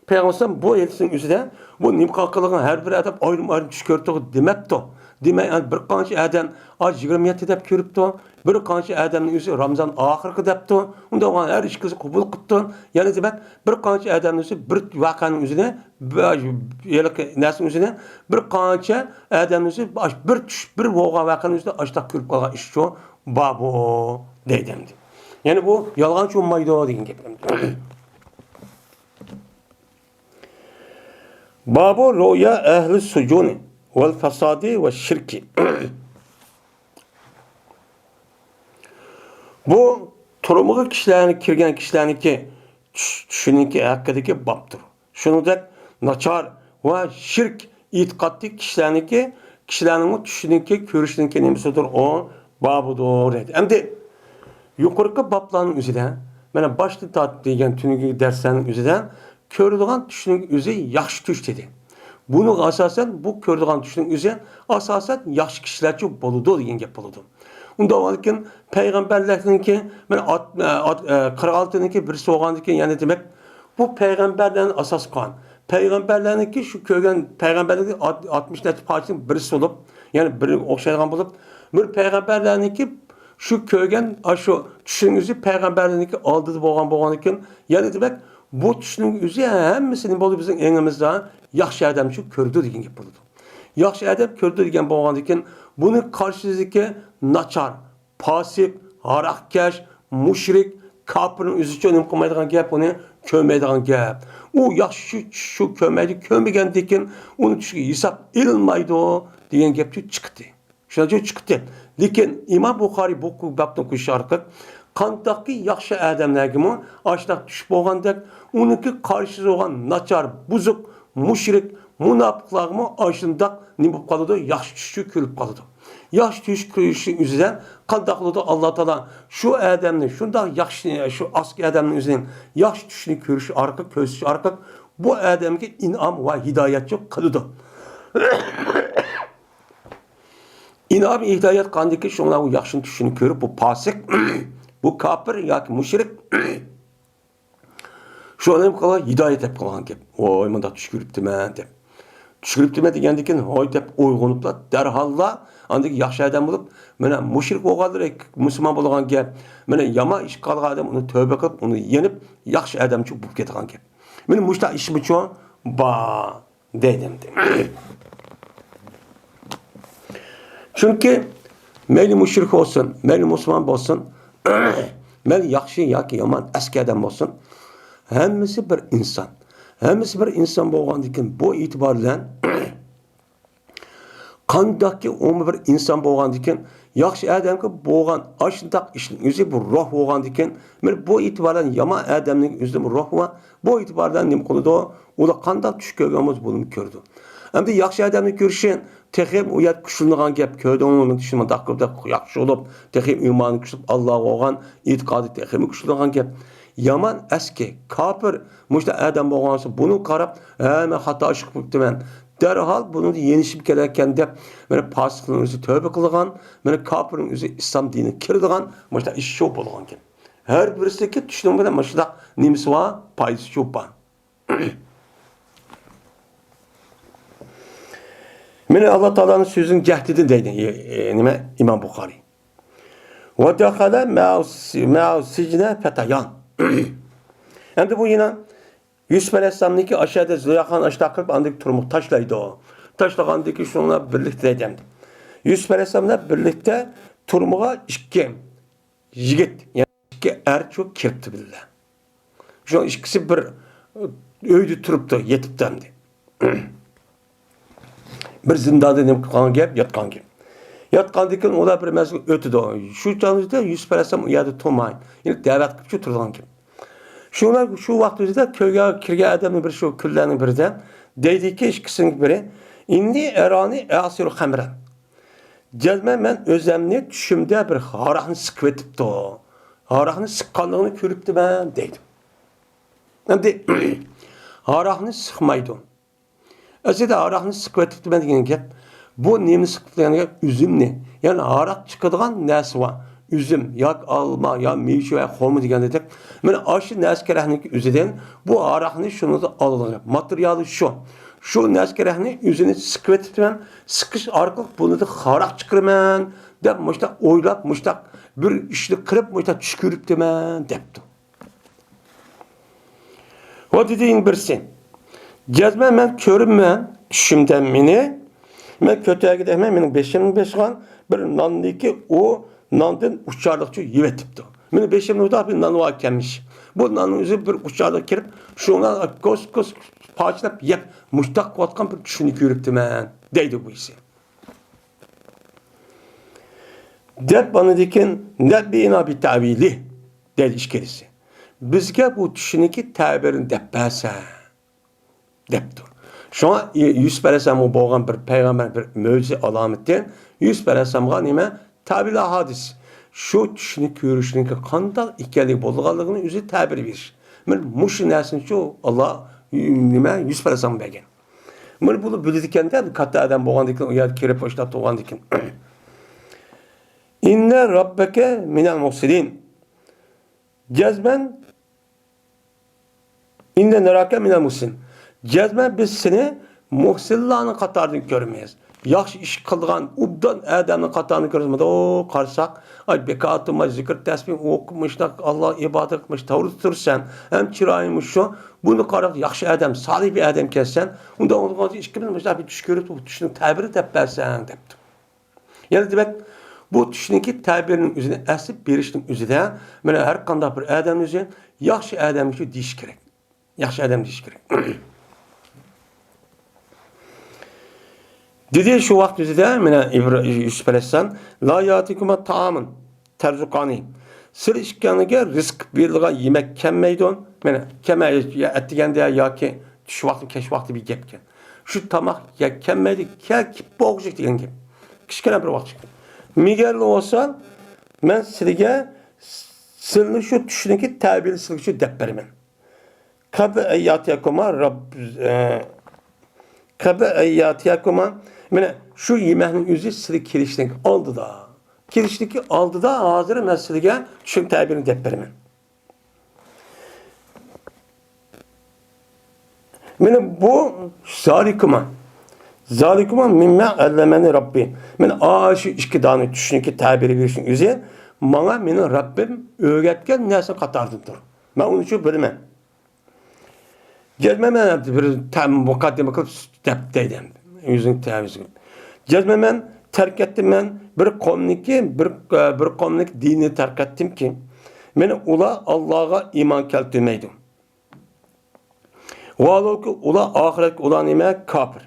پەيغەمبەر بۇ ھەدىسنىڭ ئۆزىدە بۇ نېمە قىلغان ھەر بىر ئادەم ئايرىم-ئايرىم چۈش كۆرۈپتۇ دېمەپتۇ. دېمەي، بىر قانچە ئادەم ئاز يىگىرمە يەتتە دەپ كۆرۈپتۇ. بىر قانچە ئادەمنىڭ ئۆزى رامىزان ئاخىرقى دەپتۇ. ئۇنداق بولغان ھەر ئىككىسى قوبۇل قىپتۇ. يەنى دېمەك، بىر قانچە ئادەمنىڭ ئۆزى بىر ۋەقەنىڭ ئۆزىنى، بىر، ھېلىقى نەرسىنىڭ ئۆزىنى، بىر قانچە ئادەمنىڭ ئۆزى بىر چۈش، بىر بولغان ۋەقەنىڭ ئۆزىدە ئاشۇنداق كۆرۈپ قالغان ئىشچۇ بار بۇ دەيدۇ ئەمدى. يەنى بۇ يالغانچى بولمايدۇ دېگەن گەپ. بابۇ رۇئيا ئەھلى سۇجۇنى ۋەل فاسادى ۋە شىركى. بۇ تۈرمىگە كىشىلەرنى كىرگەن كىشىلەرنىڭكى چۈش، چۈشىنىڭكى ھەققىدىكى بابتۇر. شۇنىڭدەك ناچار ۋە شىرك ئېتىقادتىكى كىشىلەرنىڭكى، كىشىلەرنىڭمۇ چۈشىنىڭكى، كۆرۈشىنىڭكى نېمىسىدۇر؟ ئۇ بابىدۇر دەيدۇ. ئەمدى يۇقىرىقى بابلارنىڭ ئۆزىدە، مانا باشتىن تارتىپ دېگەن تۈنۈگۈنكى دەرسلەرنىڭ ئۆزىدە كۆرىدىغان چۈشنىڭ ئۆزى ياخشى چۈش دېدى. بۇنىڭغا ئاساسەن بۇ كۆرىدىغان چۈشنىڭ ئۆزى ئاساسەن ياخشى كىشىلەرچە بولىدۇ دېگەن گەپ بولىدۇ. ئۇنداق بولغاندىكىن پەيغەمبەرلەرنىڭكى، مانا ئات-، ئات-، قىرىق ئالتىنىڭكى بىرسى بولغاندىكىن، يەنى دېمەك، بۇ پەيغەمبەرلەرنى ئاساس قىلغان. پەيغەمبەرلەرنىڭكى شۇ كۆرگەن، پەيغەمبەرلەرنىڭ ئات-، ئاتمىش نەچچە پادىشىنىڭ بىرسى بولۇپ، يەنى بىرىگە ئوخشايدىغان بولۇپ، بىر پەيغەمبەرلەرنىڭكى شۇ كۆرگەن ئاشۇ چۈشنىڭ ئۆزى پەيغەمبەرلەرنىڭكى ئالدىدا بولغان بولغاندىكىن، يەنى دېمەك، بۇ چۈشنىڭ ئۆزى ھەممىسى نېمە بولدى؟ بىزنىڭ ئېڭىمىزدا ياخشى ئادەم شۇ كۆرىدۇ دېگەن گەپ بولىدۇ. ياخشى ئادەم كۆرىدۇ دېگەن بولغاندىكىن، بۇنىڭ قارشىسىدىكى ناچار، پاسىق، ھاراقكەش، مۇشرىك، كاپىرنىڭ ئۆزىچۇ نېمە قىلمايدىغان گەپ، ئۇنى كۆرمەيدىغان گەپ. ئۇ ياخشى چۈش، چۈش كۆرمەيدۇ، كۆرمىگەندىكىن ئۇنىڭ چۈشىگە ھېساب ئېلىنمايدۇ دېگەن گەپچۇ چىقتى. شۇنىڭچۇ چىقتى. لېكىن ئىمام بۇخارىي بۇ بابنى قويۇش ئارقىلىق قانداقكى ياخشى ئادەملەرگىمۇ ئاشۇنداق چۈش بولغاندەك، ئۇنىڭكى قارشىسى بولغان ناچار، بۇزۇق، مۇشرىك، مۇناپىقلارغىمۇ ئاشۇنداق نېمە بولۇپ قالىدۇ؟ ياخشى چۈشچۇ كۆرۈپ قالىدۇ. ياخشى چۈش كۆرۈشنىڭ ئۆزىدە قانداق قىلىدۇ؟ ئاللا تائالا شۇ ئادەمنى، شۇنداق ياخشى، شۇ ئاسكى ئادەمنىڭ ئۆزىنىڭ ياخشى چۈشنى كۆرۈش ئارقىلىق، كۆرسىتىش ئارقىلىق بۇ ئادەمگە ئىنئام ۋە ھىدايەتچۇ قىلىدۇ. ئىنئام ھىدايەت قىلغاندىن كېيىن شۇڭلار ئۇ ياخشى چۈشنى كۆرۈپ، بۇ پاسىق، بۇ كاپىر ياكى مۇشرىك، شۇ ئادەم قالغان ھىدايەت دەپ قالغان گەپ. ۋاي، مۇنداق چۈش كۆرۈپتىمەن دەپ. چۈش كۆرۈپتىمەن دېگەندىن كېيىن، ھوي دەپ ئويغىنىپلا، دەرھاللا ئاندىن ياخشى ئادەم بولۇپ، مانا مۇشرىك بولغانلىرى مۇسۇلمان بولغان گەپ. مانا يامان ئىشقا قالغان ئادەم ئۇنى تەۋبە قىلىپ، ئۇنى يېنىپ، ياخشى ئادەمچۇ بولۇپ كېتىدىغان گەپ. مانا مۇشۇنداق ئىشمۇچۇ بار. دەيدۇ ئەمدى. چۈنكى مەيلى مۇشرىك بولسۇن، مەيلى مۇسۇلمان بولسۇن، مەيلى ياخشى ياكى يامان، ئەسكى ئادەم بولسۇن، ھەممىسى بىر ئىنسان. ھەممىسى بىر ئىنسان بولغاندىكىن، بۇ ئېتىبار بىلەن قانداقكى ئۇمۇ بىر ئىنسان بولغاندىكىن، ياخشى ئادەمگە بولغان ئاشۇنداق ئىشنىڭ ئۆزى بۇ روھ بولغاندىكىن، مانا بۇ ئېتىبار بىلەن يامان ئادەمنىڭ ئۆزىدىمۇ روھ بار. بۇ ئېتىبار بىلەن نېمە قىلىدۇ؟ ئۇلار قانداق چۈش كۆرگەن بولسا، بۇنىمۇ كۆرىدۇ. ئەمدى ياخشى ئادەمنى كۆرۈشى تېخىمۇ ئۇ يەردە كۈچلىنىدىغان گەپ. كۆردۈڭمۇ، مېنىڭ چۈشۈم مۇنداق قىلدى، ياخشى بولۇپ، تېخى ئىمانى كۈچلۈپ، ئاللاغا بولغان ئېتىقادى تېخىمۇ كۈچلىنىدىغان گەپ. يامان، ئەسكى، كاپىر مۇشۇنداق ئادەم بولغان بولسا، بۇنىڭغا قاراپ، ھە، مەن خاتا ئىش قىلىپتىمەن، دەرھال بۇنىڭدىن يېنىشىم كېرەككەن دەپ، مانا پاسىقنىڭ ئۆزى تۆبە قىلىدىغان، مانا كاپىرنىڭ ئۆزى ئىسلام دىنىگە كىرىدىغان مۇشۇنداق ئىش شۇ بولغان گەپ. ھەر بىرسىدىكى چۈشنىڭ بىلەن مۇشۇنداق نېمىسى بار، پايدىسى شۇ بار. مانا ئاللا تائالانىڭ سۆزىنىڭ جەھدىدىن دەيدۇ، ئى، ئى، نېمە، ئىمام بۇخارىي. ۋەدەخەلە مەئەس-، مەئەس سىجنە فەتەيان. ئەمدى بۇ يەنە يۈسۈپ ئەلەيھىسسالامنىڭكى ئاشۇ يەردە زۇلەيخانى ئاشۇنداق قىلىپ، ئاندىن تۈرمىگە تاشلايدۇ. تاشلىغاندىن كېيىن شۇنىڭ بىلەن بىرلىكتە دەيدۇ ئەمدى. يۈسۈپ ئەلەيھىسسالام بىلەن بىرلىكتە تۈرمىگە ئىككى يىگىت، يەنى ئىككى ئەر شۇ كىرىپتۇ بىللە. شۇنىڭ ئىككىسى بىر ئۆيدە تۇرۇپتۇ، يېتىپتۇ ئەمدى. بىر زىنداندا نېمە قىلغان گەپ، ياتقان گەپ. ياتقاندىن كېيىن ئۇلار بىر مەزگىل ئۆتىدۇ. شۇ چاغدا يۈسۈپ ئەلەيھىسسالام ئۇ يەردە تۇرماي، يەنە دەۋەت قىلىپ شۇ تۇرغان گەپ. شۇ، شۇ ۋاقىت ئۆزىدە كۆيگە كىرگەن ئادەمنىڭ بىرى، شۇ كۈنلەرنىڭ بىرىدە دەيدىكى، ئىككىسىنىڭ بىرى، «ئىننى ئەرانى ئەسىرۇ خەمرەن.» جەزمەن مەن ئۆزەمنى چۈشۈمدە بىر ھاراقنى سىقىۋېتىپتۇ. ھاراقنى سىققانلىقىنى كۆرۈپتىمەن دەيدۇ. ئەمدى ھاراقنى سىقمايدۇ. ئەسلىدە ھاراقنى سىقىۋېتىپتىمەن دېگەن گەپ، بۇ نېمىنى سىقىپتۇ دېگەن گەپ؟ ئۈزۈمنى. يەنى ھاراق چىقىدىغان نەرسە بار. ئۈزۈم ياكى ئالما يا مېۋە ۋە خورما دېگەندەك. مانا ئاشۇ نەسكە رەھنىڭكى ئۆزىدىن بۇ ھاراقنى شۇنىڭدا ئالىدىغان گەپ. ماتېرىيالى شۇ. شۇ نەسكە رەھنى ئۆزىنى سىقىۋېتىپتىمەن، سىقىش ئارقىلىق بۇنىڭدا ھاراق چىقىرىمەن دەپ مۇشۇنداق ئويلاپ، مۇشۇنداق بىر ئىشنى قىلىپ، مۇشۇنداق چۈش كۆرۈپتىمەن دەپتۇ. ۋە دېدى يەنە بىرسى، جەزمەن مەن كۆرۈمەن چۈشۈمدە مېنى، مەن كۆتەرگۈدەكمەن، مېنىڭ بېشىمنى بېسىغان بىر ناندىكى ئۇ ناندىن ئۇچارلىقچە يېۋېتىپتۇ. مېنىڭ بېشىمدا بىر نان بار ئىكەنمىش. بۇ ناننىڭ ئۆزى بىر ئۇچارلىق كىرىپ، شۇڭا كوس-كوس پارچىلاپ يەپ، مۇشتاق قىلىۋاتقان بىر چۈشنى كۆرۈپتىمەن، دەيدۇ بۇ ئىسى. دەپ ئاندىن كېيىن، نەببىئىنا بىتەۋىلى، دەيدۇ ئىككىلىسى. بىزگە بۇ چۈشنىڭكى تەبىرىنى دەپ بەرسە، دەپتۇ. شۇڭا يۈسۈپ ئەلەيھىسسالامغا بولغان بىر پەيغەمبەر، بىر مۆجىزە ئالامىتى، يۈسۈپ ئەلەيھىسسالامغا نېمە؟ تەۋىل ئەھادىس. شۇ چۈشنى كۆرۈشنىڭكى قانداق ئىكەنلىكى، بولىدىغانلىقىنى ئۆزى تەبىر بېرىش. مانا مۇشۇ نەرسىنى شۇ ئاللا، نېمە، يۈسۈپ ئەلەيھىسسالامغا بەرگەن. مانا بۇنى بىلىدىكەن-دە، كاتتا ئادەم بولغاندىن كېيىن ئۇ يەردە كىرىپ باشلاپ تۇرغاندىن كېيىن. ئىننە رەببەكە مىنەل مۇھسىنىن. جەزمەن، ئىننە نەراكە مىنەل مۇھسىنىن. جەزمەن بىز سېنى مۇھسىنلارنىڭ قاتارىدىن كۆرىمىز. ياخشى ئىش قىلىدىغان، ئوبدان ئادەمنىڭ قاتارىدىن كۆرىمىز. مانا قارىساق، ئاي، بىكار تۇرماي، زىكىر، تەسبىھ ئوقۇپ، مۇشۇنداق ئاللاغا ئىبادەت قىلىپ، مۇشۇ توغرا تۇرىسەن. ھەم چىرايىڭ مۇشۇ. بۇنى قاراپ، ياخشى ئادەم، سالىھ بىر ئادەم ئىكەنسەن. ئۇنداق بولغاندا ئىككىمىز مۇشۇنداق بىر چۈش كۆرۈپ، بۇ چۈشنىڭ تەبىرى دەپ بەرسەڭ، دەپتۇ. يەنە دېمەك، بۇ چۈشنىڭكى تەبىرىنىڭ ئۆزىنى ئەسلى بېرىشنىڭ ئۆزىدە، مانا ھەر قانداق بىر ئادەمنىڭ ئۆزى ياخشى ئادەمگە دېيىش كېرەك. ياخشى ئادەم دېيىش كېرەك. دېدى شۇ ۋاقىت ئۆزىدە، مانا ئىبرا-، يۈسۈپ ئەلەيھىسسالام، لا ياتىكۇما تائامۇن تەرزۇقانى. سىلەر ئىككىڭلارغا رىزىق بېرىلىدىغان يېمەك كەلمەيدۇ. مانا كەلمەي، يا ئەتىگەندە ياكى چۈش ۋاقتى، كەچ ۋاقتى بىر گەپكەن. شۇ تاماق يە-، كەلمەيدۇ، كەل-، كېلىپ بولغۇچىلىك دېگەن گەپ. كىچىككىنە بىر ۋاقىت. مېگەرلا بولسا، مەن سىلىگە، سىلىنى شۇ چۈشنىڭكى تەبىرىنى سىلىگە شۇ دەپ بەرىمەن. قەبلە ئەن ياتىيەكۇما رەب-، ئە، قەبلە ئەن ياتىيەكۇما، مانا شۇ يېمەكنىڭ ئۆزى سىلىگە كېلىشتىن ئالدىدا. كېلىشتىكى ئالدىدا ھازىر مەن سىلىگە چۈشنىڭ تەبىرىنى دەپ بېرىمەن. مانا بۇ زالىكۇما. زالىكۇما مىمما ئەللەمەنى رەببى. مانا ئاشۇ ئىككى دانە چۈشنىڭكى تەبىرى بېرىشنىڭ ئۆزى ماڭا مېنىڭ رەببىم ئۆگەتكەن نەرسە قاتارىدىندۇر. مەن ئۇنى شۇ بىلىمەن. جەزمەن مەن بىر تەم مۇقەددىمە قىلىپ دەپ دەيدۇ. ئۆزىنىڭ تەۋىزى. جەزمەن مەن تەرك ئەتتىم، مەن بىر قومنىڭكى، بىر، بىر قومنىڭكى دىنىنى تەرك ئەتتىمكى، مېنى ئۇلار ئاللاغا ئىمان كەلتۈرمەيدۇ. ۋاھالەنكى ئۇلار ئاخىرەتكە ئۇلار نېمە؟ كاپىر.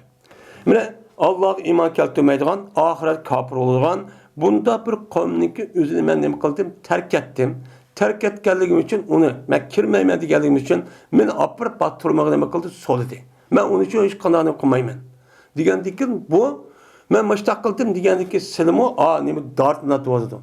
مانا ئاللاغا ئىمان كەلتۈرمەيدىغان، ئاخىرەتكە كاپىر بولىدىغان بۇنداق بىر قومنىڭكى ئۆزىنى مەن نېمە قىلدىم؟ تەرك ئەتتىم. تەرك ئەتكەنلىكىم ئۈچۈن ئۇنى مەن كىرمەيمەن دېگەنلىكىم ئۈچۈن مېنى ئاپىرىپ باتۇرمىغا نېمە قىلدى؟ سولىدى. مەن ئۇنىڭ ئۈچۈن ھېچقانداق نېمە قىلمايمەن. دېگەندىكىن بۇ، مەن مۇشتاق قىلدىم دېگەندىكى سىلىمۇ، ئا، نېمە دارتىناتىۋاتىدۇ.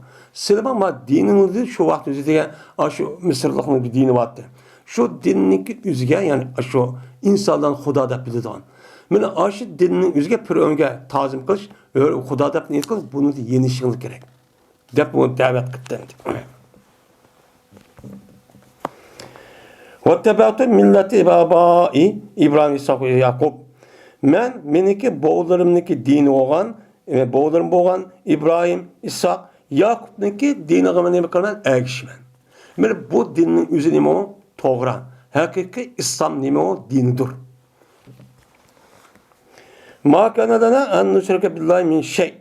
سىلىمۇ ما دىنىڭىزنى شۇ ۋاقىت ئۆزى دېگەن، ئا، شۇ مىسىرلىقنىڭ بىر دىنى بارتى. شۇ دىننىڭكى ئۆزىگە، يەنى شۇ ئىنسانلارنى خۇدا دەپ بىلىدىغان. مانا ئاشۇ دىننىڭ ئۆزىگە پىرئۆنگە تازىم قىلىش، خۇدا دەپ نېمە قىلىش، بۇنى يېنىشىڭىز كېرەك. دەپ ئۇنى دەۋەت قىپتۇ ئەمدى. وَاتَّبَعْتُ مِلَّةَ آبَائِي إِبْرَاهِيمَ وَإِسْحَاقَ وَيَعْقُوبَ. مەن مېنىڭكى بوۋىلىرىمنىڭكى دىنى بولغان، ئە، بوۋىلىرىم بولغان ئىبراھىم، ئىسھاق، ياقۇپنىڭكى دىنىغا مەن نېمە قىلىمەن؟ ئەگىشىمەن. مانا بۇ دىننىڭ ئۆزى نېمە ئۇ؟ توغرا. ھەقىقىي ئىسلام نېمە ئۇ؟ دىنىدۇر. مَا كَانَ لَنَا أَن نُّشْرِكَ بِاللَّهِ مِن شَيْءٍ.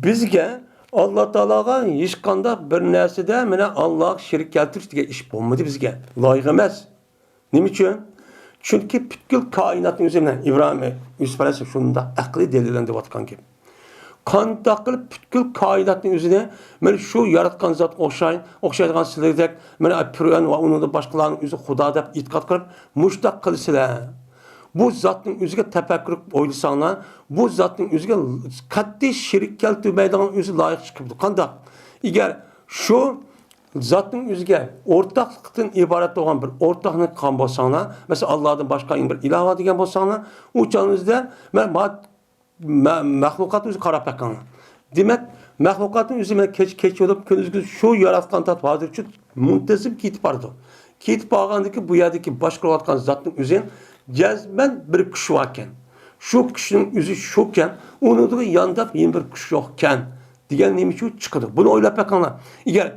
بىزگە ئاللا تائالاغا ھېچقانداق بىر نەرسىدە مانا ئاللاغا شېرىك كەلتۈرۈش دېگەن ئىش بولمىدى بىزگە. لايىق ئەمەس. نېمە ئۈچۈن؟ چۈنكى پۈتكۈل كائىناتنىڭ ئۆزى، مانا ئىبراھىم، يۈسۈپ ئەلەيھىسسالام شۇنداق ئەقلىي دەلىللەندۈرۈۋاتقان گەپ. قانداق قىلىپ پۈتكۈل كائىناتنىڭ ئۆزىنى مانا شۇ ياراتقان زاتقا ئوخشاي-، ئوخشايدىغان سىلەردەك مانا پىرئەۋن ۋە ئۇنىڭدىن باشقىلارنىڭ ئۆزى خۇدا دەپ ئېتىقاد قىلىپ مۇشتاق قىلىسىلەر؟ بۇ زاتنىڭ ئۆزىگە تەپەككۇر قىلىپ ئويلىساڭلار، بۇ زاتنىڭ ئۆزىگە قەتئىي شېرىك كەلتۈرمەيدىغان ئۆزى لايىق چىقىپتۇ. قانداق؟ ئەگەر شۇ زاتنىڭ ئۆزىگە ئورتاقلىقتىن ئىبارەت بولغان بىر ئورتاقنى قىلغان بولساڭلار، مەسىلەن، ئاللادىن باشقا يەنە بىر ئىلاھ بار دېگەن بولساڭلار، ئۇ چاغىڭىزدا مەن ما-، مە-، مەخلۇقاتنى ئۆزى قاراپ بېقىڭلار. دېمەك، مەخلۇقاتنىڭ ئۆزى مانا كېچە، كېچە بولۇپ، كۈندۈز، كۈندۈز شۇ ياراتقان زات ھازىرچۇ مۇنتىزىم كېتىپ بارىدۇ. كېتىپ بارغاندىكى بۇ يەردىكى باشقۇرۇۋاتقان زاتنىڭ ئۆزى جەزمەن بىر كۈچى باركەن. شۇ كۈچنىڭ ئۆزى شۇكەن، ئۇنىڭدىن يانداپ يەنە بىر كۈچ يوقكەن دېگەن نېمە ئۈچۈن چىقىدۇ؟ بۇنى ئويلاپ بېقىڭلار. ئەگەر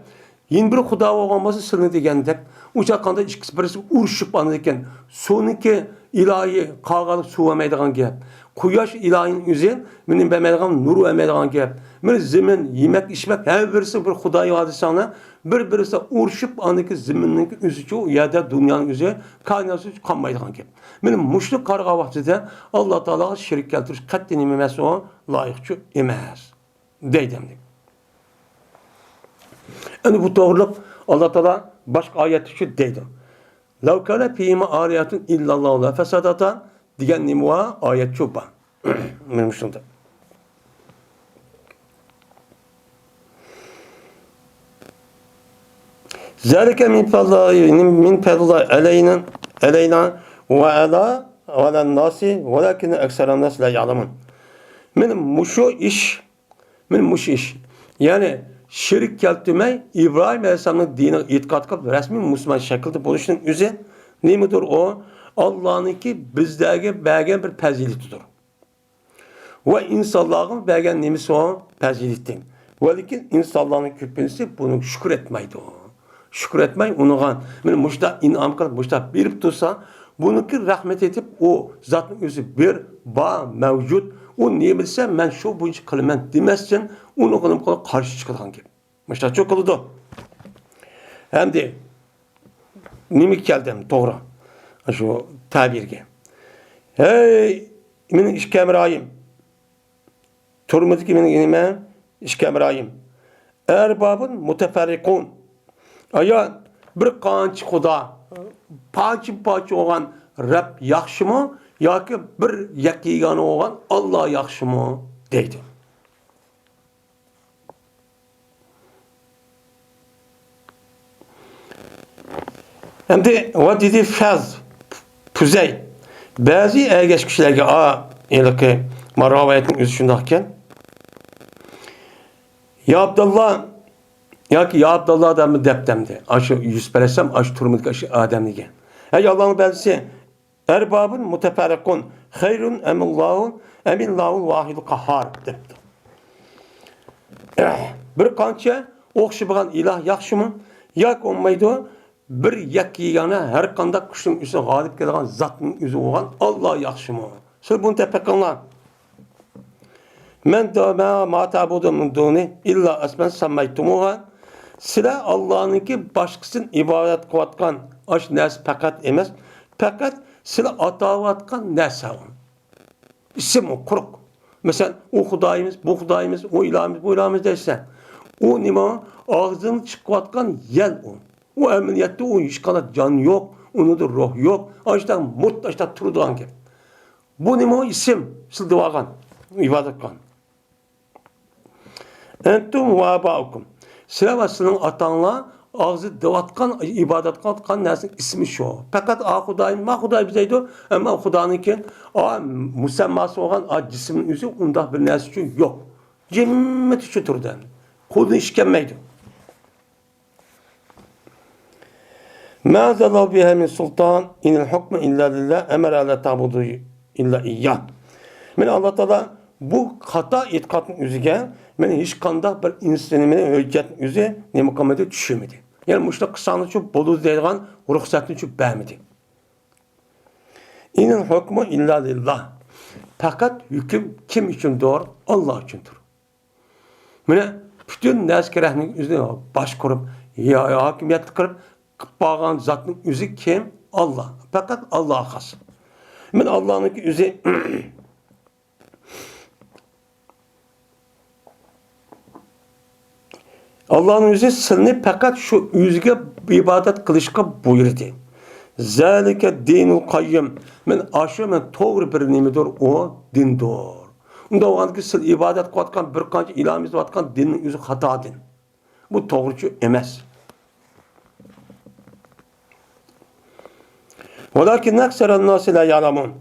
يەنە بىر خۇدا بولغان بولسا، سىلىنى دېگەندەك، ئۇ چاغقاندا ئىككىسى بىرسى ئۇرۇشۇپ، ئاندىن كېيىن سۇنىڭكى ئىلاھى قاغانلىق سۇ بەرمەيدىغان گەپ. قۇياش ئىلاھىنىڭ ئۆزى مېنى بەرمەيدىغان، نۇر بەرمەيدىغان گەپ. مېنى زېمىن، يېمەك، ئىچمەك، ھەر بىرسى بىر خۇدا يا دېسەڭلار، بىر بىرسى ئۇرۇشۇپ، ئاندىن كېيىن زېمىننىڭكى ئۆزىچۇ، ئۇ يەردە دۇنيانىڭ ئۆزى، كائىنات ئۆزى قالمايدىغان گەپ. مېنى مۇشۇنى قارىغان ۋاقتىدا ئاللا تائالاغا شېرىك كەلتۈرۈش قەتئىي نېمە ئەمەس ئۇ، لايىقچۇ ئەمەس. دەيدۇ ئەمدى. ئەنە بۇ توغرىلىق ئاللا تائالا باشقا ئايەتتە شۇ دەيدۇ. لَوْ كَانَ فِيهِمَا آلِهَةٌ إِلَّا اللَّهُ لَفَسَدَتَا دېگەن نېمە بار؟ ئايەت شۇ بار. مانا مۇشۇنداق. ذَلِكَ مِنْ فَضْلِ اللَّهِ، مِنْ فَضْلِ اللَّهِ عَلَيْنَا، عَلَيْنَا وَعَلَى، وَعَلَى النَّاسِ وَلَكِنَّ أَكْثَرَ النَّاسِ لَا يَعْلَمُونَ. مانا مۇشۇ ئىش، مانا مۇشۇ ئىش. يەنى شېرىك كەلتۈرمەي، ئىبراھىم ئەلەيھىسسالامنىڭ دىنىغا ئېتىقاد قىلىپ، رەسمىي مۇسۇلمان شەكلىدە بولۇشنىڭ ئۆزى نېمىدۇر ئۇ؟ ئاللانىڭكى بىزلەرگە بەرگەن بىر پەزىلىتىدۇر. ۋە ئىنسانلارغا بەرگەن نېمىسى ئۇ؟ پەزىلىتى. ۋەلىكىن ئىنسانلارنىڭ كۆپىنچىسى بۇنىڭغا شۈكۈر ئەتمەيدۇ. شۈكۈر ئەتمەي، ئۇنىڭغا مانا مۇشۇنداق ئىنئام قىلىپ، مۇشۇنداق بېرىپ تۇرسا، بۇنىڭكى رەھمىتى يېتىپ، ئۇ زاتنىڭ ئۆزى بىر، بار، مەۋجۇت. ئۇ نېمە دېسە، مەن شۇ بويىچە قىلىمەن دېمەستىن، ئۇنىڭغا نېمە قىلىدۇ؟ قارشى چىقىدىغان گەپ. مۇشۇنداقچۇ قىلىدۇ. ئەمدى نېمىگە كەلدىم؟ توغرا. شۇ تەبىرگە. ھەي، مېنىڭ ئىككى ھەمراھىم. تۈرمىدىكى مېنىڭ نېمە؟ ئىككى ھەمراھىم. أَأَرْبَابٌ مُتَفَرِّقُونَ. ئايا، بىر قانچە خۇدا، پارچە-پارچە بولغان رەب ياخشىمۇ ياكى بىر يەككە يېگانە بولغان ئاللا ياخشىمۇ؟ دەيدۇ. ئەمدى ۋە دېدى فەز، پۈزەي، بەزى ئەگەشكۈچىلەرگە، ئا، ھېلىقى، ما، رىۋايەتنىڭ ئۆزى شۇنداق ئىكەن. يا ئابداللا، ياكى يا ئابداللا دەپمۇ دەپتەمدى. ئاشۇ يۈسۈپ ئەلەيھىسسالام، ئاشۇ تۈرمىدىكى ئاشۇ ئادەمنىگە. ھەي، ئاللانىڭ بەندىسى، أَأَرْبَابٌ مُتَفَرِّقُونَ خَيْرٌ أَمِ اللَّهُ، أَمِ اللَّهُ الْوَاحِدُ الْقَهَّارُ دەپتۇ. بىر قانچە ئوخشىمىغان ئىلاھ ياخشىمۇ؟ ياكى بولمايدۇ، بىر يەككە يېگانە ھەر قانداق كۈچنىڭ ئۈستىگە غالىب كېلىدىغان زاتنىڭ ئۆزى بولغان ئاللا ياخشىمۇ؟ سىلەر بۇنى دەپ بېقىڭلار. مَا، مَا تَعْبُدُونَ مِن دُونِهِ إِلَّا أَسْمَاءً سَمَّيْتُمُوهَا. سىلەر ئاللانىڭكى باشقىسىدىن ئىبادەت قىلىۋاتقان ئاشۇ نەرسە پەقەت ئەمەس، پەقەت سىلەر ئاتاۋاتقان نەرسە ئۇ. ئىسىم ئۇ، قۇرۇق. مەسىلەن، ئۇ خۇدايىمىز، بۇ خۇدايىمىز، ئۇ ئىلاھىمىز، بۇ ئىلاھىمىز دەيسەن. ئۇ نېمە؟ ئاغزىڭدىن چىقىۋاتقان يەل ئۇ. ئۇ ئەمەلىيەتتە ئۇ ھېچقانداق جان يوق، ئۇنىڭدا روھ يوق. ئاشۇنداق مۇت، ئاشۇنداق تۇرىدىغان گەپ. بۇ نېمە؟ ئىسىم، سىلدىۋالغان، ئىبادەت قىلغان. ئەنتۇم ۋە ئابائۇكۇم. سىلەر ۋە سىلىنىڭ ئاتاڭلار ئاغزىدا دەۋاتقان، ئىبادەت قىلىۋاتقان نەرسىنىڭ ئىسمى شۇ. پەقەت ئا خۇدايىم، ما خۇدايىم دەيدۇ، ئەمما خۇدانىڭكى ئا مۇسەمماسى بولغان ئا جىسىمنىڭ ئۆزى ئۇنداق بىر نەرسە ئۈچۈن يوق. جىممىتى شۇ تۇرىدۇ. قولىدىن ئىش كەلمەيدۇ. ما ئەنزەللەھۇ بىھا مىن سۇلتان، ئىنىل ھۇكمۇ ئىللا لىللا، ئەمەرە ئەللا تەبۇدۇ ئىللا ئىيياھ. مانا ئاللا تائالا بۇ خاتا ئېتىقادنىڭ ئۆزىگە مانا ھېچقانداق بىر ئىنسان، مانا ھۆججەتنىڭ ئۆزى نېمە قىلمىدى؟ چۈشۈرمىدى. يەنى مۇشۇنداق قىلساڭلارچۇ بولىدۇ دەيدىغان رۇخسەتنىچۇ بەرمىدى. ئىنىل ھۇكمۇ ئىللا لىللا. پەقەت ھۆكۈم كىم ئۈچۈندۇر؟ ئاللا ئۈچۈندۇر. مانا پۈتۈن نەرسىگە رەھمىنى ئۆزىنى باشقۇرۇپ، يا-، ھاكىمىيەت قىلىپ، قىلىپ بارغان زاتنىڭ ئۆزى كىم؟ ئاللا. پەقەت ئاللاغا خاس. مانا ئاللانىڭكى ئۆزى، ئاللانىڭ ئۆزى سىلىنى پەقەت شۇ ئۆزىگە ئىبادەت قىلىشقا بۇيرۇدى. زالىكە دىنۇل قەييىم. مانا ئاشۇ مانا توغرا بىر نېمىدۇر، ئۇ دىندۇر. ئۇنداق بولغاندىكىن سىز ئىبادەت قىلىۋاتقان بىر قانچە ئىلاھىمىز دەۋاتقان دىننىڭ ئۆزى خاتا دىن. بۇ توغرىچۇ ئەمەس. ۋالاكىن ئەكسەرەن ناسى لا يەلەمۇن.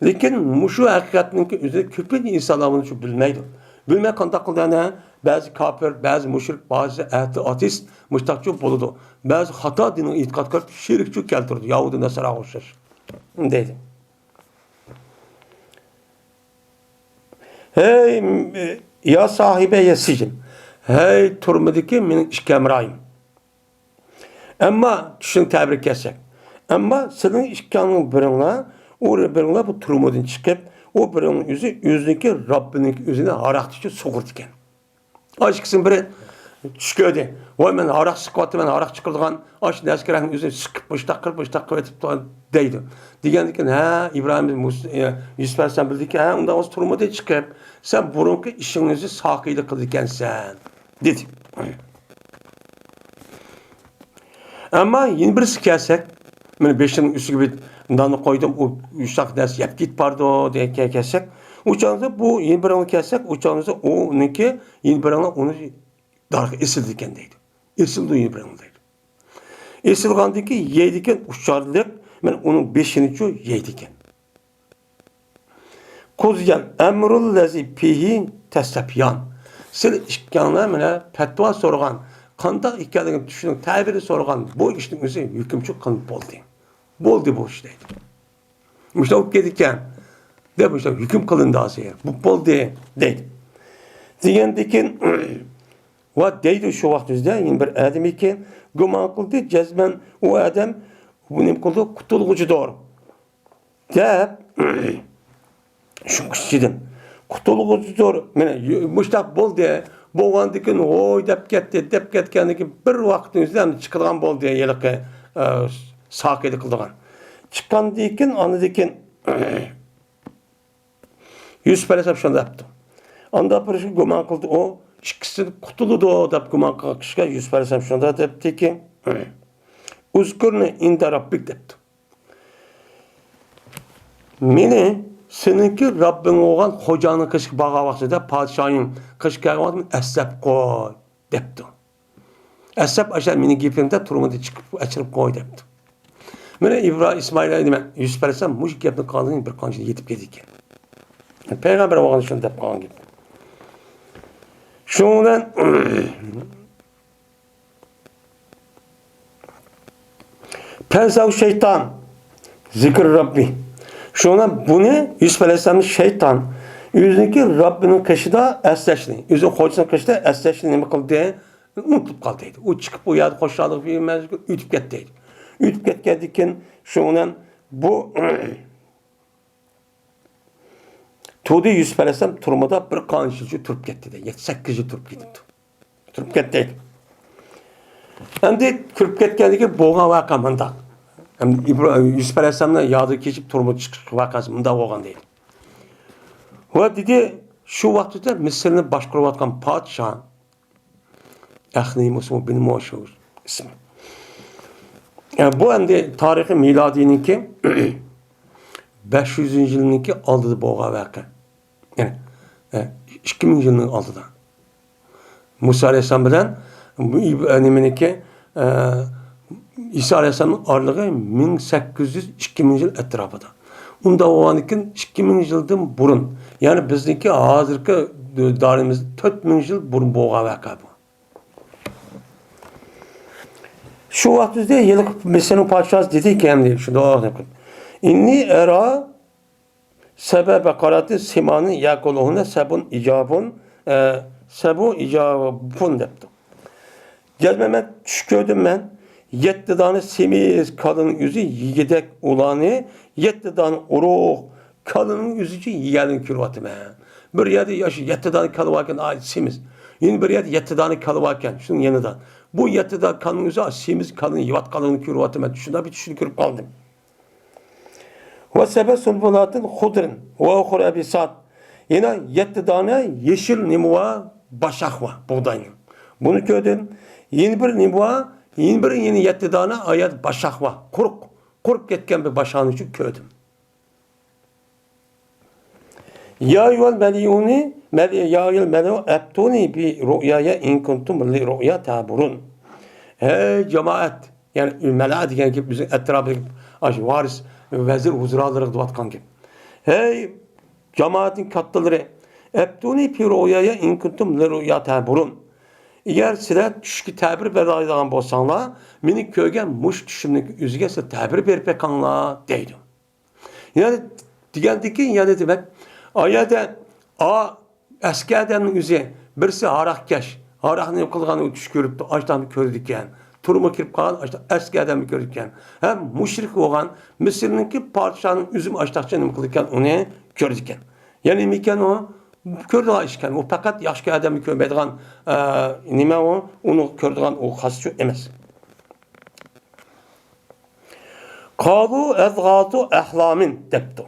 لېكىن مۇشۇ ھەقىقەتنىڭكى ئۆزىنى كۆپىنچە ئىنسانلار بۇنى شۇ بىلمەيدۇ. بىلمەي قانداق قىلدى ئەنە؟ بەزى كاپىر، بەزى مۇشرىك، بەزى ئەتى ئاتېئىست مۇشتاقچۇ بولىدۇ. بەزى خاتا دىنغا ئېتىقاد قىلىپ شېرىكچۇ كەلتۈرىدۇ، يەھۇدىي ناساراغا ئوخشاش. دەيدۇ. ھەي، يا ساھىبەيە سىجىن. ھەي، تۈرمىدىكى مېنىڭ ئىككى ھەمراھىم. ئەمما چۈشنىڭ تەبىرىگە كەلسەك. ئەمما سىلىڭ ئىككىڭلار بىرىڭلار، ئۇ بىرىڭلار بۇ تۈرمىدىن چىقىپ، ئۇ بىرىڭنىڭ ئۆزى، ئۆزىنىڭكى رەببىنىڭكى ئۆزىنى ھاراق ئىچىپ سۇغۇرىدىكەن. ئا ئىككىسىنىڭ بىرى چۈش كۆردى. ۋاي، مەن ھاراق سىقىۋاتىمەن، ھاراق چىقىرىدىغان ئاشۇ نەسكىرەكنى ئۆزىنى سىقىپ، مۇشتاق قىلىپ، مۇشتاق قىلىپ ئېتىپتۇ دەيدۇ. دېگەندىكىن، ھە، ئىبراھىم، مۇس-، ئە، يۈسۈپ ئەلەيھىسسالام بىلدىكى، ھە، ئۇنداق بولسا تۈرمىدىن چىقىپ، سەن بۇرۇنقى ئىشىڭنى ئۆزى ساقىيلىق قىلىدىكەنسەن. دېدى. ئەمما يەنە بىرسىگە كەلسەك، مانا بېشىنىڭ ئۈستىگە بىر ناننى قويدۇم، ئۇ ئۇششاق نەرسە يەپ كېتىپ بارىدۇ دېگەن كەلسەك، ئۇ چاغدا بۇ يەنە بىرىڭلار كەلسەك، ئۇ چاغدا ئۇنىڭكى يەنە بىرىڭلار ئۇنى دارغا ئېسىلىدىكەن دەيدۇ. ئېسىلىدۇ يەنە بىرىڭلار دەيدۇ. ئېسىلغاندىن كېيىن يەيدىكەن، ئۇششاقلىق، مانا ئۇنىڭ بېشىنىچۇ يەيدىكەن. قۇزىيەل ئەمرۇل لەزى پىھى تەستەپىيان. سىلەر ئىككىڭلار مانا پەتىۋا سورىغان، قانداق ئىكەنلىكىنى چۈشىنىڭ تەبىرى سورىغان بۇ ئىشنىڭ ئۆزى ھۆكۈمچى قىلىنىپ بولدى. بولدى بۇ ئىش دەيدۇ. مۇشۇنداق بولۇپ كېتىدىكەن دەپ مۇشۇنداق ھۆكۈم قىلىندى ھازىر. بۇ بولدى دەيدۇ. دېگەندىكىن ۋە دەيدۇ شۇ ۋاقىت ئۆزىدە يەنە بىر ئادەم ئىكەن، گۇمان قىلدى جەزمەن ئۇ ئادەم بۇ نېمە قىلدى؟ قۇتۇلغۇچىدۇر. دەپ، شۇ كىشىدىن قۇتۇلغۇچىدۇر. مانا، يۇ-، مۇشتاق بولدى. بولغاندىكىن، ھوي دەپ كەتتى. دەپ كەتكەندىن كېيىن بىر ۋاقىتنىڭ ئۆزىدە ئەمدى چىقىدىغان بولدى. ھېلىقى، ئە، ساقىيلىق قىلىدىغان. چىققاندىن كېيىن، ئاندىن كېيىن يۈسۈپ ئەلەيھىسسالام شۇنداق دەپتۇ. ئاندا بىر گۇمان قىلدى، ئۇ ئىككىسى قۇتۇلىدۇ دەپ گۇمان قىلغان كىشىگە يۈسۈپ ئەلەيھىسسالام شۇنداق دەپتىكى، ئۇزكۇرنى ئىندا رەببىك دەپتۇ. مېنى سېنىڭكى رەببىڭ بولغان خوجاڭنىڭ قېشىغا بارغان ۋاقتىدا، پادىشاھنىڭ قېشىغا كەلگەن ۋاقتىدا ئەسلەپ قوي دەپتۇ. ئەسلەپ ئاشۇ مېنىڭ گېپىمدە تۈرمىدىن چىقىپ ئەچىرىپ قوي دەپتۇ. مانا ئىبراھىم، ئىسمائىل، نېمە، يۈسۈپ ئەلەيھىسسالام مۇشۇ گەپنى قىلغاندىن كېيىن بىر قانچە يېتىپ كېتىدىكەن. پەيغەمبەر بولغان شۇنى دەپ قالغان گەپ. شۇنىڭ بىلەن پەنسەھۇ شەيتان زىكرى رەببى. شۇڭا بۇنى يۈسۈپ ئەلەيھىسسالامنى شەيتان ئۆزىنىڭكى رەببىنىڭ قېشىدا ئەسلەشنى، ئۆزىنىڭ خوجىسىنىڭ قېشىدا ئەسلەشنى نېمە قىلدى؟ ئۇنتۇپ قالدى دەيدۇ. ئۇ چىقىپ ئۇ يەردە خۇشاللىق بىلەن ئۆتۈپ كەتتى دەيدۇ. ئۆتۈپ كەتكەندىن كېيىن شۇنىڭ بىلەن بۇ تۇردى يۈسۈپ ئەلەيھىسسالام تۈرمىدە بىر قانچە يىلچە تۇرۇپ كەتتى دەيدۇ. يەتتە، سەككىز يىل تۇرۇپ كېتىپتۇ. تۇرۇپ كەتتى. ئەمدى كىرىپ كەتكەندىن كېيىن بولغان ۋەقە مۇنداق. ئەمدى ئىبرا-، يۈسۈپ ئەلەيھىسسالامنىڭ يادىغا كېچىپ تۈرمىدىن چىقىش ۋەقەسى مۇنداق بولغان دەيدۇ. ۋە دېدى، شۇ ۋاقىتتا مىسىرنى باشقۇرۇۋاتقان پادىشاھ ئەخنىمۇس بىن موشۇ ئىسمى. ئە، بۇ ئەمدى تارىخى مىلادىينىڭكى بەش يۈزىنچى يىلنىڭكى ئالدىدا بولغان ۋەقە. يەنى، ئە، ئىككى مىڭ يىلنىڭ ئالدىدا. مۇسا ئەلەيھىسسالام بىلەن بۇ ئىب-، نېمىنىڭكى، ئە، ئىسا ئەلەيھىسسالامنىڭ ئارىلىقى مىڭ سەككىز يۈز، ئىككى مىڭ يىل ئەتراپىدا. ئۇنداق بولغاندىكىن ئىككى مىڭ يىلدىن بۇرۇن، يەنى بىزنىڭكى ھازىرقى دارىمىز تۆت مىڭ يىل بۇرۇن بولغان ۋەقە بۇ. شۇ ۋاقىت بىزدە ھېلىقى مىسىرنىڭ پادىشاھى دېدىكەن، دەيدۇ، شۇنداق دەپ. «إني أرى سبع بقرات سمان يأكلهن سبع عجاف، ئە، سبع عجاف» دەپتۇ. «جەزمەن مەن چۈش كۆردۈم مەن. يەتتە دانە سېمىز كالىنىڭ ئۆزى يېگۈدەك ئۇلارنى يەتتە دانە ئورۇق كالىنىڭ ئۆزىچە يېگەنلىكىنى كۆرۈۋاتىمەن. بىر يەردە ياش يەتتە دانە كالا باركەن، ئاي، سېمىز. يەنە بىر يەردە يەتتە دانە كالا باركەن، شۇنىڭ يېنىدا. بۇ يەتتە دانە كالىنىڭ ئۆزى سېمىز كالىنى يەۋاتقانلىقىنى كۆرۈۋاتىمەن. شۇنداق بىر چۈشنى كۆرۈپ قالدىم.» «وسبع سنبلات خضر وأخر يابسات». يەنە يەتتە دانە يېشىل نېمە بار؟ باشاق بار، بۇغداينىڭ. بۇنى كۆردۈم. يەنە بىر نېمە بار؟ يەنە بىر، يەنە يەتتە دانە ئايەت باشاق بار. قۇرۇق، قۇرۇپ كەتكەن بىر باشاقنى كۆردۈم. «يا أيها الملأ، يا أيها الملأ أفتوني في رؤياي إن كنتم للرؤيا تعبرون». ھەي جامائەت، يەنى مەلە دېگەن گەپ بىزنىڭ ئەتراپىدىكى ئاشۇ ۋارىس، ۋەزىر، ۋۇزرالىرىغا دەۋاتقان گەپ. ھەي جامائەتنىڭ كاتتىلىرى، «أفتوني في رؤياي إن كنتم للرؤيا تعبرون». ئەگەر سىلەر چۈشكە تەبىر بېرەلەيدىغان بولساڭلار، مېنى كۆرگەن مۇشۇ چۈشۈمنىڭ ئۆزىگە سىلەر تەبىر بېرىپ بېقىڭلار، دەيدۇ. يەنى دېگەندىكىن، يەنى دېمەك، ئا يەردە ئا ئەسكى ئادەمنىڭ ئۆزى، بىرسى ھاراقكەش، ھاراقنى نېمە قىلغان، ئۇ چۈش كۆرۈپتۇ، ئاشتاقنى كۆرىدىكەن. تۈرمىگە كىرىپ قالغان ئاشتاق ئەسكى ئادەمنى كۆرىدىكەن. ھەم مۇشرىك بولغان، مىسىرنىڭكى پادىشاھىنىڭ ئۆزىمۇ ئاشتاقچە نېمە قىلىدىكەن، ئۇنى كۆرىدىكەن. يەنى نېمە ئىكەن ئۇ؟ كۆرىدىغان ئىش ئىكەن. ئۇ پەقەت ياخشى ئادەمنى كۆرمەيدىغان، ئە، نېمە ئۇ؟ ئۇنى كۆرىدىغان ئۇ خاسچۇ ئەمەس. «قالوا أضغاث أحلام» دەپتۇ.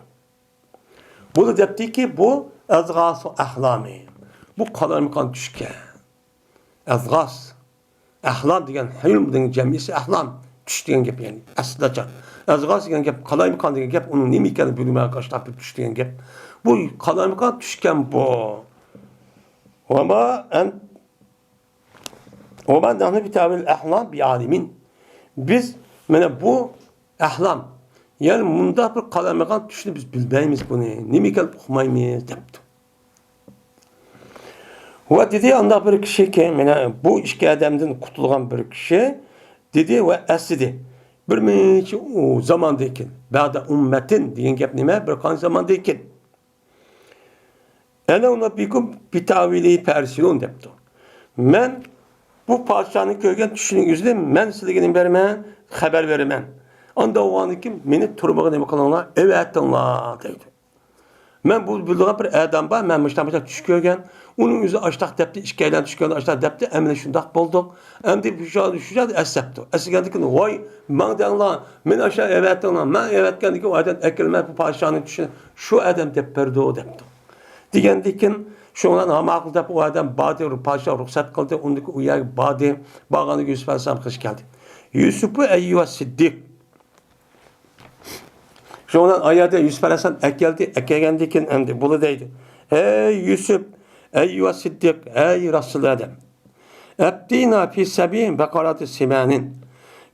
بۇلار دەپتىكى، بۇ «أضغاث أحلام». بۇ قالايمىقان چۈشكەن. ئەزغاس. ئەھلام دېگەن، ھىلم دېگەن جەمئىسى ئەھلام. چۈش دېگەن گەپ يەنى. ئەسلىدە ئەزغاس دېگەن گەپ، قالايمىقان دېگەن گەپ، ئۇنىڭ نېمە ئىكەنلىكىنى بىلمەي قاشلاپ بىر چۈش دېگەن گەپ. بۇ قالايمىقان چۈشكەن بۇ. «وما أن وما نحن بتأويل الأحلام بعالمين». بىز مانا بۇ ئەھلام، يەنى مۇنداق بىر قالايمىقان چۈشنى بىز بىلمەيمىز بۇنى، نېمە ئىكەنلىكىنى ئۇقمايمىز دەپتۇ. ۋە دېدى، ئانداق بىر كىشىكى، مانا بۇ ئىككى ئادەمدىن قۇتۇلغان بىر كىشى دېدى ۋە ئەسلىدى. بىر نەچچە زاماندىن كېيىن، بەدە ئۇممەتىن دېگەن گەپ نېمە؟ بىر قانچە زاماندىن كېيىن. «أنا أنبئكم بتأويله فأرسلون» دەپتۇ. مەن بۇ پادىشاھنىڭ كۆرگەن چۈشىنىڭ ئۆزىنى مەن سىلەرگە نېمە بېرىمەن؟ خەۋەر بېرىمەن. ئانداق بولغاندىن كېيىن مېنى تۈرمىگە نېمە قىلىڭلار؟ ئەۋەتىڭلار دەيدۇ. مەن بۇ بىلىدىغان بىر ئادەم بار، مەن مۇشۇنداق مۇشۇنداق چۈش كۆرگەن. ئۇنىڭ ئۆزى ئاشتاق دەپتۇ، ئىككىيلەن چۈش كۆرگەن ئاشتاق دەپتۇ، ئەمدى شۇنداق بولدۇق. ئەمدى شۇ، شۇ ئەسلەپتۇ. ئەسلىگەندىن كېيىن، ۋاي، ماڭ دەڭلار، مېنى ئاشۇ ئەۋەتىڭلار، مەن ئەۋەتكەندىن كېيىن ئۇ ئادەم ئەكەلمەي، بۇ پادىشاھنىڭ چۈشىنى شۇ ئادەم دەپ بەردى دەپتۇ. دېگەندىن كېيىن شۇنىڭ بىلەن ھاماقۇل دەپ ئۇ ئادەم باردى، پادىشاھ رۇخسەت قىلدى، ئۇندىن كېيىن ئۇ يەرگە باردى. بارغاندا يۈسۈپ ئەلەيھىسسالام قېشىغا كەلدى. «يوسف أيها الصديق». شۇنىڭ بىلەن ئايەتتە يۈسۈپ ئەلەيھىسسالام ئەكەلدى، ئەكەلگەندىن كېيىن ئەمدى بۇلار دەيدۇ. «ھەي يۈسۈپ، أيها الصديق، ھەي راستچىل ئادەم. أفتنا في سبع بقرات سمان».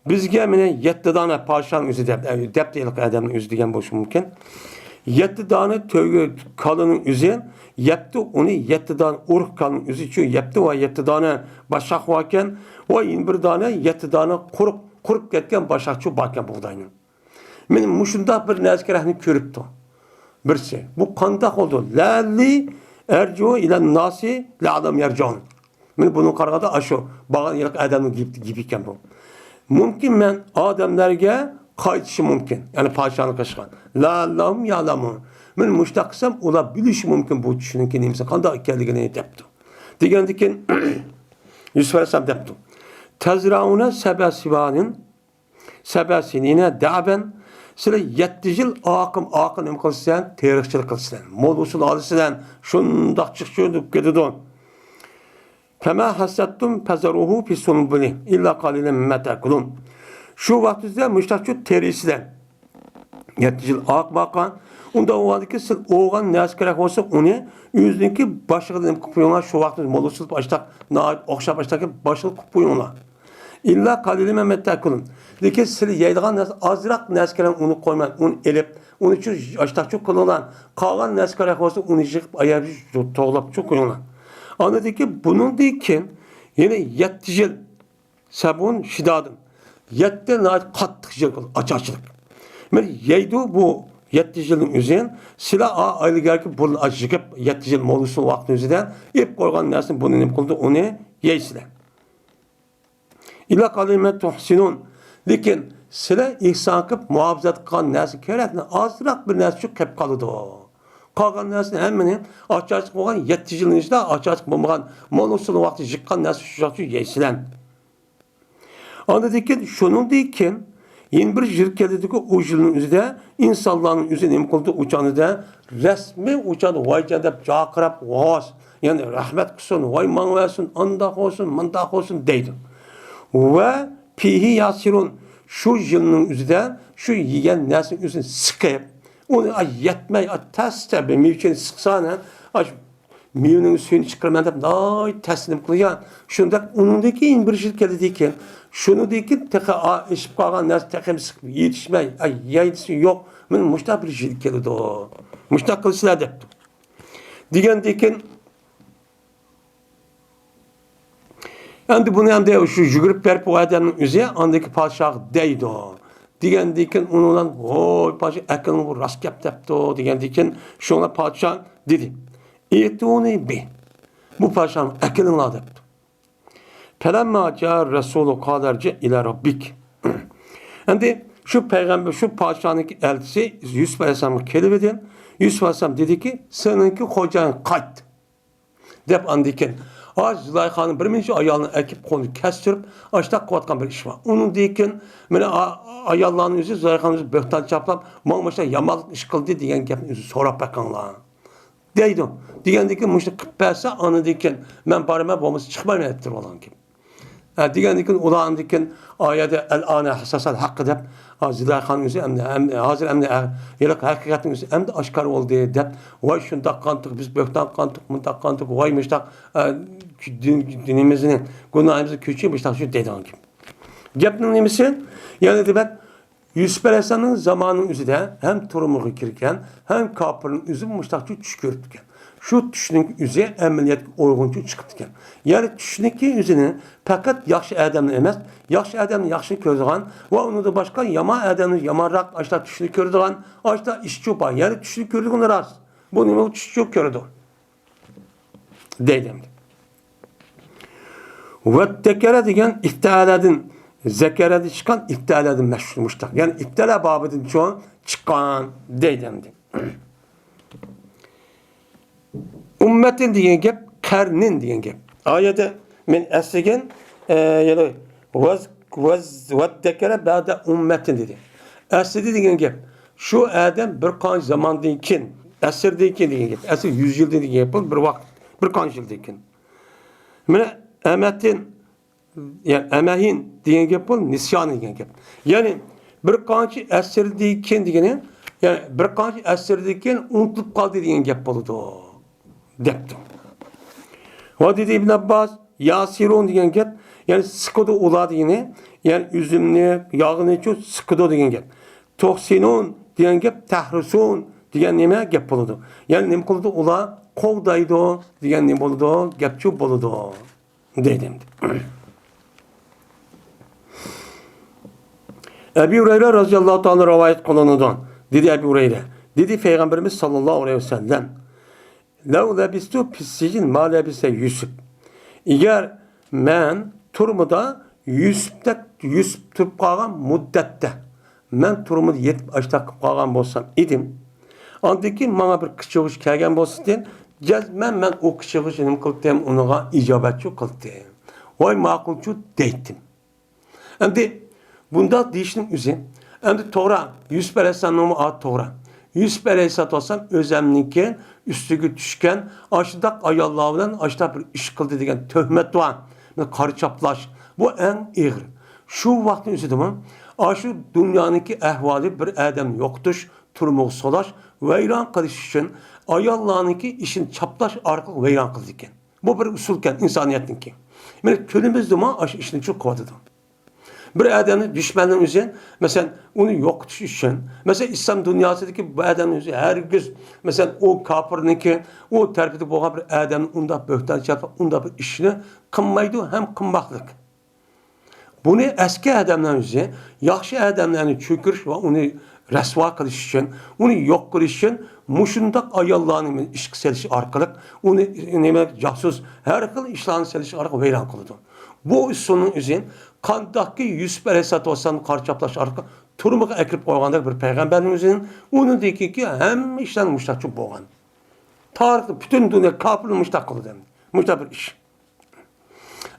بىزگە مانا يەتتە دانە پادىشاھنىڭ ئۆزى دەپ، دەپتۇ ھېلىقى ئادەمنىڭ ئۆزى دېگەن بولۇشى مۇمكىن. يەتتە دانە تۆگە كالىنىڭ ئۆزى يەپتۇ، ئۇنى يەتتە دانە ئۇرۇق كالىنىڭ ئۆزى ئۈچۈن يەپتۇ ۋە يەتتە دانە باشاق باركەن ۋە يەنە بىر دانە، يەتتە دانە قۇرۇق، قۇرۇپ كەتكەن باشاقچە باركەن بۇغداينىڭ. مانا مۇشۇنداق بىر نەزىكرەكنى كۆرۈپتۇ بىرسى. بۇ قانداق بولىدۇ؟ «لعلي أرجع إلى الناس لعلهم يرجعون». مانا بۇنىڭغا قارىغاندا ئاشۇ بارغان ھېلىقى ئادەمنىڭ گېپى، گېپى ئىكەن بۇ. مۇمكىن مەن ئادەملەرگە قايتىشى مۇمكىن. يەنى پادىشاھنىڭ قېشىغا. «لعلهم يعلمون». مانا مۇشۇنداق قىلسام ئۇلار بىلىشى مۇمكىن بۇ چۈشنىڭكى نېمىسى قانداق ئىكەنلىكىنى دەپتۇ. دېگەندىن كېيىن يۈسۈپ ئەلەيھىسسالام دەپتۇ. «تزرعون سبع سنين سبع سنين دأبا». سىلەر يەتتە يىل ئاقىم، ئاقىم نېمە قىلىسىلەر؟ تېرىقچىلىق قىلىسىلەر. مول ھوسۇل ئالىسىلەر. شۇنداق چىقىشىدۇ دەپ كېتىدۇ. فما حصدتم فذروه في سنبله إلا قليلا مما تأكلون. شۇ ۋاقتىدا مۇشتاقچۇ تېرىيسىلەر. يەتتە يىل ئاقىم ئاقىم. ئۇنداق بولغاندىكىن سىز ئوغان نەرسە كېرەك بولسا، ئۇنى ئۆزىنىڭكى باشلىقىدا نېمە قىلىپ قويۇڭلار، شۇ ۋاقىتتا مول ئوخشاپ ئاشتاق، ناھايىتى ئوخشاپ ئاشتاق باشلىق قىلىپ قويۇڭلار. إلا قليلا مما تأكلون. لېكىن سىلەر يەيدىغان نەرسە، ئازراق نەرسە كېرەك، ئۇنى قويماي، ئۇنى ئېلىپ، ئۇنى شۇ ئاشتاقچۇ قىلىڭلار. قالغان نەرسە كېرەك بولسا، ئۇنى يىغىپ، ئاياپ توغلاپچۇ قويۇڭلار. ئاندىن كېيىن بۇنىڭدىن كېيىن يەنە يەتتە يىل سەبعون شىدادىن. يەتتە ناھايىتى قاتتىق يىل بولىدۇ، ئاچارچىلىق. مانا يەيدۇ بۇ يەتتە يىلنىڭ ئۆزى. سىلەر ئا-، ئايلىگەركى بۇ ئاچ يىغىپ، يەتتە يىل مولىسى ۋاقىتنىڭ ئۆزىدە ئېلىپ قويغان نەرسىنى بۇنى نېمە قىلىدۇ، ئۇنى يەيسىلەر. إلا قليلا مما تحصنون. لېكىن سىلەر ئېھسان قىلىپ مۇھاپىزەت قىلغان نەرسە كېرەكنى ئازراق بىر نەرسە شۇ قېلىپ قالىدۇ. قالغان نەرسىنى ھەممىنى ئاچارچىلىق بولغان يەتتە يىلنىڭ ئىچىدە ئاچارچىلىق بولمىغان مول ھوسۇل ۋاقتى يىغقان نەرسە شۇ چاغدا يەيسىلەر. ئاندىن كېيىن، شۇنىڭدىن كېيىن يەنە بىر يىل كېلىدىكى، ئۇ يىلنىڭ ئۆزىدە ئىنسانلارنىڭ ئۆزى نېمە قىلىدۇ؟ ئۇ چاغدا رەسمىي ئۇ چاغدا ۋايجان دەپ جاقىراپ، ۋاس، يەنى رەھمەت قىلسۇن، ۋاي ماڭا بەرسۇن، ئانداق بولسۇن، مۇنداق بولسۇن دەيدۇ. ۋە فيه يعصرون، شۇ يىلنىڭ ئۆزىدە شۇ يېگەن نەرسىنىڭ ئۆزىنى سىقىپ، ئۇنى، ئاي، يەتمەي، ئاي، تەستە بىر مېۋىچىنى سىقسا، ئاي، مېۋىنىڭ سۈيىنى چىقىرىمەن دەپ ناھايىتى تەسلىم قىلغان. شۇنداق ئۇنىڭدىن كېيىن بىر يىل كېلىدىكەن. شۇنىڭدىن كېيىن تېخى ئا-، ئېشىپ قالغان نەرسە تېخى سىقىپ يېتىشمەي، ئاي، يەيدىسى يوق. مانا مۇشۇنداق بىر يىل كېلىدۇ. مۇشۇنداق قىلىسىلەر دەپتۇ. دېگەندىن كېيىن، ئەمدى بۇنى ئەمدى شۇ يۈگۈرۈپ بېرىپ ئۇ ئادەمنىڭ ئۆزى ئاندىكى پادىشاھقا دەيدۇ. دېگەندىن كېيىن ئۇنىڭ بىلەن، ۋوي، پادىشاھ ئەكېلىڭ، بۇ راست گەپ دەپتۇ، دېگەندىن كېيىن شۇڭا پادىشاھ دېدى، ئىئتونى بىھ. بۇ پادىشاھنى ئەكېلىڭلار دەپتۇ. فلما جاء الرسول قال ارجع إلى ربك. ئەمدى شۇ پەيغەمبەر، شۇ پادىشاھنىڭ ئەلچىسى يۈسۈپ ئەلەيھىسسالامغا كېلىۋىدى. يۈسۈپ ئەلەيھىسسالام دېدىكى، سېنىڭكى خوجايىن قايت. دەپ ئاندىن كېيىن، ھازىر زۇلايخانىڭ بىر نەچچە ئايالىنى ئەكىپ قولىنى كەستۈرۈپ، ئاشتاق قىلىۋاتقان بىر ئىش بار. ئۇنىڭدىن كېيىن، مانا، ئا-، ئاياللارنىڭ ئۆزى، زۇلايخانىڭ ئۆزى بۆھتان چاپلاپ، ماڭا مۇشۇنداق يامانلىق ئىش قىلدى دېگەن گەپنى ئۆزى سوراپ بېقىڭلار. دەيدۇ. دېگەندىن كېيىن، مۇشۇنى قىلىپ بەرسە، ئاندىن كېيىن مەن بارىمەن، بولمىسا چىقمايمەن دەپ تۇرۇۋالغان گەپ. ھە، دېگەندىن كېيىن ئۇلار ئاندىن كېيىن ئايەتتە ئەلئانە ھەسساسەل ھەققى دەپ، ھازىر زۇلايخانىڭ ئۆزى ئەمدى، ئەمدى، ھازىر ئەمدى، ھە، ھېلىقى ھەقىقەتنىڭ ئۆزى ئەمدى ئاشكارا بولدى دەپ، ۋاي شۇنداق قىلدۇق، بىز بۆھتان قىلدۇق، مۇنداق قىلدۇق، ۋاي مۇشتاق، ئە، دىن-، دىنىمىزنى، گۇناھىمىزنى كەچۈر، مۇشتاق شۇ دەيدىغان گەپ. گەپنىڭ نېمىسى؟ يەنى دېمەك، يۈسۈپ ئەلەيھىسسالامنىڭ زامانىنىڭ ئۆزىدە ھەم تۈرمىگە كىرگەن، ھەم كاپىرنىڭ ئۆزى مۇشتاقچە چۈش كۆرۈپتىكەن. شۇ چۈشنىڭ ئۆزى ئەمەلىيەتكە ئۇيغۇنچە چىقىپتىكەن. يەنى چۈشنىڭكى ئۆزىنى پەقەت ياخشى ئادەمنى ئەمەس، ياخشى ئادەمنى ياخشى كۆرىدىغان ۋە ئۇنىڭدىن باشقا يامان ئادەمنى يامانراق ئاشتا چۈشنى كۆرىدىغان، ئاشتا ئىشچۇ بار. يەنى چۈشنى كۆرىدىغىنى راست. بۇ نېمە چۈشچۇ كۆرىدۇ؟ دەيدۇ ئەمدى. ۋەددەكەرە دېگەن ئىپتەلەدىن، زەكەرەدىن چىققان ئىپتەلەدىن مەشھۇر مۇشتاق. يەنى ئىپتەلە بابىدىن چوڭ چىققان دەيدۇ ئەمدى. ئۇممەتىن دېگەن گەپ، قەرنىن دېگەن گەپ. ئايەتتە مەن ئەسلىگەن، ئە، يەنى ۋەز-، ۋەز-، ۋەددەكەرە بەدە ئۇممەتىن دېدى. ئەسلىدە دېگەن گەپ، شۇ ئادەم بىر قانچە زاماندىن كېيىن، ئەسىردىن كېيىن دېگەن گەپ، ئەسىر يۈز يىلدىن دېگەن گەپ بولدى، بىر ۋاقىت، بىر قانچە يىلدىن كېيىن. مانا ئەمەتىن، يەنى ئەمەھىن دېگەن گەپ بولدى، نىسيان دېگەن گەپ. يەنى بىر قانچە ئەسىردىن كېيىن دېگىنى، يەنى بىر قانچە ئەسىردىن كېيىن ئۇنتۇلۇپ قالدى دېگەن گەپ بولىدۇ، دەپتۇ. ۋە دېدى ئىبن ئابباس، ياسىرۇن دېگەن گەپ، يەنى سىقىدۇ ئۇلار دېگىنى، يەنى ئۈزۈمنى، ياغنىچۇ سىقىدۇ دېگەن گەپ. تۇھسىنۇن دېگەن گەپ، تەھرۇسۇن دېگەن نېمە گەپ بولىدۇ. يەنى نېمە قىلىدۇ؟ ئۇلار قوغدايدۇ دېگەن نېمە بولىدۇ؟ گەپچۇ بولىدۇ. دەيدۇ ئەمدى. ئەبى ھۇرەيرە رەزىياللاھۇ تائالا رىۋايەت قىلىنىدۇ. دېدى ئەبى ھۇرەيرە. دېدى پەيغەمبىرىمىز ساللاللاھۇ ئەلەيھى ۋەسەللەم، لەۋ لەبىستۇ فىسسىجىن ما لەبىسە يۈسۈپ. ئەگەر مەن تۈرمىدە يۈسۈپتەك، يۈسۈپ تۇرۇپ قالغان مۇددەتتە، مەن تۈرمىدە يېتىپ ئاشتاق قىلىپ قالغان بولسام ئىدىم، ئاندىن كېيىن ماڭا بىر قىچىغۇچ كەلگەن بولسىدى، جەزمەن مەن ئۇ قىچىغۇچنى نېمە قىلتىم؟ ئۇنىڭغا ئىجابەتچۇ قىلتىم. ۋاي ماقۇلچۇ دەيتتىم. ئەمدى بۇنداق دېيىشنىڭ ئۆزى، ئەمدى توغرا، يۈسۈپ ئەلەيھىسسالامنىڭمۇ ئادىتى توغرا. يۈسۈپ ئەلەيھىسسالاتۇ ۋەسسالام ئۆزەمنىڭكى ئۈستىگە چۈشكەن ئاشۇنداق ئاياللار بىلەن ئاشۇنداق بىر ئىش قىلدى دېگەن تۆھمەت بار. قارا چاپلاش. بۇ ئەڭ ئېغىر. شۇ ۋاقىتنىڭ ئۆزىدىمۇ ئاشۇ دۇنيانىڭكى ئەھۋالى بىر ئادەمنى يوقىتىش، تۈرمىگە سولاش، ۋەيران قىلىش ئۈچۈن ئاياللارنىڭكى ئىشىنى چاپلاش ئارقىلىق ۋەيران قىلىدىكەن. بۇ بىر ئۇسۇلكەن ئىنسانىيەتنىڭكى. مانا كۈنىمىزدىمۇ ئاشۇ ئىشنى چوڭ قىلىۋاتىدۇ. بىر ئادەمنى دۈشمەننىڭ ئۆزى، مەسىلەن، ئۇنى يوقىتىش ئۈچۈن، مەسىلەن، ئىسلام دۇنياسىدىكى بۇ ئادەمنىڭ ئۆزى ھەرگىز، مەسىلەن، ئۇ كاپىرنىڭكى، ئۇ تەرىپىدە بولغان بىر ئادەمنى ئۇنداق بۆھتان چاپلاپ، ئۇنداق بىر ئىشنى قىلمايدۇ ھەم قىلماقلىق. بۇنى ئەسكى ئادەملەر ئۆزى ياخشى ئادەملەرنى چۆكۈرۈش ۋە ئۇنى رەسۋا قىلىش ئۈچۈن، ئۇنى يوق قىلىش ئۈچۈن مۇشۇنداق ئاياللارنى ئىشقا سېلىش ئارقىلىق، ئۇنى نېمە جاسۇس، ھەر خىل ئىشلارنى سېلىش ئارقىلىق ۋەيران قىلىدۇ. بۇ ئۇسۇلنىڭ ئۆزى قانداقكى يۈسۈپ ئەلەيھىسسالاتۇ ۋەسسالامنى قارا چاپلاش ئارقىلىق تۈرمىگە ئەكىرىپ قويغاندەك بىر پەيغەمبەرنىڭ ئۆزىنى، ئۇنىڭدىن كېيىنكى ھەممە ئىشلار مۇشۇنداق بولغان. تارىختا پۈتۈن دۇنيا كاپىرلار مۇشۇنداق قىلدى ئەمدى. مۇشۇنداق بىر ئىش.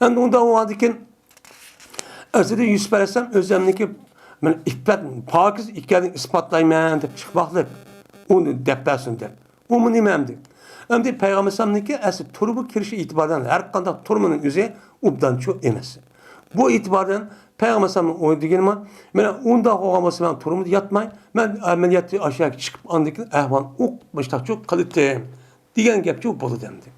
ئەمدى ئۇنداق بولغاندىكىن، ئەسلىدە يۈسۈپ ئەلەيھىسسالام ئۆزەمنىكى مەن ئىپپەت، پاكىز ئىكەنلىكىنى ئىسپاتلايمەن دەپ چىقماقلىق. ئۇنى دەپ بەرسۇن دەپ. ئۇمۇ نېمە ئەمدى؟ ئەمدى پەيغەمبەر ئەلەيھىسسالامنىڭكى ئەسلى تۈرمىگە كىرىشى ئېتىبارىدىن ھەر قانداق تۈرمىنىڭ ئۆزى ئوبدانچۇ ئەمەس. بۇ ئېتىباردىن پەيغەمبەر ئەلەيھىسسالامنىڭ ئويى دېگىنىمۇ، مانا ئۇنداق بولغان بولسا مەن تۈرمىدە ياتماي، مەن ئەمەلىيەتتە ئاشۇ يەرگە چىقىپ ئاندىن كېيىن ئەھۋالنى ئۇقۇپ مۇشۇنداقچۇ قىلىتتىم دېگەن گەپچۇ بولىدۇ ئەمدى.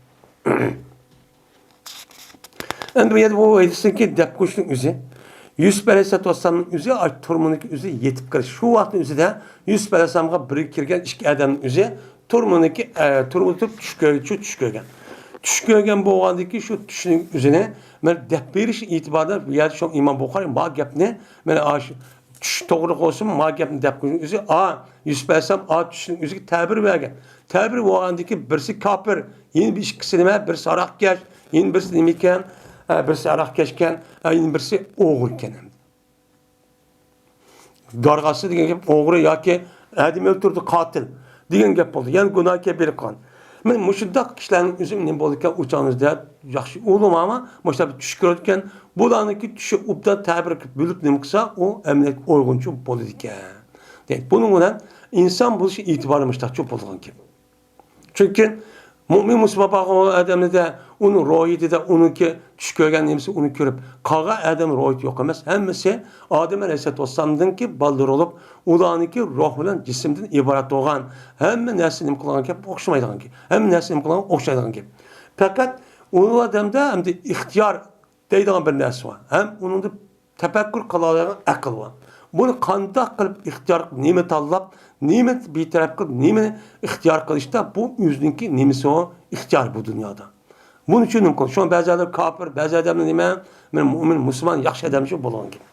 ئەمدى بۇ يەردە بۇ ھەدىسنىڭكى دەپ قويۇشنىڭ ئۆزى، يۈسۈپ ئەلەيھىسسالاتۇ ۋەسسالامنىڭ ئۆزى ئاشۇ تۈرمىنىڭكى ئۆزى يېتىپ قېلىش. شۇ ۋاقىتنىڭ ئۆزىدە يۈسۈپ ئەلەيھىسسالامغا بىرگە كىرگەن ئىككى ئادەمنىڭ ئۆزى تۈرمىنىڭكى، ئە، تۈرمىدە تۇرۇپ چۈش كۆرگەن، شۇ چۈش كۆرگەن. چۈش كۆرگەن بولغاندىكى شۇ چۈشنىڭ ئۆزىنى مەن دەپ بېرىش ئېتىبارىدا بۇ يەردە شۇ ئىمام بۇخارىي ما گەپنى، مانا ئاشۇ چۈش توغرا بولسىمۇ ما گەپنى دەپ قويۇشنىڭ ئۆزى، ئا، يۈسۈپ ئەلەيھىسسالام ئا چۈشنىڭ ئۆزىگە تەبىر بەرگەن. تەبىر بولغاندىكى بىرسى كاپىر، يەنە بىر ئىككىسى نېمە؟ بىرسى ھاراقكەش، يەنە بىرسى نېمىكەن؟ ئە، بىرسى ھاراقكەشكەن، ئە، يەنە بىرسى ئوغرىكەن. دارغاسى دېگەن گەپ ئوغرى ياكى ئادەم ئۆلتۈردى، قاتىل دېگەن گەپ بولدى. يەنە گۇناھ كەبىرە قىلغان. مانا مۇشۇنداق كىشىلەرنىڭ ئۆزى نېمە بولىدىكەن، ئۇ چاغنىڭ ئۆزىدە ياخشى ئۇلىما، مانا مۇشۇنداق چۈش كۆرىدىكەن. بۇلارنىڭكى چۈشى ئوبدان تەبىر قىلىپ بۆلۈپ نېمە قىلسا، ئۇ ئەمەلىيەتكە ئۇيغۇنچۇ بولىدىكەن. دەيدۇ. بۇنىڭ بىلەن ئىنسان بولۇشى ئېتىبارى مۇشۇنداقچۇ بولغان گەپ. چۈنكى مۆمىن مۇسۇلمان بولغان ئادەمدە ئۇنىڭ روھىيىتىدە ئۇنىڭكى چۈش كۆرگەن نېمىسى ئۇنى كۆرۈپ قالغان ئادەم روھىيىتى يوق ئەمەس. ھەممىسى ئادەم ئەلەيھىسسالاتۇ ۋەسسالامنىڭكى بالىلىرى بولۇپ، ئۇلارنىڭكى روھ بىلەن جىسىمدىن ئىبارەت بولغان، ھەممە نەرسە نېمە قىلغان گەپ، ئوخشىمايدىغان گەپ. ھەممە نەرسە نېمە قىلغان ئوخشايدىغان گەپ. پەقەت ئۇ ئادەمدە ئەمدى ئىختىيار دەيدىغان بىر نەرسە بار. ھەم ئۇنىڭدا تەپەككۇر قىلالايدىغان ئەقىل بار. بۇنى قانداق قىلىپ ئىختىيار قىلىپ، نېمە تاللاپ، نېمە بىتەرەپ قىلىپ، نېمىنى ئىختىيار قىلىشتا بۇ ئۆزىنىڭكى نېمىسى ئۇ ئىختىيار بۇ دۇنيادا. بۇنىڭ ئۈچۈن نېمە قىلىدۇ؟ شۇڭا بەزى ئادەم كاپىر، بەزى ئادەمنى نېمە، مەن مۆمىن، مۇسۇلمان، ياخشى ئادەم شۇ بولغان گەپ.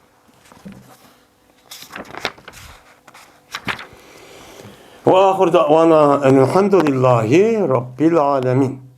وآخر دعوانا أن الحمد لله رب العالمين.